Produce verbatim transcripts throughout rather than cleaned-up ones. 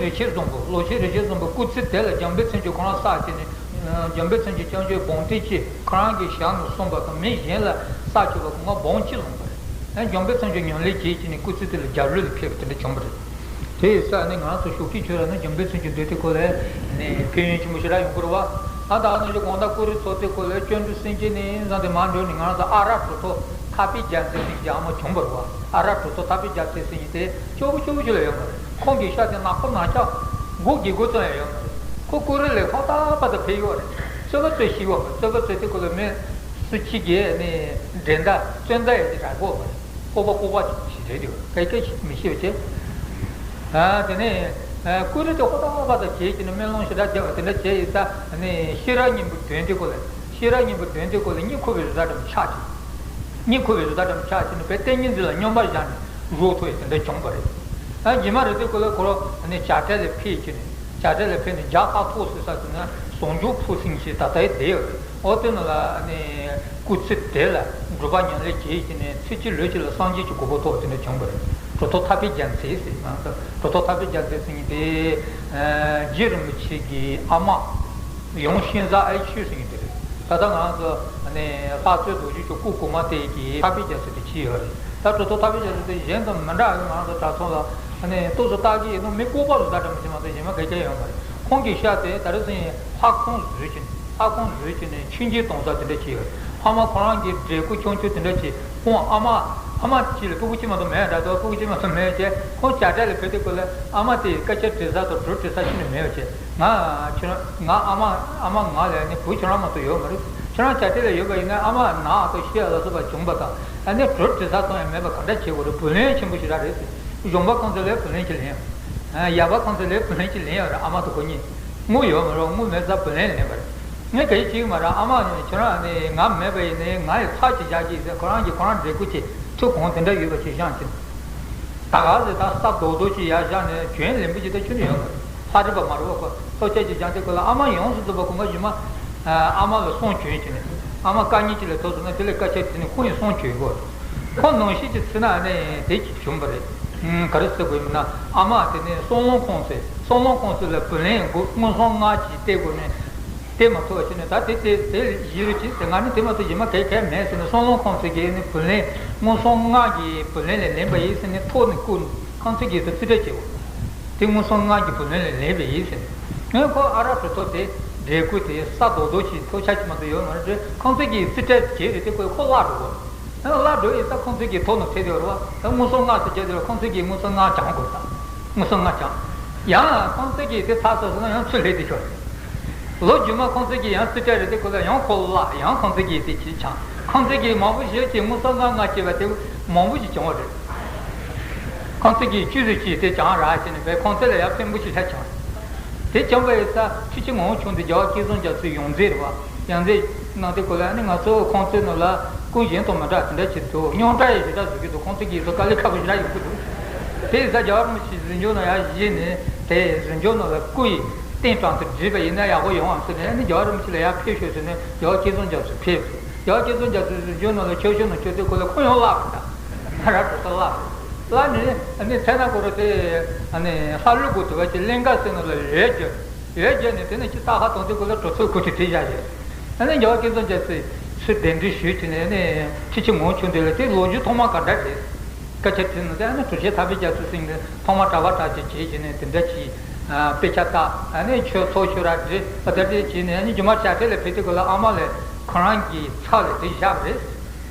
རིན་ཆེན་བཟང་པོ། ལོ་ཆེན་རིན་ཆེན་བཟང་པོ་སྐུ་ཚེ་དེ་ལ་འཇམ་དཔལ་མཚན་བརྗོད་ཁོ་རང་བསགས་བྱས་ནས། འཇམ་དཔལ་མཚན་བརྗོད་སྐྱབས་མཆོག་བོང་ཏི་ཅི་ཁོ་རང་གི་ཞལ་ནས་གསུངས་པ་དང་མི་གཞན་ལ་བསགས་བཅུག་པ་གོང་མ་བོང་ཅི་ལོངས་པ་རེད། ཨ་འཇམ་དཔལ་མཚན་བརྗོད་ཉམས་ལེན་བྱས་བྱས་ནས་སྐུ་ཚེ་དེ་ལ་རྒྱལ་གླུ་ལ་ཕེབས་པ་དེ་འདྲ་བྱུང་བ་རེད། དེ་ཡིན་ཙང་ནི་ང་རང་ཚོ་ཞོགས་ཀྱི་ཆོས་ར་ནི་འཇམ་དཔལ་མཚན་བརྗོད་འདོན་དེ་སྐོར་ལ་ནི་ཕན་ཡོན་ཆེན་པོ་ཞེ་དྲག་ཡོང་གི་རེད་བ། ཨ་ད་ནི་དགོང་དག་ཀུ་རེ་ཚོགས་དེ་སྐོར་ལ་ཅོན་ཀྲུ་སེང་གེ་ནས་བཟུང་སྟེ་མར་འགྲོ་ནས་ང་རང་ཚོ་ཨ་ར་གྲུབ་ཐོབ་ཐར་པའི་རྒྱལ་མཚན་ཟེར་གྱི་ཨ་མ་བྱུང་བ་རེད་བ། ཨ་ར་གྲུབ་ཐོབ་ཐར་པའི་རྒྱལ་མཚན་ཟེར་མཁན་དེ་སྐྱོ་པོ་སྐྱོ་པོ་ཞིག་ལ་ཡོད་མ་རེད། ཁོང་གི་ཤ་དེ་ནག་པོ་ནག་ཆག་སྒོ་སྒྱེ་སྒོ་ཙམ་ཡང་ཡོད་མ་རེད། ཁོ་ཀུ་རེ་ལས་ལྷག་ཏག་ཏག་ཕེབས་ཡོད་རེད། རྩོད་པ་རྩོད་ཤེས་ཡོད་མ་རེད། རྩོད་པ་རྩོད་དེ་ཁོ་ལ་མི་སུ་གཅིག་གིས་ནི་འགྲན་ཟླ་རྩོད་ཟླ་ཡོད་ཀྱི་ར་གོ་མ་རེད། ལྐོག་པ་ལྐོག་པ་ཞིག་རེད་དེ་སྐད་ཆ་ཞིག་མི་ཤེས་པ་བྱས། དེ་ནས་ཀུ་རེ་དེ་ཧོ་ཏ་ཧོ་ཏ་བྱས་ཀྱི་ནི་སྨོན་ལམ་ཞེ་དྲག་རྒྱབ་པ་དེ་འདྲ་བྱས་ཡིན་ཙང་ནི་ཤེས་རབ་སྙིང་པོ་དོན་དེ་ཀོ་ལ་ཤེས་རབ་སྙིང་པོ་དོན་དེ་ཀོ་ལ་གཉིད་ཁུག་པའི་བཟོ་ལྟ་འདྲ་མི་ཆགས་ཀྱི། གཉིད་ཁུག་པའི་བཟོ་ལྟ་འདྲ་མི་ཆགས་ཀྱི་ནི་བའི་ཏིང་ངེ་འཛིན་ལ་སྙོམས་པར་བཞག་ནས་རོགས་ཐུབ་ཡས་དེ་འདྲ་བྱུང་བ་རེད། ཨ་རྗེས་མ་རེད་དེ་ཀོ་ལ་ཁོ་རང་ནི་བྱ་བྲལ་ལ་ཕེབས་ཀྱི་ནི་བྱ་བྲལ་ལ་ཕེབས་ནས་བྱ་ཁ་ཐོག་སུ་ས་དེ་ན་ཟུང་འཇུག་ཕུག་སེང་ཞེས་ད་ལྟའི་བསྡད་ཡོད་རེད། ཨོ་དེ་ནི་ལ་ནི་སྐུ་ཚེ་དེ་ལ་སྒྲུབ་པ་ཉམས་ལེན་བྱེད་ཀྱི་ནི་ཚེ་གཅིག་ལུས་གཅིག་ལ་སངས་རྒྱས་ཀྱི་གོ་འཕང་ཐོབ་དེ་འདྲ་བྱུང་བ་རེད། གྲུབ་ཐོབ་ཐར་པའི་རྒྱལ་མཚན་ཟེར་ང་ཚོ་གྲུབ་ཐོབ་ཐར་པའི་རྒྱལ་མཚན་ཟེར་མཁན་དེ་རྗེ་རིན་པོ་ཆེ་གི་ཨ་མ་ཡང་ཤིང་བཟའ་ཨའི་ཆོས་ཟེར་མཁན་དེ་རེད། ད་ལྟ་ང་ཚོ་ནི་ལྷ་རྩེ་རྡོ་རྗེ་ཆོས་སྐུ་གོང་མ་དེ་གི་ཐར་པའི་རྒྱལ་མཚན་དེ་བྱས་ཡོད་རེད། ད་གྲུབ་ཐོབ་ཐར་པའི་རྒྱལ་མཚན་དེ་གཞན་དང་མི་འདྲ་བའི་ང་ཚོ་གྲྭ་ཚང་ལ་ནི་ཏོག་ཙམ་ལྟ་གི་ཡིན་ནོ་མི་ལྐུགས་པ་ལ་ད་འདྲ་མི་བྱེད་མ་གཏོགས་གཞན་མ་གལ་ཆེ་ཡོད་མ་རེད། ཁོང་གི་ཤ་དེ་ད་རེས་སང་ལྷ་ཁང་བཟོས་ཀྱི་ནི་ལྷ་ཁང་བཟོས་ཀྱི་ནི་མཆོད་མཇལ་གཏོང་ས་དེ་འདྲ་བྱས་ཡོད། ཕ་མ་ཁོ་རང་གི་འདྲེ་སྐུ་ཆུང་ཆུང་དེ་འདྲ་བྱས་ཁོང་ཨ་མ་ཨ་མ་གཅིག་ལ་སྤུ་གུ་གཅིག་མ་གཏོགས་མེད་འདྲ་འདུག་སྤུ་གུ་གཅིག་མ་གཏོགས་མེད་བྱས་ཁོང་བྱ་བྲལ་ལ་ཕེབས་དུས་སྐབས་ལ་ཨ་མ་དེ་ཡི་སྐད་ཆ་དྲི་ས་དང་གྲོས་དྲི་ས་ཤི་ནས་མེད་པ་བྱས་ང་ཁྱོད་རང་ང་ཨ་མ་ཨ་མ་ང་ལ་ནི་བུ་ཁྱོད་རང་མ་གཏོགས་ཡོད་མ་རེད། ཁྱོད་རང་བྱ་བྲལ་ལ་ཡོད་པ་ཡིན་ན་ཨ་མ་ནག་དང་ཤི་ཡ་ལ་སོགས་པ་བྱུང་པ་དང་ཨ་ནི་གྲོས་དྲི་ས་ཙམ་ཡང་མེད་པ་ག་འདྲ་བྱེད་དགོས་རེད། བུ་ལོན་ཆེན་པོ་ཞིག་རག་རེད་ཟེར། གཞོན་པ་ཁོང་ཚོ་ལས་བུ་ལོན་ཅིག་ལེན་ཡོད། ཡར་པ་ཁོང་ཚོ་ལས་བུ་ལོན་ཅིག་ལེན་ཡོད་རེད། ཨ་མ་དང་ཁོ་གཉིས་དངུལ་ཡོད་མ་རེད། དངུལ་མེད་ཙང་བུ་ལོན་ལེན་པ་རེད། ངས་ག་ཡི་བྱེད་ཀྱི་མ་རེད། ཨ་མ་ནི་ཁྱོད་རང་ནི་ང་མེད་པ་ཡིན་ནའི་ང་ཡི་ཚབ་ཅིག་བཞག་གི་ཟེར་ཁོ་རང་གིས་ཁོ་རང་འདྲེ་སྐུ་ཅིག་ཐུགས་དགོངས་དེ་འདྲ་ཡོད་པ་ཅིག་བཞེངས་ཀྱི། ད་ག་ཟེར་ད་ས་རྡོག་རྡོག་ཅིག་ཡར་བཞག་ནས་གྱོན་ལེན་པོ་ཅིག་ད་ཁྱོད་ནི་ཡོད་མ་རེད། ལྷ་རིས་པ་མ་རུ་བ་ཁོ་ཐོབ་ཆ་ཅིག་བཞག་དེ་ཁོ་ལ་ཨ་མ་ཡོངས་སུ་རྫོགས་པ་ཁོ་མ་གཞི་མ་ཨ་མ་ལ་གསུང་གྱོན་གྱི་ནས་ཨ་མ་དཀའ་ངལ་ཅིག་ལ་ཐུག་སོང་ན་དེ་ལ་སྐད་ཆ་དྲིས་ནས་ཁོ་ཡི་གསུང་གྱོན་དགོས། ཁོ་ནང་བཞིན་གྱི་ཚེ་ན་ནི་དེ་གཅིག་བྱུང་བ་རེད། ཨུམ། ག་རེ་ཟེར་དགོས་ཡིན་ན་ཨ་མ་དེ་ནི་སྲང་ལམ་ཁོངས་སུ་སྲང་ལམ་ཁོངས་སུ་ལ་བུ་ལོན་དགོས་དངུལ་སྲང་ལྔ་གཅིག་སྟེར་དགོས་ནས་སྟེར་མ་ཐུབ་པ་བྱས་ནས་ད་དེ་དེ་དེ་བཞི་རུ་གཅིག་ཟེར་ང་ནི་དེ་མ་ཐུབ་གཞན་མ་གལ་གལ་མེད་ཟེར་ནས་སྲང་ལམ་ཁོངས་སུ་གི་ནི་བུ་ལོན་དངུལ་སྲང་ལྔ་གི་བུ་ལོན་ལས་ལེན་པ་ཡིན་ཟེར་ནས་ཐོག་ནས་བསྐུར་ནས་ཁོང་ཚོ་གིས་དེ་རྩིས་སྤྲད་བྱེད་དགོས། དེ་དངུལ་སྲང་ལྔ་གི་བུ་ལོན་ལས་ལེན་པ་ཡིན་ཟེར་ནས་ངས་ཁོ་ཨ་ར་གྲུ་ཐོག་དེ་འདྲེ་སྐུ་དེ་ས་རྡོག་རྡོག་ཅིག་ཐོབ་ཆ་ཅིག་མ་གཏོགས་ཡོད་མ་རེད། ཁོང་ཚོ་གིས་རྩིས་སྤྲད་བྱས་རེད་དེ་ཁོས་ཁོ་བརླག་འགྲོ་གོ། ཨ་བརླག་འགྲོ་ཡིན་ཙང་ཁོང་ཚོ་གིས་ཐོག་ནས་ཐེབས་ཡོད་རེད་བ། ད་དངུལ་སྲང་ལྔ་ཟེར་རྒྱུ་དེ་ལ་ཁོང་ཚོ་གིས་དངུལ་སྲང་ལྔ་བྱང་དགོས་ད། དངུལ་སྲང་ལྔ་བྱང་། ཡང་ཁོང་ཚོ་གིས་དེ་ཚར་སོང་ཟེར་ན་ཡང་ཚུར་སླེབས་དེ་ཤོར། ལོ་རྒྱུས་མ་ཁོང་ཚོ་གིས་ཡང་རྩིས་སྤྲད་རེད་དེ་ཁོ་ལ་ཡང་ཁོ་བརླག་ཡང་ཁོང་ཚོ་གིས་དེ་གྱིས་བྱང་། ཁོང་ཚོ་གིས་མང་པོ་ཞིག་གིས་དངུལ་སྲང་ལྔ་ལྔ་བྱས་པ་དེ་མང་པོ་ཞིག་བྱུང་བ་རེད། ཁོང་ཚོ་གིས་བཅུ་ཟེར་གྱིས་དེ་བྱང་རག་བྱས་ནས་བས་ཁོང་ཚོ་ལ་ཡང་ཕན་པོ་ཞིག་ལྷག་བྱུང་། དེ་བྱུང་བ་ཡིན་ཙང་ཁྲི་ཆེན་ངོ་བོ་ཆུང་དུ་རྒྱལ་བ་སྐལ་བཟང་རྒྱ་མཚོའི་ཡོངས་འཛིན་རེད་བ། ཡོངས་འཛིན་གནང་དུས་སྐབས་ལ་ནི་ང་ཚོ་ཁོང་ཚོའི་ནང་ལ་སྐུ་གཞན་དང་མི་འདྲ་དེ་འདྲ་ཅིག་འདུག་རྙོག་དྲ་ཡི་ཞེ་དྲག་བཟོ་གི་འདུག་ཁོང་ཚོ་གིས་ཚོ་དཀའ་ལས་ཁག་པོ་ཞེ་དྲག་ཡོང་གི་འདུག་དེ་ཡིན་ཙང་རྒྱལ་བ་རིན་པོ་ཆེ་གཟིམ་ཆུང་ནང་ཡར་བཞེས་ནས་དེ་གཟིམ་ཆུང་ནང་ལ་སྐུ་ཡི་རྟེན་གྲངས་དུ་བསྒྲིགས་པ་ཡིན་ན་ཡག་པོ་ཡོང་བ་ཟེར་ནས་ནི་རྒྱལ་བ་རིན་པོ་ཆེ་ལ་ཡར་ཕེབས་ཤོག་ཟེར་ནས་རྒྱལ་བ་སྐལ་བཟང་རྒྱ་མཚོ་ཕེབས། རྒྱལ་བ་སྐལ་བཟང་རྒྱ་མཚོ་གཟིམ་ཆུང་ནང་ལ་ཆོས་ཞུ་ནང་ཆོས་དེ་ཁོ་ལ་ཁོ་ཡང་བརླག་པ་དང་ང་ར་གྲོ་ས་བརླག་པ། བརླག་ནས་ཨ་ནི་མཚན་ན་ཁོ་ར་དེ་ཨ་ནི་ལྷ་ཀླུ་དགུ་དུ་བ་ཅིག་གླིང་ག་ཟེར་ནང་ལ་འོད་རྒྱབ། འོད་རྒྱབ་ནས་དེ་ནས་ཅི་ཏག་ཧ་དང་དེ་ཁོ་ལ་གྲོ་ཚོད་ཁུ་ཆུ་དེ་བཞག་རེད། ཨ་ནི་རྒྱལ་བ་སྐལ་བཟང་རྒྱ་མཚོས་ཚུར་གདན་འདྲེན་ཞུས་བྱས་ནས་ཨ་ནི་ཁྲི་ཆེན་ངོ་བོ་ཆུང་དེ་ལ་དེ་ལོ་རྒྱུས་ཐོག་མ་ག་འདྲ་རེད། སྐད་ཆ་དྲིས་ནས་དེ་ཨ་ནི་གྲུབ་ཆེན་ཐར་པའི་རྒྱ་མཚོ་ཟེར་མཁན་ཐོག་མ་གྲྭ་པ་གྲྭ་ཆས་བྱས་བྱས་ནས་དེ་འདྲ་གྱིས་དཔེ་ཆ་ལྟ་ཨ་ནི་ཆོས་ཚོགས་ཆོས་ར་འདྲི་ཨ་དེ་འདྲ་བྱས་ནས་ཨ་ནི་རྒྱུ་མ་བྱ་ཁྲལ་ལ་ཕེབས་དུས་སྐབས་ལ་ཨ་མ་ལས་ཁོ་རང་གི་ཚབ་ལ་དེ་བཞག་པ་རེད།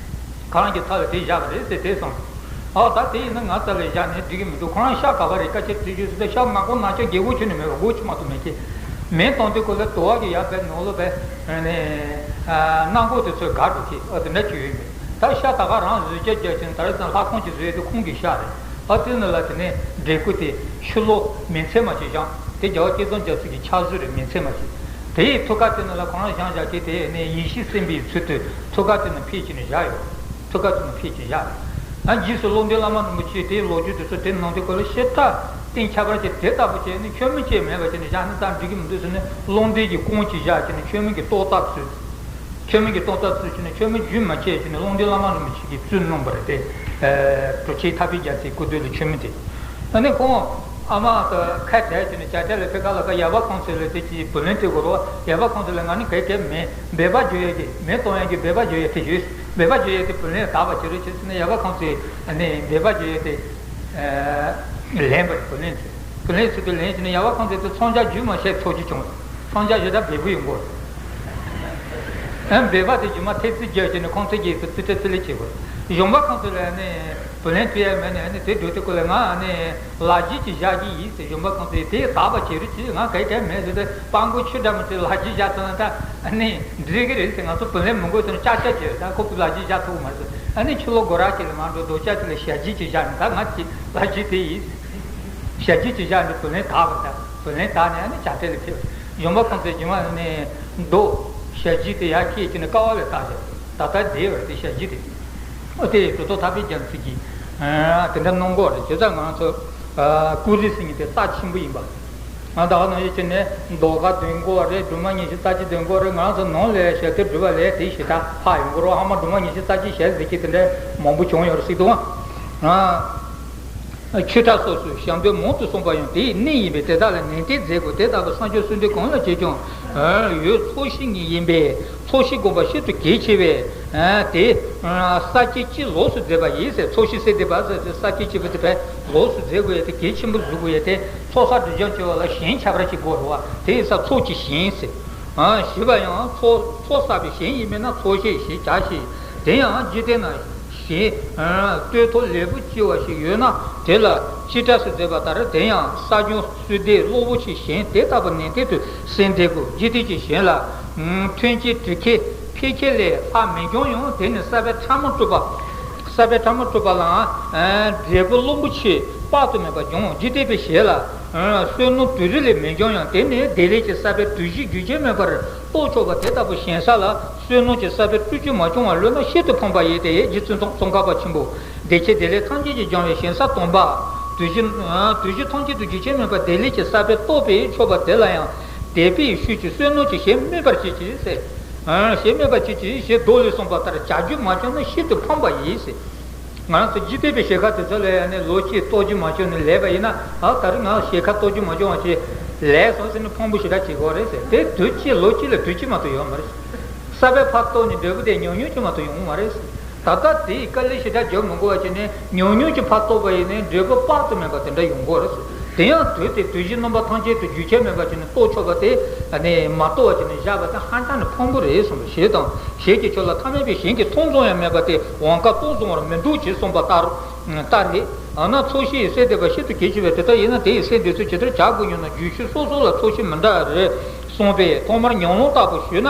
ཁོ་རང་གི་ཚབ་ལ་དེ་བཞག་པ་རེད་ཟེར་དེ་གསུངས། ཨོ་ད་དེ་ཡིན་ན་ང་རྩ་ལ་བཞག་ནས་འགྲིག་གི་མི་འདུག་ཁོ་རང་ཤ་ག་བ་རེད་སྐད་ཆ་དྲིས་རྒྱུ་ཟེར་ཏེ་ཤ་ནག་པོ་ནག་ཆ་རྒྱལ་པོ་ཁྱོད་ནི་མེད་པ་སྒོ་ཕྱེ་མ་ཐུབ་མེད་ཀྱི། མེ་གཏོང་དུས་སྐབས་ལ་དུ་བ་གི་ཡར་བས་ནོར་ལོ་བས་ནས་སྣ་མགོ་དེ་ཚོས་དགའ་འགྲོ་གི་ཨ་དེ་འདྲ་ཅིག་ཡོད་མེད། ད་ཤ་ད་ག་རང་བཟོས་བྱས་རྒྱག་ཅིང་ད་རེས་ཙམ་ལྷ་ཁང་ཅིག་བཟོས་ཏེ་ཁོང་གི་ཤ་རེད། ཨ་དེ་ནི་ལ་དེ་ནས་འདྲེ་སྐུ་དེ་ཕྱི་ལོགས་མེ་མཚན་མ་ཅིག་བཞེངས་དེ་རྒྱལ་བ་སྐལ་བཟང་རྒྱ་མཚོ་གི་ཕྱག་བཟོ་རེད་མེ་མཚན་མ་ཅིག་དེ་ཡི་ཐུགས་ཀ་དེ་ནི་ལ་ཁོ་རང་བཞེངས་བཞག་གི་དེ་ནས་ཡེ་ཤེས་སེམས་དཔའི་ཚུལ་དུ་ཐུགས་ཀ་དེ་ནི་ཕེབས་ཀྱི་ནི་བཞག་ཡོད། ཐུགས་ཀ་དེ་ནི་ཕེབས་ཀྱི་བཞག་རེད། ཨ་རྗེས་སུ་ཀློང་ལྡན་བླ་མ་རིན་པོ་ཆེ་དེའི་ལོ་རྒྱུས་དེ་ཚོ་དེ་ནང་དེ་སྐོར་ལ་ཞེ་དྲག་གཏིང་ཁྱབ་པར་བྱས་དེ་ལྟ་བུ་བྱས་ནས་ཁྱོད་མི་སྐྱེ་མེད་པ་བྱས་ནས་བཞག་ན་ད་འགྲིག་གི་མི་འདུག་ཟེར་ནས་ཀློང་ལྡན་གྱི་སྐུ་ཅིག་བཞག་བྱས་ནས་ཁྱོད་མི་གི་རྟོགས་ཐབས་ཚུལ། ཆོས་མིན་གྱི་རྟོགས་ལྟ་ཚུལ་ཕྱིན་ནས་ཆོས་མིན་རྒྱུན་མ་ཆད་ཕྱིན་ནས་ཀློང་ལྡན་བླ་མ་རིན་པོ་ཆེ་གིས་བཙུན་གནང་བ་རེད་དེ། གྲུབ་ཆེན་ཐར་པའི་རྒྱལ་མཚན་སྐུ་མདུན་ལ་ཆོས་མིན་དེ། ཨ་ནི་ཁོང་ ཨ་མ་ད་ཁ་བྲལ་བྱས་ནས་བྱ་བྲལ་ལ་ཕེབས་ཁ་ལ་ཁ་ཡལ་བ་ཁོང་ཚོ་ལ་དེ་ཅིག་བུ་ལོན་སྤྲད་དགོས་རོགས། ཡལ་བ་ཁོང་ཚོ་ལ་ང་ནི་ག་གེ་མེད། འབད་པ་བརྗོད་ཡས་ཀྱི་མེ་གཏོང་ཡས་ཀྱི་འབད་པ་བརྗོད་ཡས་དེ་ཡོད། འབད་པ་བརྗོད་ཡས་དེ་བུ་ལོན་དག་པ་བྱེད་རོགས་བྱེད་ཟེར་ནས་ཡལ་བ་ཁོང་ཚོས་ནི་འབད་པ་བརྗོད་ཡས་དེ་ལེན་པ་རེད། བུ་ལོན་ཚུལ་བུ་ལོན་ཚུལ་དུ་ལེན་བྱས་ནས་ཡལ་བ་ཁོང་ཚོས་དེ་མཚོན་ཆ་རྒྱུ་མ་བཤད་ཆོག་གི་བྱུང་། མཚོན་ཆ་ཞེ་དྲག་འབེལ་པོ་ཡོང་གི་རེད། ཨ་འབད་པ་དེ་རྒྱུ་མ་ཐེབས་རྩིས་རྒྱག་བྱས་ནས་ཁོང་ཚོས་ཀྱིས་དེ་རྩིས་ཁྲ་རྩིས་ལེན་བྱེད་དགོས། གཞོན་པ་ཁོང་ཚོ་ལ་ནི་བུ་ལོན་སྤྲད་ཡ་མེད་ནས་ནི་དེ་འགྲོ་དུས་སྐབས་ལ་ང་ནི་ལག་འཇུ་ཅིག་བཞག་གི་ཡིན་ཟེར། གཞོན་པ་ཁོང་ཚོས་དེ་དག་པ་བྱེད་རོགས་བྱེད། ང་ག་གེ་མེད་ཟེར་ཏེ་སྤྲང་པོ་ཁྱི་འདྲ་མོ་ཅིག་ལག་འཇུ་བཞག་ཐུབ་ན་ད་ནི་འགྲིག་གི་རེད་ཟེར། ང་ཚོ་བུ་ལོན་མི་དགོས་ཟེར་ན་ཅག་ཅག་བྱེད། ད་ཁོ་བུ་ལག་འཇུ་བཞག་ཐུབ་ཀྱི་མ་རེད་ཟེར། ཨ་ནི་ཕྱི་ལོགས་སྒོ་ར་ཅིག་ལ་མར་འགྲོ། རྡོ་ལྕགས་ཅིག་ལ་ཞལ་འཇུ་ཅིག་བཞག་ནས་ད་ང་ཅིག་ལག་འཇུ་དེ་ཡིན་ཟེར། ཞལ་འཇུ་ཅིག་བཞག་ནས་བུ་ལོན་དག་པ་ད། བུ་ལོན་དག་ནས་ཨ་ནི་བྱ་བྲལ་ལ་ཕེབས། གཞོན་པ་ཁོང་ཚོས་རྒྱུན་མ་ནས་རྡོ་ཞལ་འཇུ་དེ་ཡར་ཁྱེར་བྱས་ནས་ཀ་བ་ལ་བཏགས་བཞག་ད་ལྟ་བསྡད་པ་རེད། དེ་ཞལ་འཇུ་དེ། ཨོ་དེ་གྲུབ་ཐོབ་ཐར་པའི་རྒྱལ་མཚན་གྱིས་དེ་འདྲ་གནང་གི་རེད། བྱས་ཙང་ང་ཚོ་ཀུ་རི་ཟེར་མཁན་དེ་རྩ་ཆེན་པོ་ཡིན་པ། ང་ད་ག་ནང་བཞིན་བྱས་ནས་མདོ་ཁ་འདོན་དགོས་པ་རེད། སྒྲོལ་མ་ཉི་ཤུ་རྩ་གཅིག་འདོན་དགོས་པ་རེད། ང་ཚོ་ནང་ལ་ཞལ་ཏིག་སྒྲུབ་པ་ལས་དེ་ཞེ་དྲག་ཕར་ཡོང་གི་རེད། ཨ་མ་སྒྲོལ་མ་ཉི་ཤུ་རྩ་གཅིག་ཞལ་ཟེར་མཁན་དེ་འདྲ་མང་པོ་བྱུང་ཡོད་རེད་ཟེར་འདུག་ཨ། ཆོས་གྲྭ་སོ་སོའི་ཞབས་འདོན་མང་དུ་གསུངས་པ་ཡང་དེའི་གནས་ཡིན་པས་དེ་དག་ལ་ནན་ཏན་མཛད་དགོས། དེ་ལྟ་བུ་གསང་སྤྱོད་སུ་འདྲ་གང་ལ་བྱེད་ཀྱང་ཡོད། ཚོགས་ཞིག་ཉིད་ཡིན་པས་ཚོགས་ཞིག་བསྒོམ་པ་ཤིན་ཏུ་གལ་ཆེ་བས། དེ་ས་བཅད་གཅིག་ལོགས་སུ་མཛད་པ་ཡིན་ཟེར། ཚོགས་ཞིག་ཟེར་དེ་བ་ཟེར་ས་བཅད་གཅིག་པོ་དེ་བས་ལོགས་སུ་མཛད་དགོས་ཡ་དེ་གལ་ཆེན་པོ་བཟོ་དགོས་ཡ་དེ་ཚོགས་བསགས་སྒྲིབ་སྦྱང་བྱེད་པ་ལ་གཞན་ཁྱད་པར་ཅིག་དགོས་རེད་བ། དེ་ཡིན་ཙང་ཚོགས་ཀྱི་གཞན་ཟེར། ཞེས་པ་ཡང་ཚོགས་ཚོགས་བསགས་པའི་གཞན་ཡིན་མིན་ན་ཚོགས་གཞན་ཞེས་བྱ་ཞིང་། དེ་ཡང་འཇིག་རྟེན་ན་གཞན་ལྟོས་ཐོབ་ལེགས་པོ་ཅི་བ་ཞིག་ཡོད་ན་དེ་ལ་སྤྱི་སྒྲ་སུ་མཛད་པ་ལྟར་དེ་ཡང་ས་སྐྱོང་སུ་འདེགས་གློ་བུར་ཆེ་གཞན་དེ་ལྟ་བུ་ནན་ཏན་དུ་སེལ་འདེབས་དགོས། འཇིག་རྟེན་གྱི་གཞན་ལ་མཐུན་རྐྱེན་དྲི་ཁའི་འཕེལ་ཁྱད་ལས་ལྷག་མི་འབྱུང་ཡང་དེ་ནི་ས་པའི་ཕྲ་མོ་སྤྲུལ་པ། ས་པའི་ཕྲ་མོ་སྤྲུལ་པ་ལའང་འབྲས་བུ་རླུང་བུ་ཆེ་དཔག་ཏུ་མེད་པ་འབྱུང་། འཇིག་རྟེན་པའི་གཞན་ལ་བསོད་ནམས་དུས་རིགས་ལས་མི་འབྱུང་ཡང་དེ་ནི་བདེ་ལེགས་ཀྱི་ས་པའི་དུས་བཞི་རྒྱུན་ཆད་མེད་པར་རྟོགས་ཆོག་པ་དེ་ལྟ་བུ་གཞན་ས་ལ་བསོད་ནམས་ཀྱི་ས་པའི་སྤྲུལ་རྒྱུ་མ་བྱུང་བ་ལོས་ན་ཤིན་ཏུ་ཕངས་པ་ཡིན་ཏེ། རྗེ་བཙུན་ཙོང་ཁ་པ་ཆེན་པོ་བདེ་ཆེན་བདེ་ལེགས་ཐམས་ཅད་ཀྱིས་སྦྱངས་པའི་གཞན་ས་དང་པོ། དུས་བཞི་དུས་བཞི་ཐམས་ཅད་དུ་རྒྱུན་ཆད་མེད་པར་བདེ་ལེགས་ཀྱི་ས་པའི་རྟོགས་པས་ཆོག་པ་དེ་ལ་ཡང་དད་པའི་ཤུགས་ཀྱིས་བསོད་ནམས་ཀྱི་གཞན་སྨོད་པར་བྱེད་ཅིག་ཟེར། གཞན་སྨོད་པར་བྱེད་ཅིག་ཞེས་མདོ་ལས་གསུངས་པ་ལྟར་བྱ་རྒྱུ་མ་བྱུང་ན་ཤིན་ཏུ་ཕངས་པ་ཡིན་ཟེར། ང་རང་ཚོ་འཇིག་རྟེན་པའི་གཞན་ཁ་དེ་ཚོ་ལ་ཡང་ནི་ལོ་གཅིག་ལྟོ་རྒྱུ་མ་བྱུང་ནས་ལས་པ་ཡིན་ན། ཨ་ད་རེས་ང་གཞན་ཁ་ལྟོ་རྒྱུ་མ་བྱུང་བ་ཞིག་ལས་སོང་ཟེར་ནས་ཕངས་པོ་ཞེ་དྲག་བྱེད་དགོས་རེད་ཟེར། དེ་དུས་གཅིག་ལོ་གཅིག་ལ་དུས་གཅིག་མ་གཏོགས་ཡོད་མ་རེད། ས་པའི་ཕར་གཏོར་ནས་འབྲས་བུ་དེ་ཉུང་ཉུང་གཅིག་མ་གཏོགས་ཡོང་གི་མ་རེད་ཟེར། ད་ལྟ་དེའི་དཀའ་ལས་ཞེ་དྲག་རྒྱག་མི་དགོས་པ་བྱས་ནས་ཉུང་ཉུང་གཅིག་ཕར་གཏོར་བ་ཡིན་ནའི་འབྲས་བུ་དཔག་ཏུ་མེད་པ་དེ་འདྲ་ཡོང་གི་རེད་ཟེར། དེ་ཡང་དུས་དེ་དུས་བཞི་རྣམ་པ་ཐམས་ཅད་དུ་རྒྱུན་ཆད་མེད་པ་བྱས་ནས་གཏོར་ཆོག་པ་དེ་ནི་མ་གཏོར་བ་བྱས་ནས་བཞག་པ་དེ་ཧ་ཅང་ནས་ཕངས་པོ་རེད་གསུངས་པ་ཞེས་དང་། ཞེས་ཀྱི་ཆོས་ལ་ཐ་མལ་པའི་གཞན་གྱི་མཐོང་བཟུང་ཡང་མེད་པ་སྟེ་དབང་ཁ་གཏོར་བཟུང་བར་མི་འདུག་ཅེས་གསུངས་པ་ལྟར་ལྟར་རེད། འོ་ན་ཚོགས་ཞིག་སེལ་འདེབས་པ་ཤིན་ཏུ་གལ་ཆེ་བས། དེ་ལྟར་ཡིན་ན་དེ་ཡི་སེལ་འདེབས་ཚུལ་ཇི་ལྟར་བྱ་དགོས་སྙམ་ན་རྒྱུད་ཤུལ་སོ་སོ་ལ་ཚོགས་ཞིག་མི་འདྲ་རེ་གསུངས་པས། ཐོག་མར་ཉམས་ལེན་ལྟ་བུ་ཞུས་ན།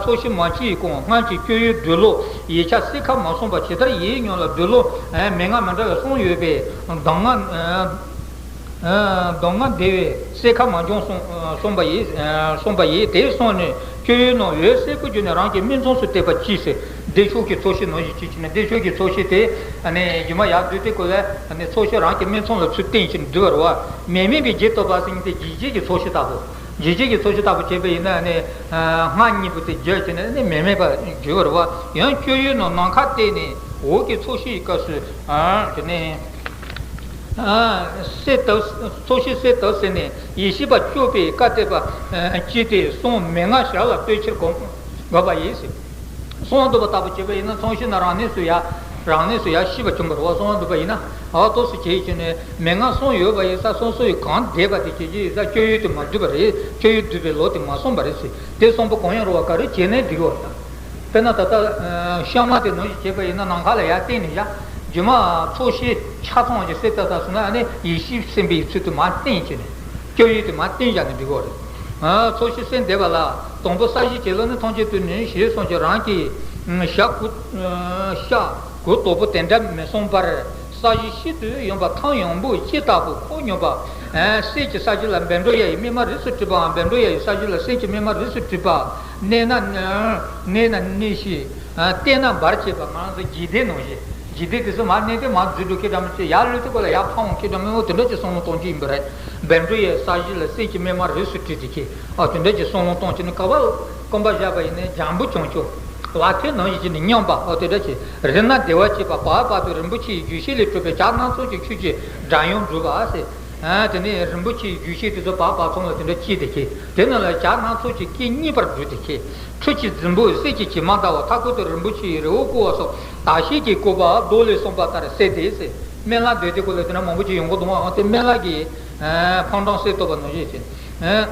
ཚོགས་ཞིག་མ་བྱས་གོང་སྔར་གྱི་སྐྱོ་ཡུལ་སྦྲུལ་ལོག་ཡིག་ཆ་གསེར་ཁ་མ་སོང་བ་ཇི་ལྟར་ཡིན་སྙམ་ལ། སྦྲུལ་ལོག་མན་ངག་མི་འདྲ་བ་གསུམ་ཡོད་པས་གདམས་ངག་གདམས་ངག་འདི་བས་གསེར་ཁ་མ་བྱུང་གསུངས་གསུངས་པ་ཡིན། གསུངས་པ་ཡིན། དེ་གསུངས་ནས་སྐྱོ་ཡུལ་རྣམས་འོད་གསལ་པོ་བརྗོད་ནས་རང་གི་སྨིན་མཚམས་སུ་གཏད་པ་གྱིས་ཟེར། བདེ་མཆོག་གི་ཚོགས་ཞིག་ནང་བཞིན་བྱེད་ཀྱི་ནི། བདེ་མཆོག་གི་ཚོགས་ཞིག་དེ་ནི་རྒྱུ་མ་ཡར་བསྡུས་ཏེ་གོ་ལ་ནི་ཚོགས་ཞིག་རང་གི་སྨིན་མཚམས་ལ་ཚུར་བསྟན་ཞིང་བསྡུ་བར་བ། མི་དམིགས་པའི་རྒྱུད་རྟོགས་པ་ཟེར་མཁན་དེ་འཇིགས་བྱེད་ཀྱི་ཚོགས་ཞིག་ལྟ་བུ། འཇིགས་བྱེད་ཀྱི་ཚོགས་ཞིག་ལྟ་བུ་བྱས་པ་ཡིན་ན་ནི་སྔགས་གཉིས་པོ་དེ་བརྗོད་བྱས་ནས་ནི་མི་དམིགས་པ་འགྱུར་བར་བ། ཡང་སྐྱོ་ཡུལ་རྣམས་ནམ་མཁར་གཏད་ནས་འོག་གི་ཚོགས་ཞིག་གི་སྐབས་སུ་དེ་ནི། སེལ་ཐབས། ཚོགས་ཞིག་སེལ་ཐབས་ཟེར་ནས་ཡེ་ཤེས་པ་སྐྱོབ་པའི་བཀའ་གཏད་པ་ཅི་སྟེ་གསུངས་མན་ངག་ཞར་ལ་བསྟོད་ཕྱིར་དགོངས་དགོངས་པ་ཡིན་ཟེར། གསང་བ་འདུས་པ་ལྟ་བུ་བྱས་པ་ཡིན་ན་ཚོགས་ཞིག་ན་རང་གནས་སུ་ཡ། རང་གནས་སུ་ཡ་ཤེས་པ་བྱུང་བར་བ། གསང་བ་འདུས་པ་ཡིན་ན་ཨ་ཏོག་སུ་བྱེད་ཀྱི་ནས་མན་ངག་གསུམ་ཡོད་པ་ཡིན་ས་གསུམ་སུ་ཡི་གང་བསྡད་པ་དེ་བྱེད་ཀྱི་ཡིན་ས་སྐྱོ་ཡུལ་དུ་མ་བསྡུས་པ་རེད། སྐྱོ་ཡུལ་བསྡུས་པའི་ལོ་དེ་མ་སོང་བ་རེད་ཟེར། དེ་གསུམ་པོ་གང་ཡང་རུང་བ་ག་རེ་བྱས་ནས་འགྲིག་བ་དང་། དཔེར་ན་ད་ལྟ་ཤ་མ་དེ་ནང་བཞིན་བྱས་པ་ཡིན་ན་ནམ་མཁའ་ལ་ཡར་བསྟན་ནས་བཞག་རྒྱུ་མ་ཚོགས་ཞིག་ཆ་ཚང་ཞིག་སེལ་ཐབས་ལྟ་སོང་ན་ཨ་ནི་ཡེ་ཤེས་སེམས་དཔའི་ཚུལ་དུ་མར་བསྟན་བྱས་ནས་སྐྱོ་ཡུལ་དུ་མར་བསྟན་བཞག་ནས་འགྲིག་གོ་རེད། ཚོགས་ཞིག་སེལ་འདེབས་པ་ལ་དང་པོ་ས་གཞི་བྱེད་ལོ་ནི་ཐམས་ཅད་དུ་ནི་ཞེས་གསུངས་ཀྱང་རང་གི་ཤ་གུ་ཤ་གུ་དོག་པོ་དེ་འདྲ་མི་གསུངས་པར། ས་གཞི་ཤིན་ཏུ་ཡངས་པ་ཐང་ཡངས་པོ་ཅི་ལྟ་བུ་ཁོག་སྙོམས་པ། གསེར་གྱི་ས་གཞི་ལ་བཻ་ཌཱུརྱ་ཡི་སྨིན་མ་རིས་སུ་བྲིས་པའམ་བཻ་ཌཱུརྱ་ཡི་ས་གཞི་ལ་གསེར་གྱི་སྨིན་མ་རིས་སུ་བྲིས་པ། གནས་ན་གནས་ན་གནས་ཤིང་བལྟས་ན་འབར་བྱེད་པ། ང་རང་ཚོ་འཇིག་རྟེན་ནང་བཞིན་འཇིག་རྟེན་དེ་ཚོ་མར་གནས་ཏེ་མར་འཛུལ་འགྲོ་ཁྱེད་འདྲ་མི་ཚོས་ཡར་ལུས་ཏེ་ཁོ་ལ་ཡར་ཕར་འོང་ཁྱེད་འདྲ་མི་འོ་དེ་འདྲ་ཅིག་བསམ་བློ་གཏོང་རྒྱུ་ཡིན་པ་རེད། བཻ་ཌཱུརྱ་ཡི་ས་གཞི་ལ་གསེར་གྱི་སྨིན་མ་རིས་སུ་བྲིས་ཏེ་ཁྱེད་ཨ་དེ་འདྲ་ཅིག་བསམ་བློ་གཏོང་བྱས་ནས་ཀ་བ་སྐོམ་པ་བཞག་པ་ཡིན་ནའི་འཇམ་པོ་བྱུང་ཆོག་ལག་མཐིལ་ནང་བཞིན་བྱས་ནས་མཉམ་པ་ཨོ་དེ་འདྲ་བྱས། རིལ་ནག་བདེ་བར་བྱེད་པ་བར་བར་དུ་རིན་པོ་ཆེའི་རྒྱུ་ཤེས་ལས་གྲུབ་པའི་བྱ་སྣ་ཚོགས་ཀྱི་ཆོས་ཀྱི་སྒྲ་དབྱངས་སྒྲོགས་པ་ཟེར། དེ་ནས་རིན་པོ་ཆེའི་རྒྱུད་བཤད་དེ་ཚོ་བག་བག་ཚོམ་ལ་དེ་འདྲ་ཅི་དེ་ཁེ། དེ་ནང་ལ་བྱ་སྣ་ཚོགས་ཀྱི་སྐད་སྙན་པར་སྒྲོགས་ཏེ་ཁེ། ཁྲུས་ཀྱི་རྫིང་བུ་གསེར་གྱི་བྱེ་མ་ཟླ་བ། མཐའ་སྐོར་དུ་རིན་པོ་ཆེའི་རི་བོ་བསྐོར་བ་སོགས་དག་ཤེས་ཀྱི་བཀོད་པ་མདོ་ལས་གསུངས་པ་ལྟར་གསལ་ཏེ་གསལ། སྨན་བླ་སྡེ་དེ་ཁོ་ལ་དེ་འདྲ་མང་པོ་ཅིག་ཡོང་གི་འདུག་ཨང་། དེ་སྨན་བླ་གི་ཕོ་བྲང་གསེར་ཐོབ་པ་ནང་བཞིན་བྱས།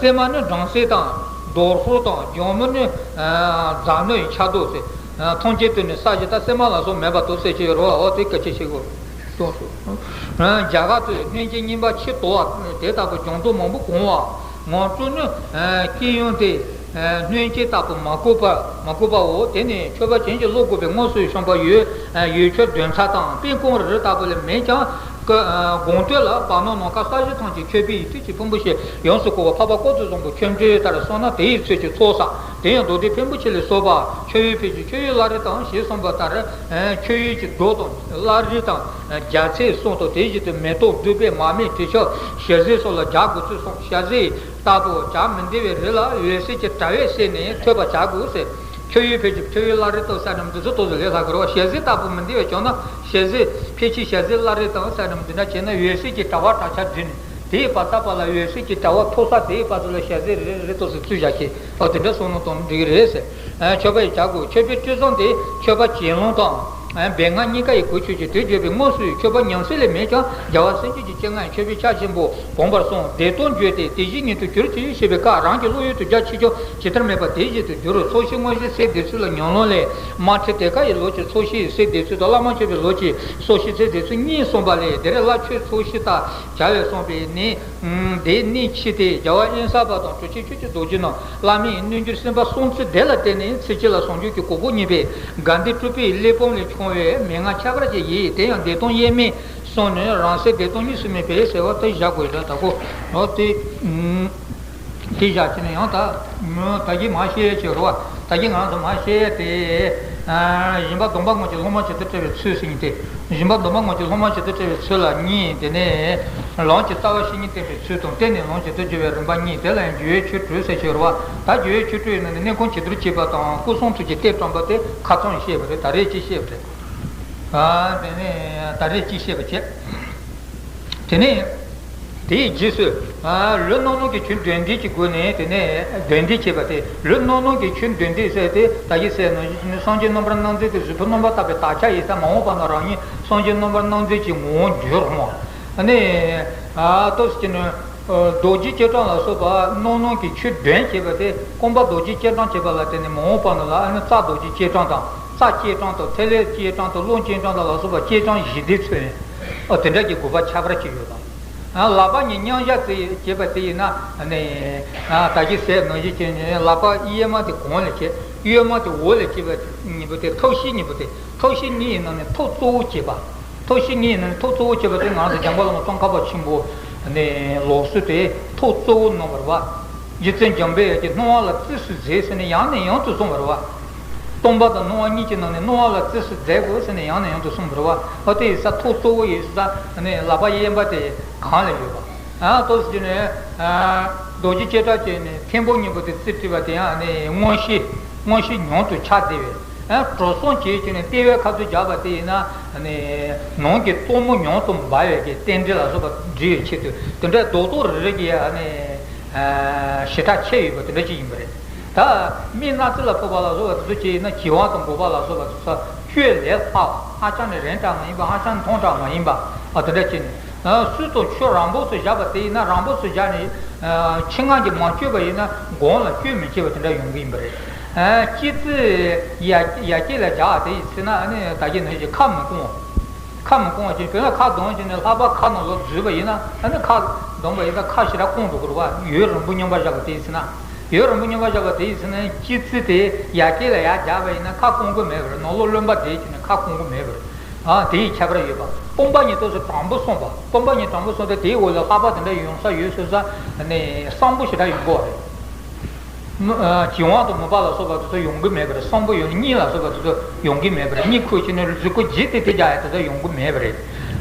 སྲན་མ་ནི་སྦྲང་སྲེ་དང་། རྡོ་ཧོར་དང་། སྦྱང་མོ་ནི་རྫ་ནོར་ཡི་ཆ་ལྡོག་ཟེར། ཐམས་ཅད་དུ་ནི་ས་གཞི་དང་། སྲན་མ་ལ་སོགས་མེད་པར་འདུག་ཟེར་གྱི་ཡོད་རེད་བ། འོ་དེ་སྐད་ཆ་བཤད་དགོས། རྒྱ་གར་དུ་སྣོད་ཀྱི་རྙིང་པ་ཆེས་དོག་པ་དེ་ལྟ་བུ་སྦྱང་ཚུལ་མང་པོ་གོ་བ། ངོ་སྤྲོད་ནི་སྐྱེ་ཡུལ་དེ་སྣོད་ཀྱི་ལྟ་བུ་མ་གོས་པ། མ་གོས་པའོ། དེ་ནི་མཆོད་པ་བྱིན་གྱིས་རློབ་དགོས་པའི་དངོས་སུ་བྱུང་བ་ཡོད། ཡུལ་ཆོས་འདོན་ས་དང་པད་ཀོང་རི་ལྟ་བུ་ལ་མེད་ཀྱང་། སྐུ་དགོངས་དོན་ལ་བར་སྣང་ནམ་མཁའ་ས་གཞི་ཐམས་ཅད་མཆོད་པའི་ཡིད་ཚུལ་གྱི་ཕུང་པོ་ཞེས་ཡོངས་སུ་བསྐོར་བ་འཕགས་པ་ཀོ་ཙི་བཟང་པོ་མཆོད་འབྲེལ་ལྟར་སོང་ན། དེའི་ཚུལ་གྱི་ཚོགས་བསགས། དེ་ཡང་མདོ་སྡེ་ཕུང་པོ་ཆེ་ལ་སོགས་པ་མཆོད་ཡུལ་ཕལ་ཆེར་མཆོད་ཡུལ་བླ་རེ་དང་ཞེས་གསུངས་པ་ལྟར། མཆོད་ཡུལ་གྱི་མདོ་དང་བླ་རེ་དང་རྒྱ་ཚད་གསུམ་དང་། དེ་བཞིན་དུ་མེ་ཏོག་བདུག་སྤོས་མར་མེ་དྲི་ཆབ་ཞལ་ཟས་སོགས་ལ་སྦྱར་དགོས་ཚུལ་གསུངས། ཞལ་ཟས་ལྟ་བུ་སྦྱར་མི་བདེ་བའི་རིགས་ལ་འོད་ཟེར་གྱི་དྲ་བས་བསྲེགས་ནས་ཐོད་པ་བྱ་དགོས་ཟེར། མཆོད་ཡུལ་ཕལ་ཆེར་མཆོད་ཡུལ་བླ་རེ་དང་ཟེར་ནས་འདི་ཚོ་ཏོག་ཙམ་ལས་སླ་གི་རེད་བ། ཞལ་ཟས་ལྟ་བུ་མི་བདེ་བས་བྱུང་ན། ཞལ་ཟས་ཕལ་ཆེར་ཞལ་ཟས་བླ་རེ་དང་ཟེར་ནས་འདི་འདྲ་བྱས་ན། འོད་ཟེར་གྱི་དྲ་བ་དྲ་ཆ་བསྒྲིགས་ནས། དེའི་བར་ས་བར་ལ་འོད་ཟེར་གྱི་དྲ་བ་ཐོགས་ས་དེའི་བར་ས་ལ་ཞལ་ཟས་རེ་རེ་ཏོག་ཙམ་བཙུགས་བཞག་གི། ཨོ་དེ་འདྲ་སོང་ན་དང་འགྲིག་གི་རེད་ཟེར། མཆོད་པ་ཡི་བྱ་དགོས། མཆོད་པའི་སྤྲོས་བཟང་དེ་མཆོད་པ་གྱེན་ལོང་དང་། འབེབས་སྔགས་གཉིས་ཀ་ཡི་གོ་ཆོད་ཅིང་། དེ་བརྗོད་པའི་དངོས་སུ་མཆོད་པ་ཉམས་སུ་ལེན་མེད་ཀྱང་། རྒྱལ་བ་སྲས་བཅས་ཀྱི་སྤྱན་སྔར་མཆོད་པའི་ཕྱག་ཆེན་པོ་བུམ་པར་གསུངས། བདེ་སྟོང་བརྗོད་དེ་དེ་བཞིན་ཉིད་དུ་གྱུར་ཅིག་ཞེས་པའི་སྐབས། རང་གི་བློ་ཡུལ་དུ་རྒྱ་ཆེ་ཆུང་ཇི་ལྟར་མེད་པ་དེ་བཞིན་དུ་གྱུར། ཚོགས་ཞིང་མངོན་ཤེས་སའི་བདེ་ཚུལ་ལ་ཉམས་ལེན་ལས། དམར་ཁྲིད་དེ་ཀ་ཡི་ལུགས་ཀྱི་ཚོགས་ཞིང་སའི་བདེ་ཚུལ་དང་། བླ་མ་མཆོད་པའི་ལུགས་ཀྱི་ཚོགས་ཞིང་སའི་བདེ་ཚུལ་གཉིས་གསུངས་པ་ལས། འདིར་བླ་མཆོད་ཚོགས་ཞིང་ལྟར་བྱ་བའི་གསུངས་པས་ནི། དེའི་གནད་ཕྱེ་སྟེ། རྒྱལ་བ་དབེན་ས་པ་དང་གྲུབ་ཆེན་ཆོས་ཀྱི་རྡོ་རྗེ་རྣམས་བླ་མའི་རྣལ་འབྱོར་སེམས་དཔའ་གསུང་ཚུལ་དེ་ལ་བརྟེན་ནས། ཚིགས་བཅད་ལ་ཟུང་འཇུག་གི་གོ་འཕང་བརྙེས་པའི་དགའ་ལྡན་སྤྲུལ་པའི་གླེགས་བམ་ལས་བྱུང་བའི་མན་ངག་ཁྱད་པར་ཅན་ཡིན། དེ་ཡང་བདེ་སྟོང་དབྱེར་མེད་གསུམ་ནི་རང་སའི་བདེ་སྟོང་གཉིས་སུ་མེད་པས་ཟེར་བ་དེ་བཞག་དགོས་རེད། ད་གོ་འོ་དེ། དེ་བཞག་བྱས་ནས་ཡང་ད། ད་གིན་མར་བཤད་ཡས་ཅིག་རེད་བ། ད་གིན་ང་ཚོ་མར་བཤད་ཡས་དེ། སྦྱིན་པ་སྡོམ་པ་དངོས་ཀྱི་སློབ་མ་ཇི་ལྟར་བཀྲི་བའི་ཚུལ་ཟེར་མཁན་དེ། སྦྱིན་པ་སྡོམ་པ་དངོས་ཀྱི་སློབ་མ་ཇི་ལྟར་བཀྲི་བའི་ཚུལ་ལ་གཉིས། དེ་ནས་ལམ་གྱི་རྩ་བ་བཤེས་གཉེན་བསྟེན་པའི་ཚུལ་དང་། བསྟེན་ནས་ལམ་ཇི་ལྟར་བགྲོད་པའི་རིམ་པ་གཉིས། དེ་ལ་ཡང་རྒྱུ་བའི་ཆོས་དྲུག་ཟེར་གྱི་ཡོད་རེད་བ། ད་རྒྱུ་བའི་ཆོས་དྲུག་ཡིན་ན་ནི། གནས་སྐོང་བྱི་དོར་བྱེད་པ་དང་། སྐུ་གསུང་ཐུགས་ཀྱི་རྟེན་བཀྲམ་པ་དེ་ཁ་ཙམ་བཤད་པ་རེད། ད་རེས་ཅིག་བཤད་པ་རེད། དེ་ནས་ད་རེས་ཅིག་བཤད་པ་བྱས། དེ་ནས་དེའི་རྗེས་སུ། ལུས་རྣམ་སྣང་གི་ཆོས་འདོན་འདོན་གྱི་སྒོ་ནས། དེ་ནས་འདོན་འདོན་བྱེད་པ་དེ། ལུས་རྣམ་སྣང་གི་ཆོས་འདོན་འདོན་ཟེར་དེ། ད་གིན་ཟེར་ནང་བཞིན་སངས་རྒྱས་རྣམ་པར་སྣང་མཛད་དེ། གཟུགས་ཕུང་རྣམ་པར་དག་པའི་དག་བྱ་ཡིན་ཙང་། མ་འོངས་པ་ན་རང་ཉིད་སངས་རྒྱས་རྣམ་པར་སྣང་མཛད་ཀྱི་ངོ་བོར་འགྱུར་རོ། ཨ་ནི། ཏོག་ཙམ་ནི། རྡོ་རྗེ་སྐྱེས་གྲོལ་ལ་སོགས་པ་རྣམ་སྣང་གི་ཆོས་འདོན་བྱེད་པ་དེ། སྐོམ་པ་རྡོ་རྗེ་སྐྱེས་གྲོལ་བྱེད་པ་ལ་བརྟེན་ནས། མ་འོངས་པ་ན་ལ་ཨ་ནི་རྩ་རྡོ་རྗེ་སྐྱེས་གྲོལ་དང་། རྩ་སྐྱེས་གྲོལ་དང་། ཐིག་ལེ་སྐྱེས་གྲོལ་དང་། རླུང་སྐྱེས་གྲོལ་དང་ལ་སོགས་པ་སྐྱེས་གྲོལ་བཞི་དེ་ཚུལ་ཡིན། ཨོ་དེ་འདྲ་གྱི་དགོས་པ་ཁྱད་པར་ཅིག་ཡོད་དམ། ལག་པ་གཉིས་མཉམ་བཞག་བྱེད་པ་དེ་ཡིན་ན་ནི། ད་གིན་ཟེར་ནང་བཞིན་བྱས་ནས། ལག་པ་གཡས་མ་དེ་གོང་ལ་བྱས། གཡོན་མ་དེ་འོག་ལ་བྱས་པ་གཉིས་པོ་དེ། ཐབས་ཤེས་གཉིས་པོ་དེ། ཐབས་ཤེས་གཉིས་ཡིན་ན་ནི་ཐབས་གཙོ་བོ་བྱེད་པ། ཐབས་ཤེས་གཉིས་ཡིན་ན་ནི་ཐབས་གཙོ་བོ་བྱེད་པ་དེ། ང་ཚོ་འཇམ་མགོན་བླ་མ་ཙོང་ཁ་པ་ཆེན་པོ་ནས་ལུགས་སྲོལ་དེ་ཐབས་གཙོ་བོ་གནང་བ་རེད་བ། རྗེ་བཙུན་འཇམ་དཔལ་དབྱངས་ཀྱིས་སྣང་བ་ལ་རྩིས་སུ་མཛད་ཟེར་ནས་ཡང་ནས་ཡང་དུ་གསུངས་པ་རེད་བ། སྟོང་པ་དང་སྣང་བ་གཉིས་ཀྱི་ནང་ནས་སྣང་བ་ལ་རྩིས་སུ་མཛད་དགོས་ཟེར་ནས་ཡང་ནས་ཡང་དུ་གསུངས་པ་རེད་བ། འོ་དེ་ཡིན་ཙང་ཐབས་གཙོ་བོ་ཡིན་ཙང་ནི་ལག་པ་གཡས་པ་དེ་གང་ལ་ཡོད་པ། ཨ་ཏོག་ཙམ་ནས། རྡོ་རྗེ་སྐྱེས་གྲོལ་བྱས་ནས་ཐེམ་པོ་གཉིས་པོ་དེ་རྩིས་སྤྲད་པ་དེ་ཡང་ནི་མངོན་ཤེས། མངོན་ཤེས་ཉུང་དུ་ཆགས་བསྡད་པས། ཨ་གྲུ་གསུམ་བྱས་བྱས་ནས་ལྟེ་བའི་ཁ་ཐུག་བཞག་པ་དེ་ཡིན་ན་ནི། ནང་གི་གཙོ་མོ་ཉུང་དུ་འབར་བའི་གི་རྟེན་འབྲེལ་ལ་སོགས་པ་འགྲིག་ཡོད་ཆེད་དུ། དེ་འདྲའི་རྡོག་རྡོག་རེ་རེ་གི་ཨ་ནི། ཞེ་དྲག་ཆེ་ཡོད་པ་དེ་འདྲ་ཅིག་ཡིན་པ་རེད། ད་མི་སྣ་རྩེ་ལ་ཕོག་པ་ལ་སོགས་པ་དེ་ཚོ་བྱས་ཡིན་ན། གྱེན་བར་དང་འགོག་པ་ལ་སོགས་པ་དེ་ཚོ་སྤྱོད་ལས་ལྷག་པ། ཧ་ཅང་ནས་རན་དྲགས་མ་ཡིན་པ། ཧ་ཅང་ཐོང་དྲགས་མ་ཡིན་པ། ཨ་དེ་འདྲ་བྱས་ནས། སུ་དང་ཆུ་རང་འབོག་སུ་བཞག་པ་དེ་ཡིན་ན། རང་འབོག་སུ་བཞག་ནས་ཆུ་ངག་གིས་མ་བསྐྱོད་པ་ཡིན་ན། གོང་ལ་བསྐྱོད་མི་བྱེད་པ་དེ་འདྲ་ཡོང་གི་ཡིན་པ་རེད། སྐྱེ་རྩི་ཡ་ཡ་སྐྱེ་ལ་བཞག་དེ་ཡིན་ཟེར་ན། ཨ་ནི་ད་གིན་ནང་བཞིན་ཁ་མི་སྐོང་། ཁ་མི་སྐོང་བ་ཅན། དཔེར་ན་ཁ་གདངས་བྱས་ནས་ལྷགས་པ་ཁ་ནང་ལོགས་འཛུལ་བ་ཡིན་ན། ཨ་ནི་ཁ་གདངས་པ་ཡིན་ན་ཁ་ཞེ་དྲག་སྐོང་འགྲོ་གི་རེད་བ། ཡུན་རིང་པོ་སྙོམས་པར་བཞག་པ་དེ་ཡིན་ཟེར་ན། ཡུན་རིང་པོ་སྙོམས་པར་བཞག་པ་དེ་ཡིན་ཟེར་ན། སྐྱེ་རྩི་དེ་ཡ་སྐྱེ་ལ་ཡར་བཞག་པ་ཡིན་ན་ཁ་སྐོང་གི་མེད་པ་རེད། ནང་ལོགས་རློན་པ་བསྡད་བྱས་ནས་ཁ་སྐོང་གི་མེད་པ་རེད། ཨ་དེ་ཡི་ཁྱད་པར་ཡོད་པ། སྟོང་པ་ཉིད་ཏོག་ཙམ་དྲང་པོ་སོང་བ། སྟོང་པ་ཉིད་དྲང་པོ་སོང་སྟེ། དེའི་འོག་ལ་ལྷགས་པ་དེ་འདྲ་ཡོང་ས་ཡོད་ཟེར་ས་ནས་གསང་པོ་ཞེ་དྲག་ཡོང་གི་ཡོད་རེད། གྱེན་བར་དང་མུན་པ་ལ་སོགས་པ་དེ་ཚོ་ཡོང་གི་མེད་པར། གསང་པོ་ཡོད་ན་གཉིད་ལ་སོགས་པ་དེ་ཚོ་ཡོང་གི་མེད་པར། གཉིད་ཁུག་བྱས་ནས་གཟུགས་པོ་བརྗེད་དེ་དེ་རྒྱག་ཡ་དེ་ཚོ་ཡོང་གི་མེད་པ་རེད།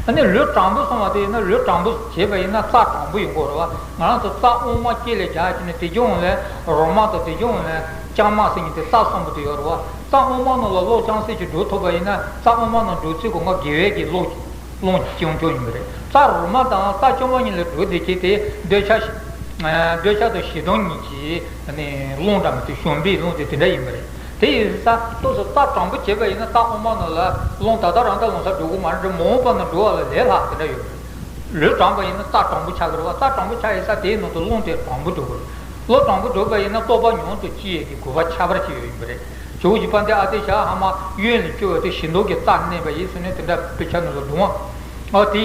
ཨ་ནི་ལུས་དྲང་པོ་སོང་བ་དེ་ཡིན་ན། ལུས་དྲང་པོ་བྱས་པ་ཡིན་ན་རྩ་དྲང་པོ་ཡོང་གི་ཡོད་རེད་བ། ང་རང་ཚོ་རྩ་དབུ་མ་དཀྱིལ་ལ་རྒྱག་བྱས་ནས། དེ་གི་འོག་ལ་རོ་མ་དང་། དེ་གི་འོག་ལ་རྐྱང་མ་ཟེར་མཁན་དེ་རྩ་གསུམ་པོ་དེ་ཡོད་རེད་བ། རྩ་དབུ་མ་ནང་ལ་གློག་རྐྱང་སེལ་གྱི་འགྲོ་ཐུབ་པ་ཡིན་ན། རྩ་དབུ་མ་ནང་འགྲོ་ཚུལ་གོ་ང་དགེ་བའི་གི་གློག་རླུང་གི་རྐྱང་ཕྱོགས་ཡིན་པ་རེད། རྩ་རོ་མ་དང་རྩ་རྐྱང་མ་གཉིས་ལ་འགྲོ་བསྡད་ཀྱི་དེ་འདོད་ཆགས་ཤི། འདོད་ཆགས་དང་ཞེ་སྡང་གཉིས་ཀྱི་རླུང་འདྲ་མི་དེ་བྱུང་བའི་རླུང་དེ་དེ་འདྲ་ཡིན་པ་རེད། དེ་ཡིན་ཙང་ཏོག་ཙམ་རྩ་དྲང་པོ་བྱས་པ་ཡིན་ན་རྩ་དབུ་མ་ནང་ལ་རླུང་ད་ལྟ་རང་ད་ལོང་ས་འགྲོ་གི་མ་རེད། མ་འོངས་པ་ན་འགྲོ་བ་ལ་ལས་སླ་དེ་འདྲ་ཡོད་པ་རེད། ལུས་དྲང་པ་ཡིན་ན་རྩ་དྲང་པོ་ཆགས་ཀྱི་རེད་བ། རྩ་དྲང་པོ་ཆགས་ཡིན་ཙང་དེའི་ནང་དུ་རླུང་དེ་དྲང་པོ་འགྲོ་གི་རེད། བློ་དྲང་པོ་འགྲོ་བ་ཡིན་ན་རྟོག་པ་ཉུང་དུ་སྐྱེ་ཡས་ཀྱི་དགོས་པ་ཁྱད་པར་ཅིག་ཡོད་ཡིན་པ་རེད། ཇོ་བོ་རྗེ་དཔལ་ལྡན་ཨ་ཏི་ཤ་ཧ་མ་གཡོན་ལ་བསྐྱོད་པ་དེ་ཞི་མདོག་གི་རྩ་གནས་པ་ཡིན་ཟེར་ནས་དེ་འདྲ་དཔེ་ཆ་ནང་ལ་འདུག་ཨང་། ཨོ་དེ་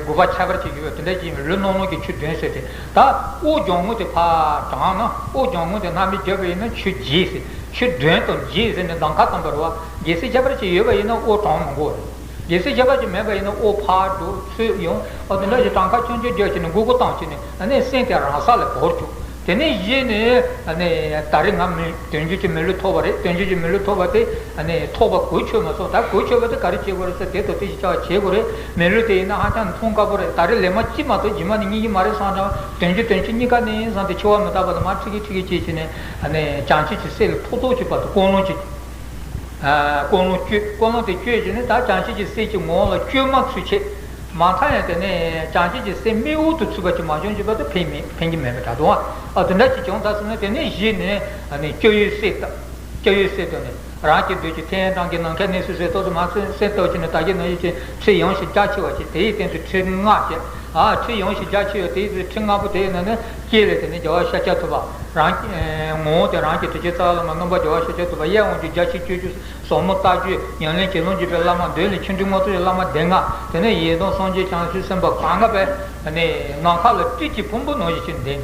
དགོས་པ་ཁྱད་པར་ཅིག་ཡོད་པ་དེ་འདྲ་ཅིག་ཡིན་པས་ལུས་རྣམ་སྣང་གི་ཆུ་བདུན་ཟེར་ཏེ། ད་དབུགས་རྒྱབ་ངོས་དེ་ཕར་དྲངས་ན། དབུགས་རྒྱབ་ངོས་དེ་སྣང་མེད་བརྒྱབ་པ་ཡིན་ན་ཆུ་བརྒྱད་ཟེར། ཆུ་བདུན་དང་བརྒྱད་ཟེར་ནས་གདངས་ཁ་བཏང་པ་རེད་བ། རྒྱལ་སྲིད་ཁྱད་པར་ཅིག་ཡོད་པ་ཡིན་ན་དབུགས་དྲང་མི་དགོས་རེད། རྒྱལ་སྲིད་ཁྱད་པར་ཅིག་མེད་པ་ཡིན་ན་དབུགས་ཕར་འགྲོ་ཚུར་ཡོང་། ཨ་དེ་འདྲ་ཞིག་གྲངས་ཀ་ཆུང་ཆུང་བརྒྱབ་བྱས་ནས་སྒུར་སྒུར་བཏང་བྱས་ནས་ཨ་ནི་སེམས་དེ་རང་ས་ལ་བོར་བཅུག་དེ་ནས་གཞི་ནས་ཨ་ནི་ད་རེས་ང་མི་དོན་བརྒྱུད་ཀྱི་མི་ལུས་ཐོབ་པ་རེད། དོན་བརྒྱུད་ཀྱི་མི་ལུས་ཐོབ་པ་དེ་ཨ་ནི་ཐོབ་པ་གོ་ཆོད་མ་སོང་། ད་གོ་ཆོད་པ་དེ་ག་རེ་བྱེད་དགོས་རེད་ཟེར། དེ་དང་དེ་ཞིག་བྱ་བ་བྱེད་དགོས་རེད། མི་ལུས་དེ་ཡིན་ན་ཧ་ཅང་མཐོང་དཀའ་པོ་རེད། ད་རེས་ལས་མ་གཅིག་མ་གཏོགས་རྗེས་མ་ནས་རྙེད་ཀྱི་མ་རེད་བསམ་ཙང་། དོན་བརྒྱུད་དོན་བརྒྱུད་གཉིས་ཀ་ནས་ཡིན་བསམ་སྟེ་འཆི་བ་མི་རྟག་པ་དང་མར་འཁྲིད་ཀྱི་འཁྲིད་ཀྱི་བྱེད་བྱས་ནས་ཨ་ནི་བྱང་ཆུབ་ཀྱི་སེམས་ལ་ཐོག་ཐོག་གཅིག་བར་དུ་ཀུན་སློང་གཅིག་ཀུན་སློང་བཅོས། ཀུན་སློང་དེ་བཅོས་བྱས་ནས་ད་བྱང་ཆུབ་ཀྱི་སེམས་ཀྱི་ངོ་བོ་ལ་བཅོས་མ་ཚུད་ཆེད། མ་མཐའ་ཡང་དེ་ནས་བྱང་ཆུབ་ཀྱི་སེམས་རྨེའུ་ཐུག་ཚུད་པ་ཅིག་མ་བྱུང་བྱས་པ་དེ་ཕན་མེད། ཕན་གྱི་མེད་པ་འདྲ་འདུག་ཨ། ཨ་དེ་འདྲ་ཅིག་བྱུང་ད་ཟེར་ན་དེ་ནས་གཞི་ནས་ཨ་ནི་སྐྱོ་བའི་སེམས་དང་། སྐྱོ་བའི་སེམས་དང་ནི་རང་གི་འདོད་ཀྱི་ཐེན་ཀྲང་གི་ནམ་མཁའི་གནས་སུ་ཟེར་ཏོག་ཙམ་མ་སེམས་སེམས་ལྟ་བ་ཅིག་ནི་ད་གིན་ནང་བཞིན་ཅིག་ཁྲི་ཡངས་ཤིང་རྒྱ་ཆེ་བ་ཅིག་དེའི་སྟེང་དུ་ཁྲི་ལྔ་བྱས། ཨ་ཁྲི་ཡངས་ཤིང་རྒྱ་ཆེ་བ་དེའི་ཁྲི་ལྔ་པོ་དེའི་ནང་ནས་དཀྱིལ་ལས་དེ་ནི་རྒྱལ་བ་ཤཱཀྱ་ཐུབ་པ། རང་གི་ངོ་བོ་དེ་རང་གི་དྲིན་ཅན་རྩ་བ་ལ་མ་སྣང་བ་རྒྱལ་བ་ཤཱཀྱ་ཐུབ་པ། གཡས་དབང་ཕྱུག་རྒྱ་ཆེ་སྤྱོད་བཅུ། ཟབ་མོ་ལྟ་བཅུ། ཉམས་ལེན་ཇེ་ལོངས་སྤྱོད་པའི་བླ་མ། མདུན་ལ་ཆོ་འཕྲུལ་དངོས་གྲུབ་ཀྱི་བླ་མ་སྡེ་ལྔ། དེ་ནས་ཡེ་སྟོང་སངས་རྒྱས་བྱང་ཆུབ་སེམས་དཔའ་གང་ག་པས་ནི་ནམ་མཁའ་ལ་སྤྲིན་གྱི་ཕུང་པོ་ནང་བཞིན་ཅིག་ལྡན།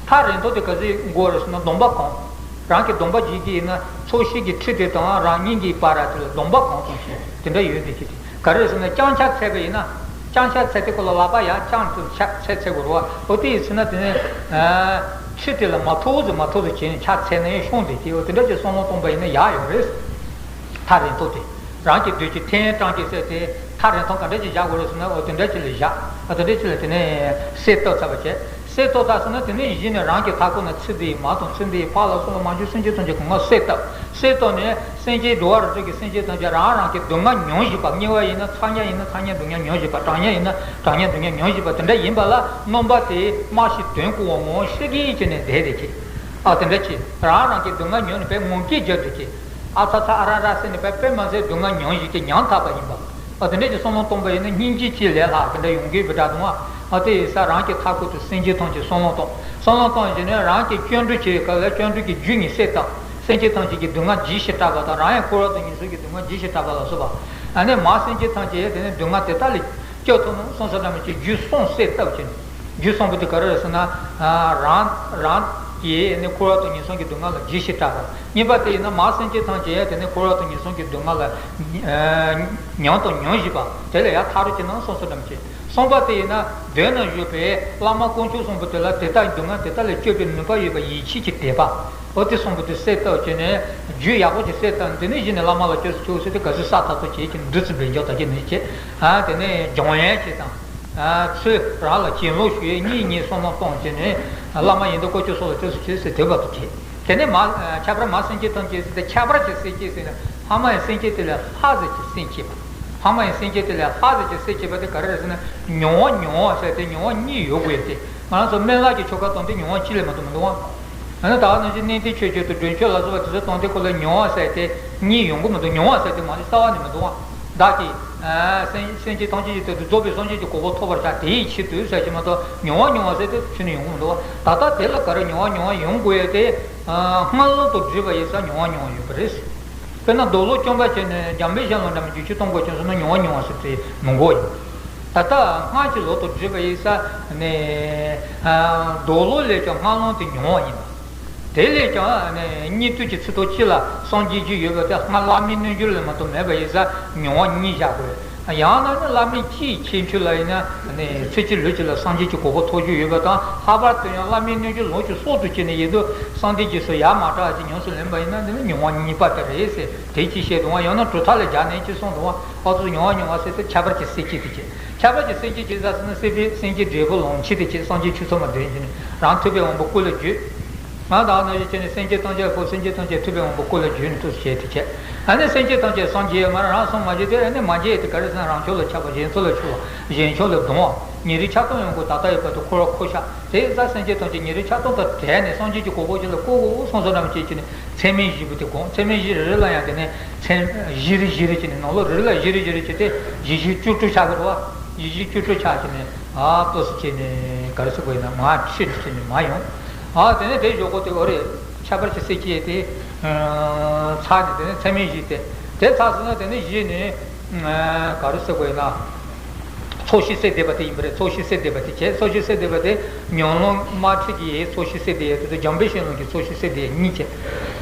ཐག་རིང་ཐུང་དེ་ག་ཚོད་དགོས་རེད་ཟེར་ན་སྡོམ་པ་གང་། རང་གི་སྡོམ་པ་བྱེད་ཀྱི་ཡིན་ན་ཚོགས་ཞིང་གི་ཁྲི་དེ་དང་རང་སྙིང་གི་བར་དེ་ལ་སྡོམ་པ་གང་ཙམ་བྱེད་དེ་འདྲ་ཡོད་དེ་ཅི་དེ་ག་རེ་ཟེར་ན་རྐྱང་ཆ་ཚད་པ་ཡིན་ན། རྐྱང་ཆ་ཚད་དེ་ཁོ་ལ་ལག་པ་ཡར་རྐྱང་དུ་ཆ་ཚད་ཚད་དགོས་རེད་བ། འོ་དེ་ཡིན་ཟེར་ན་དེ་ནས་ཁྲི་དེ་ལ་མ་ཐུག་ཙམ་མ་ཐུག་ཙམ་བྱས་ནས་ཆ་ཚད་ན་ཡང་ཤོང་དེ་ཅི། འོ་དེ་འདྲ་ཅིག་བསམ་བློ་གཏོང་པ་ཡིན་ན་ཡག་ཡོད་རེད། ཐག་རིང་ཐུང་དེ། རང་གི་འདོད་ཀྱི་ཐེན་ཀྲང་གི་སེམས་དེ་ཐག་རིང་ཐུང་ག་འདྲ་ཅིག་བཞག་དགོས་རེད་ཟེར་ན། འོ་དེ་འདྲ་ཅིག་ལ་བཞག་ཨ་དེ་འདྲ་ཅིག་ལ་དེ་ནས་སེམས་གཏོད་ཚར་བ་བྱས། སེམས་གཏོད་ཚར་ཟེར་ན་དེ་ནས་གཞི་ནས་རང་གི་མཐའ་འཁོར་ན་ཚེ་འདི་ཡི་མ་དང་ཚེ་འདི་ཡི་ཕ་ལ་སོགས་པ་མ་གྱུར་སེམས་ཅན་ཐམས་ཅད་གང་ག་སེམས་གཏོད། སེམས་གཏོད་ནས་སེམས་ཅན་འགྲོ་བ་རིགས་དྲུག་གི་སེམས་ཅན་ཐམས་ཅད་རང་རང་གི་སྡུག་བསྔལ་མྱོང་བཞིན་པ། དམྱལ་བ་ཡིན་ན་ཚ་དམྱལ་ཡིན་ན་ཚ་དམྱལ་སྡུག་བསྔལ་མྱོང་བཞིན་པ། གྲང་དམྱལ་ཡིན་ན་གྲང་དམྱལ་སྡུག་བསྔལ་མྱོང་བཞིན་པ་དེ་འདྲ་ཡིན་པ་ལ་སྣོམ་པ་དེ་སྨྲ་ཤེས་དོན་གོ་བ་ངོ་ཤེས་ཀྱིན་བྱས་ནས་བསྡད་དེ་ཁྱེད། ཨ་དེ་འདྲ་ཅིག་རང་རང་གི་སྡུག་བསྔལ་མྱོང་ནས་པའི་ངུ་སྐད་རྒྱག་དུས་ཀྱི། ཨ་ཚ་ཚ་ཨ་ར་ར་ཟེར་ནས་པའི་དཔེ་མ་ཟད་སྡུག་བསྔལ་མྱོང་བཞིན་གྱི་ཉམ་ཐག་པ་ཡིན་པ། ཨ་དེ་འདྲ་ཅིག་བསམ་བློ་གཏོང་པ་ཡིན་ན་སྙིང་རྗེ་ཅིག་ལས་ལྷག་དེ་འདྲ་ཡོང་གི་བི་དྲག་འདུག་ཨ། ཨ་དེ་ཡིན་ས་རང་གི་མཐའ་འཁོར་དུ་སེམས་ཅན་ཐམས་ཅད་བསམ་བློ་གཏོང་། བསམ་བློ་གཏོང་བཞིན་ནས་རང་གི་སྐྱབས་འགྲོ་བྱེད་སྐབས་ལ་སྐྱབས་འགྲོ་གི་རྒྱུ་གཉིས་སེམས་དང་། སེམས་ཅན་ཐམས་ཅད་ཀྱི་སྡུག་བསྔལ་ཇི་ཞིག་བསྐྲད་པ་དང་རང་ཡང་འཁོར་བ་དང་ངན་སོང་གི་སྡུག་བསྔལ་ཇི་ཞིག་བསྐྲད་པ་ལ་སོགས་པ། ཨ་ནི་མ་སེམས་ཅན་ཐམས་ཅད་དེ་ནི་སྡུག་བསྔལ་དེ་དག་ལས་སྐྱོབ་ཐུབ་ན་བསམ་ས་འདྲ་མི་བྱེད་རྒྱུ་གསུམ་གསལ་བཏབ་ཀྱི་ནི། རྒྱུ་གསུམ་པོ་དེ་ག་རེ་རེད་ཟེར་ན། རང་རང་གིས་ནི་འཁོར་བ་དང་ངན་སོང་གི་སྡུག་བསྔལ་ལ་ཇི་ཞིག་བསྐྲད་པ། གཉིས་པ་དེ་ཡིན་ན་མ་སེམས་ཅན་ཐམས་ཅད་དེ་ནི་འཁོར་བ་དང་ངན་སོང་གི་སྡུག་བསྔལ་ལ་མྱོང་དང་མྱོང་བཞིན་པ་དེ་ལ་ཡང་ཐག་རིང་ཅིག་ན་བསམ་ས་འདྲ་མི་བྱེད། གསུམ་པ་དེ་ཡིན་ན་མདུན་ན་བཞུགས་པའི་བླ་མ་དཀོན་མཆོག་གསུམ་པོ་དེ་ལ་དེ་དག་སྡུག་བསྔལ་དེ་དག་ལས་སྐྱོབ་པའི་ནུས་པ་ཡོད་པ་ཡིད་ཆེས་ཀྱི་དད་པ། འོ་དེ་གསུམ་པོ་དེ་གསལ་བཏབ་བྱས་ནས་རྒྱུ་ཡག་པོ་ཅིག་གསལ་བཏབ། དེ་ནས་གཞི་ནས་བླ་མ་ལ་སྐྱབས་སུ་མཆིའོ་ཟེར་ཏེ་ག་ཚོད་ས་ཐག་ཐག་བྱེད་ཀྱི་འདི་ཚོ་འབད་འཇོག་ད་ཀྱི་ནས་བྱེད། ཨ་དེ་ནས་སྦྱོང་ཡས་བྱེད་དང་། ཨ་ཚུལ་རང་ལ་གྱེན་ལོག་ཞུགས་ཡས་གཉིས་གཉིས་བསམ་བློ་གཏོང་བྱས་ནས་བླ་མ་ཡི་དམ་དཀོན་མཆོག་སོགས་ལ་སྐྱབས་སུ་མཆིའོ་ཟེར་དེ་བར་དུ་བྱེད། དེ་ནས་མ་ཁྱད་པར་མ་སེམས་ཅན་ཐམས་ཅད་ཟེར་ཏེ་ཁྱད་པར་གྱི་སེམས་བསྐྱེད་ཟེར་ན་ཕ་མ་ཡི་སེམས་བསྐྱེད་དེ་ལས་ལྷག་ཟེར་གྱི་སེམས་བསྐྱེད་པ། ཕ་མ་ཡི་སེམས་བསྐྱེད་དེ་ལས་ལྷག་ཟེར་གྱི་སེམས་བསྐྱེད་པ་དེ་ག་རེ་རེད་ཟེར་ན་མྱོང་བ་མྱོང་བ་ཟེར་ཏེ་མྱོང་བ་གཉིས་ཡོད་དགོས་ཏེ། ང་རང་ཚོ་སྨན་བླ་གི་ཆོ་ག་དང་དེ་མྱོང་བ་གཅིག་ལས་མ་གཏོགས་མི་འདུག་བ། ཨ་ནི་ད་ག་ནང་བཞིན་གནས་བརྟན་ཆོས་སྤྱོད་དང་སྒྲོན་ཆོས་ལ་སོགས་པ་དེ་ཚོ་དང་དེ་ཁོ་ལ་མྱོང་བ་ཟེར་ཏེ་གཉིས་ཡོང་གི་མི་འདུག་མྱོང་བ་ཟེར་ཏེ་མ་གཏོགས་རྩ་བ་ནས་མི་འདུག་བ། བདག་གིས་ཨ་སེམས་སེམས་ཅན་ཐམས་ཅད་ཀྱི་དོན་དུ་རྫོགས་པའི་སངས་རྒྱས་ཀྱི་གོ་འཕང་ཐོབ་པར་བྱ་དེའི་ཆེད་དུ་ཟེར་གྱི་མ་གཏོགས་མྱོང་བ་མྱོང་བ་ཟེར་ཏེ་ཁྱོན་ནས་ཡོང་གི་མི་འདུག་བ། ད་ལྟ་དེ་ལ་ག་རེ་མྱོང་བ་མྱོང་བ་ཡོང་དགོས་ཡས་དེ། སྔ་ལོང་དང་སྒྲིབ་པ་ཡིན་ཙང་མྱོང་བ་མྱོང་བ་ཡོད་པ་རེད། དཔེར་ན་རྡོ་ལོག་བཅོམ་པ་བྱས་ནས་འཇམ་དཔལ་གཞན་ལ་འདྲ་མི་འགྱུར་ཆུ་གཏོང་དགོས་ཀྱང་ཟེར་ན་མྱོང་བ་མྱོང་བ་ཟེར་དེ་མི་འགོག་ཡིན། ད་ལྟ་སྔར་གྱི་ལོ་དང་སྒྲིབ་པ་ཡིན་ས་ནས་རྡོ་ལོག་ལས་ཀྱང་སྔ་ལོང་དེ་མྱོང་བ་ཡིན་པ། དེ་ལས་ཀྱང་སྙིགས་དུས་ཀྱི་ཚེ་ཐོག་གཅིག་ལ་སངས་རྒྱས་རྒྱུ་ཡོད་པ་དེ་སྔར་བླ་མའི་རྣལ་འབྱོར་ལས་མ་གཏོགས་མེད་པ་ཡིན་ས་མྱོང་བ་གཉིས་བཞག་དགོས། ཡང་ན་ནི་བླ་མའི་ཅིའི་ཁྱད་ཆོས་ལ་ཡིན་ན་ནི་ཚེ་གཅིག་ལུས་གཅིག་ལ་སངས་རྒྱས་ཀྱི་གོ་འཕང་ཐོབ་རྒྱུ་ཡོད་པ་དང་། ལྷག་པར་དུ་ཡང་བླ་མའི་རྣལ་འབྱོར་ལོངས་སྤྱོད་གསོག་ཏུ་བྱས་ནས་ཡིན་དུས་སངས་རྒྱས་ཀྱི་སོ་ཡར་མར་དྲག་ཅིག་ཉམས་སུ་ལེན་པ་ཡིན་ན་འདི་ནི་མྱོང་བ་གཉིས་པ་དེ་རེད་ཟེར་དེ་ཅིག་བཤད་འདུག་བ། ཡང་ན་གྲུབ་མཐའ་ལ་སྦྱར་ནས་ཅིག་གསུངས་འདུག་བ། ཨ་ཚོ་མྱོང་བ་མྱོང་བ་ཟེར་དུས་ཁྱད་པར་གྱི་སེམས་བསྐྱེད་དེ་བྱེད། ཁྱད་པར་གྱི་སེམས་བསྐྱེད་ཅིག་ཟེར་ན་སྲིད་པའི་སེམས་བསྐྱེད་འབྲས་བུ་ལོངས་ཕྱིར་དེ་བྱེད། སངས་རྒྱས་ཆོས་ཚོགས་མ་འདོན་བྱས་ནས་རང་ཐོས་པའི་དབང་པོ་སྐུ་ལ་བརྗོད། ང་དང་ནང་བཞིན་བྱས་ནས་སེམས་ཅན་ཐམས་ཅད་པོ། སེམས་ཅན་ཐམས་ཅད་ཐུབ་པའི་དབང་པོ་སྐུ་ལ་འཇུས་ནས་ཐུགས་སུ་བྱས་ཏེ་བྱས། ཨ་ནི་སེམས་ཅན་ཐམས་ཅད་སངས་རྒྱས་མ་རང་སངས་མ་རྒྱས་དུས། ཨ་ནི་མ་རྒྱས་དུས་ག་རེ་ཟེར་ན། རང་ཕྱོགས་ལ་ཁྱབ་པ། གཞན་ཕྱོགས་ལ་འཕྱུག་པ། གཞན་ཕྱོགས་ལ་ལྡང་བ། ཉེ་རིང་ཆགས་སྡང་གཡོ་འགུལ་ད་ལྟ་ཡོད་པ་དེ་འཁོར་བར་འཁོར་ཤག་དེ་ཡིན་ཙང་སེམས་ཅན་ཐམས་ཅད་ཉེ་རིང་ཆགས་སྡང་དང་བྲལ་ནས་སངས་རྒྱས་ཀྱི་གོ་འཕང་ཅིག་ལ་བཀོད་དགོས་བསམ་བསམ་འདྲ་མི་བྱེད་ཀྱི་ནས། ཚད་མེད་བཞི་པོ་དེ་དགོངས། ཚད་མེད་བཞི་རེ་རེ་ལ་ཡང་དེ་ནས་ཚད་བཞི་རེ་བཞི་རེ་བྱས་ནས། ནང་ལོགས་རེ་རེ་ལ་བཞི་རེ་བཞི་རེ་བྱས་ཏེ་བཞི་བཞི་བཅུ་དྲུག་ཆགས་ཀྱི་རེད་བ། བཞི་བཞི་བཅུ་དྲུག་ཆགས་བྱས་ནས། ཨ་ཏོག་ཙམ་བྱས་ནས་ག་རེ་ཟེར་དགོས་ཡིན་ན། མར་ཕྱིན་བྱས་ནས་མར་ཡོང་། ཨ་དེ་ནས་དེ་ཞོག་ཁོག་དེ་འོ་རེད། ཁྱད་པར་གྱི་སེམས་བསྐྱེད་དེ་ཚར་ནས། དེ་ནས་ཚད་མེད་བཞི་དེ། དེ་ཚར་སོང་ན་དེ་ནས་གཞི་ནས་ག་རེ་ཟེར་དགོས་ཡིན་ན། ཚོགས་ཞིང་སེལ་འདེབས་པ་དེ་ཡིན་པ་རེད། ཚོགས་ཞིང་སེལ་འདེབས་པ་དེ་བྱས། ཚོགས་ཞིང་སེལ་འདེབས་པ་དེ་ཉམས་ལེན་དམར་ཁྲིད་ཀྱི་ཚོགས་ཞིང་སེལ་འདེབས་ཡས་དེ་དང་། འཇམ་དཔལ་ཤེས་ལྷུན་གྱི་ཚོགས་ཞིང་སེལ་འདེབས་ཡས་གཉིས་བྱས།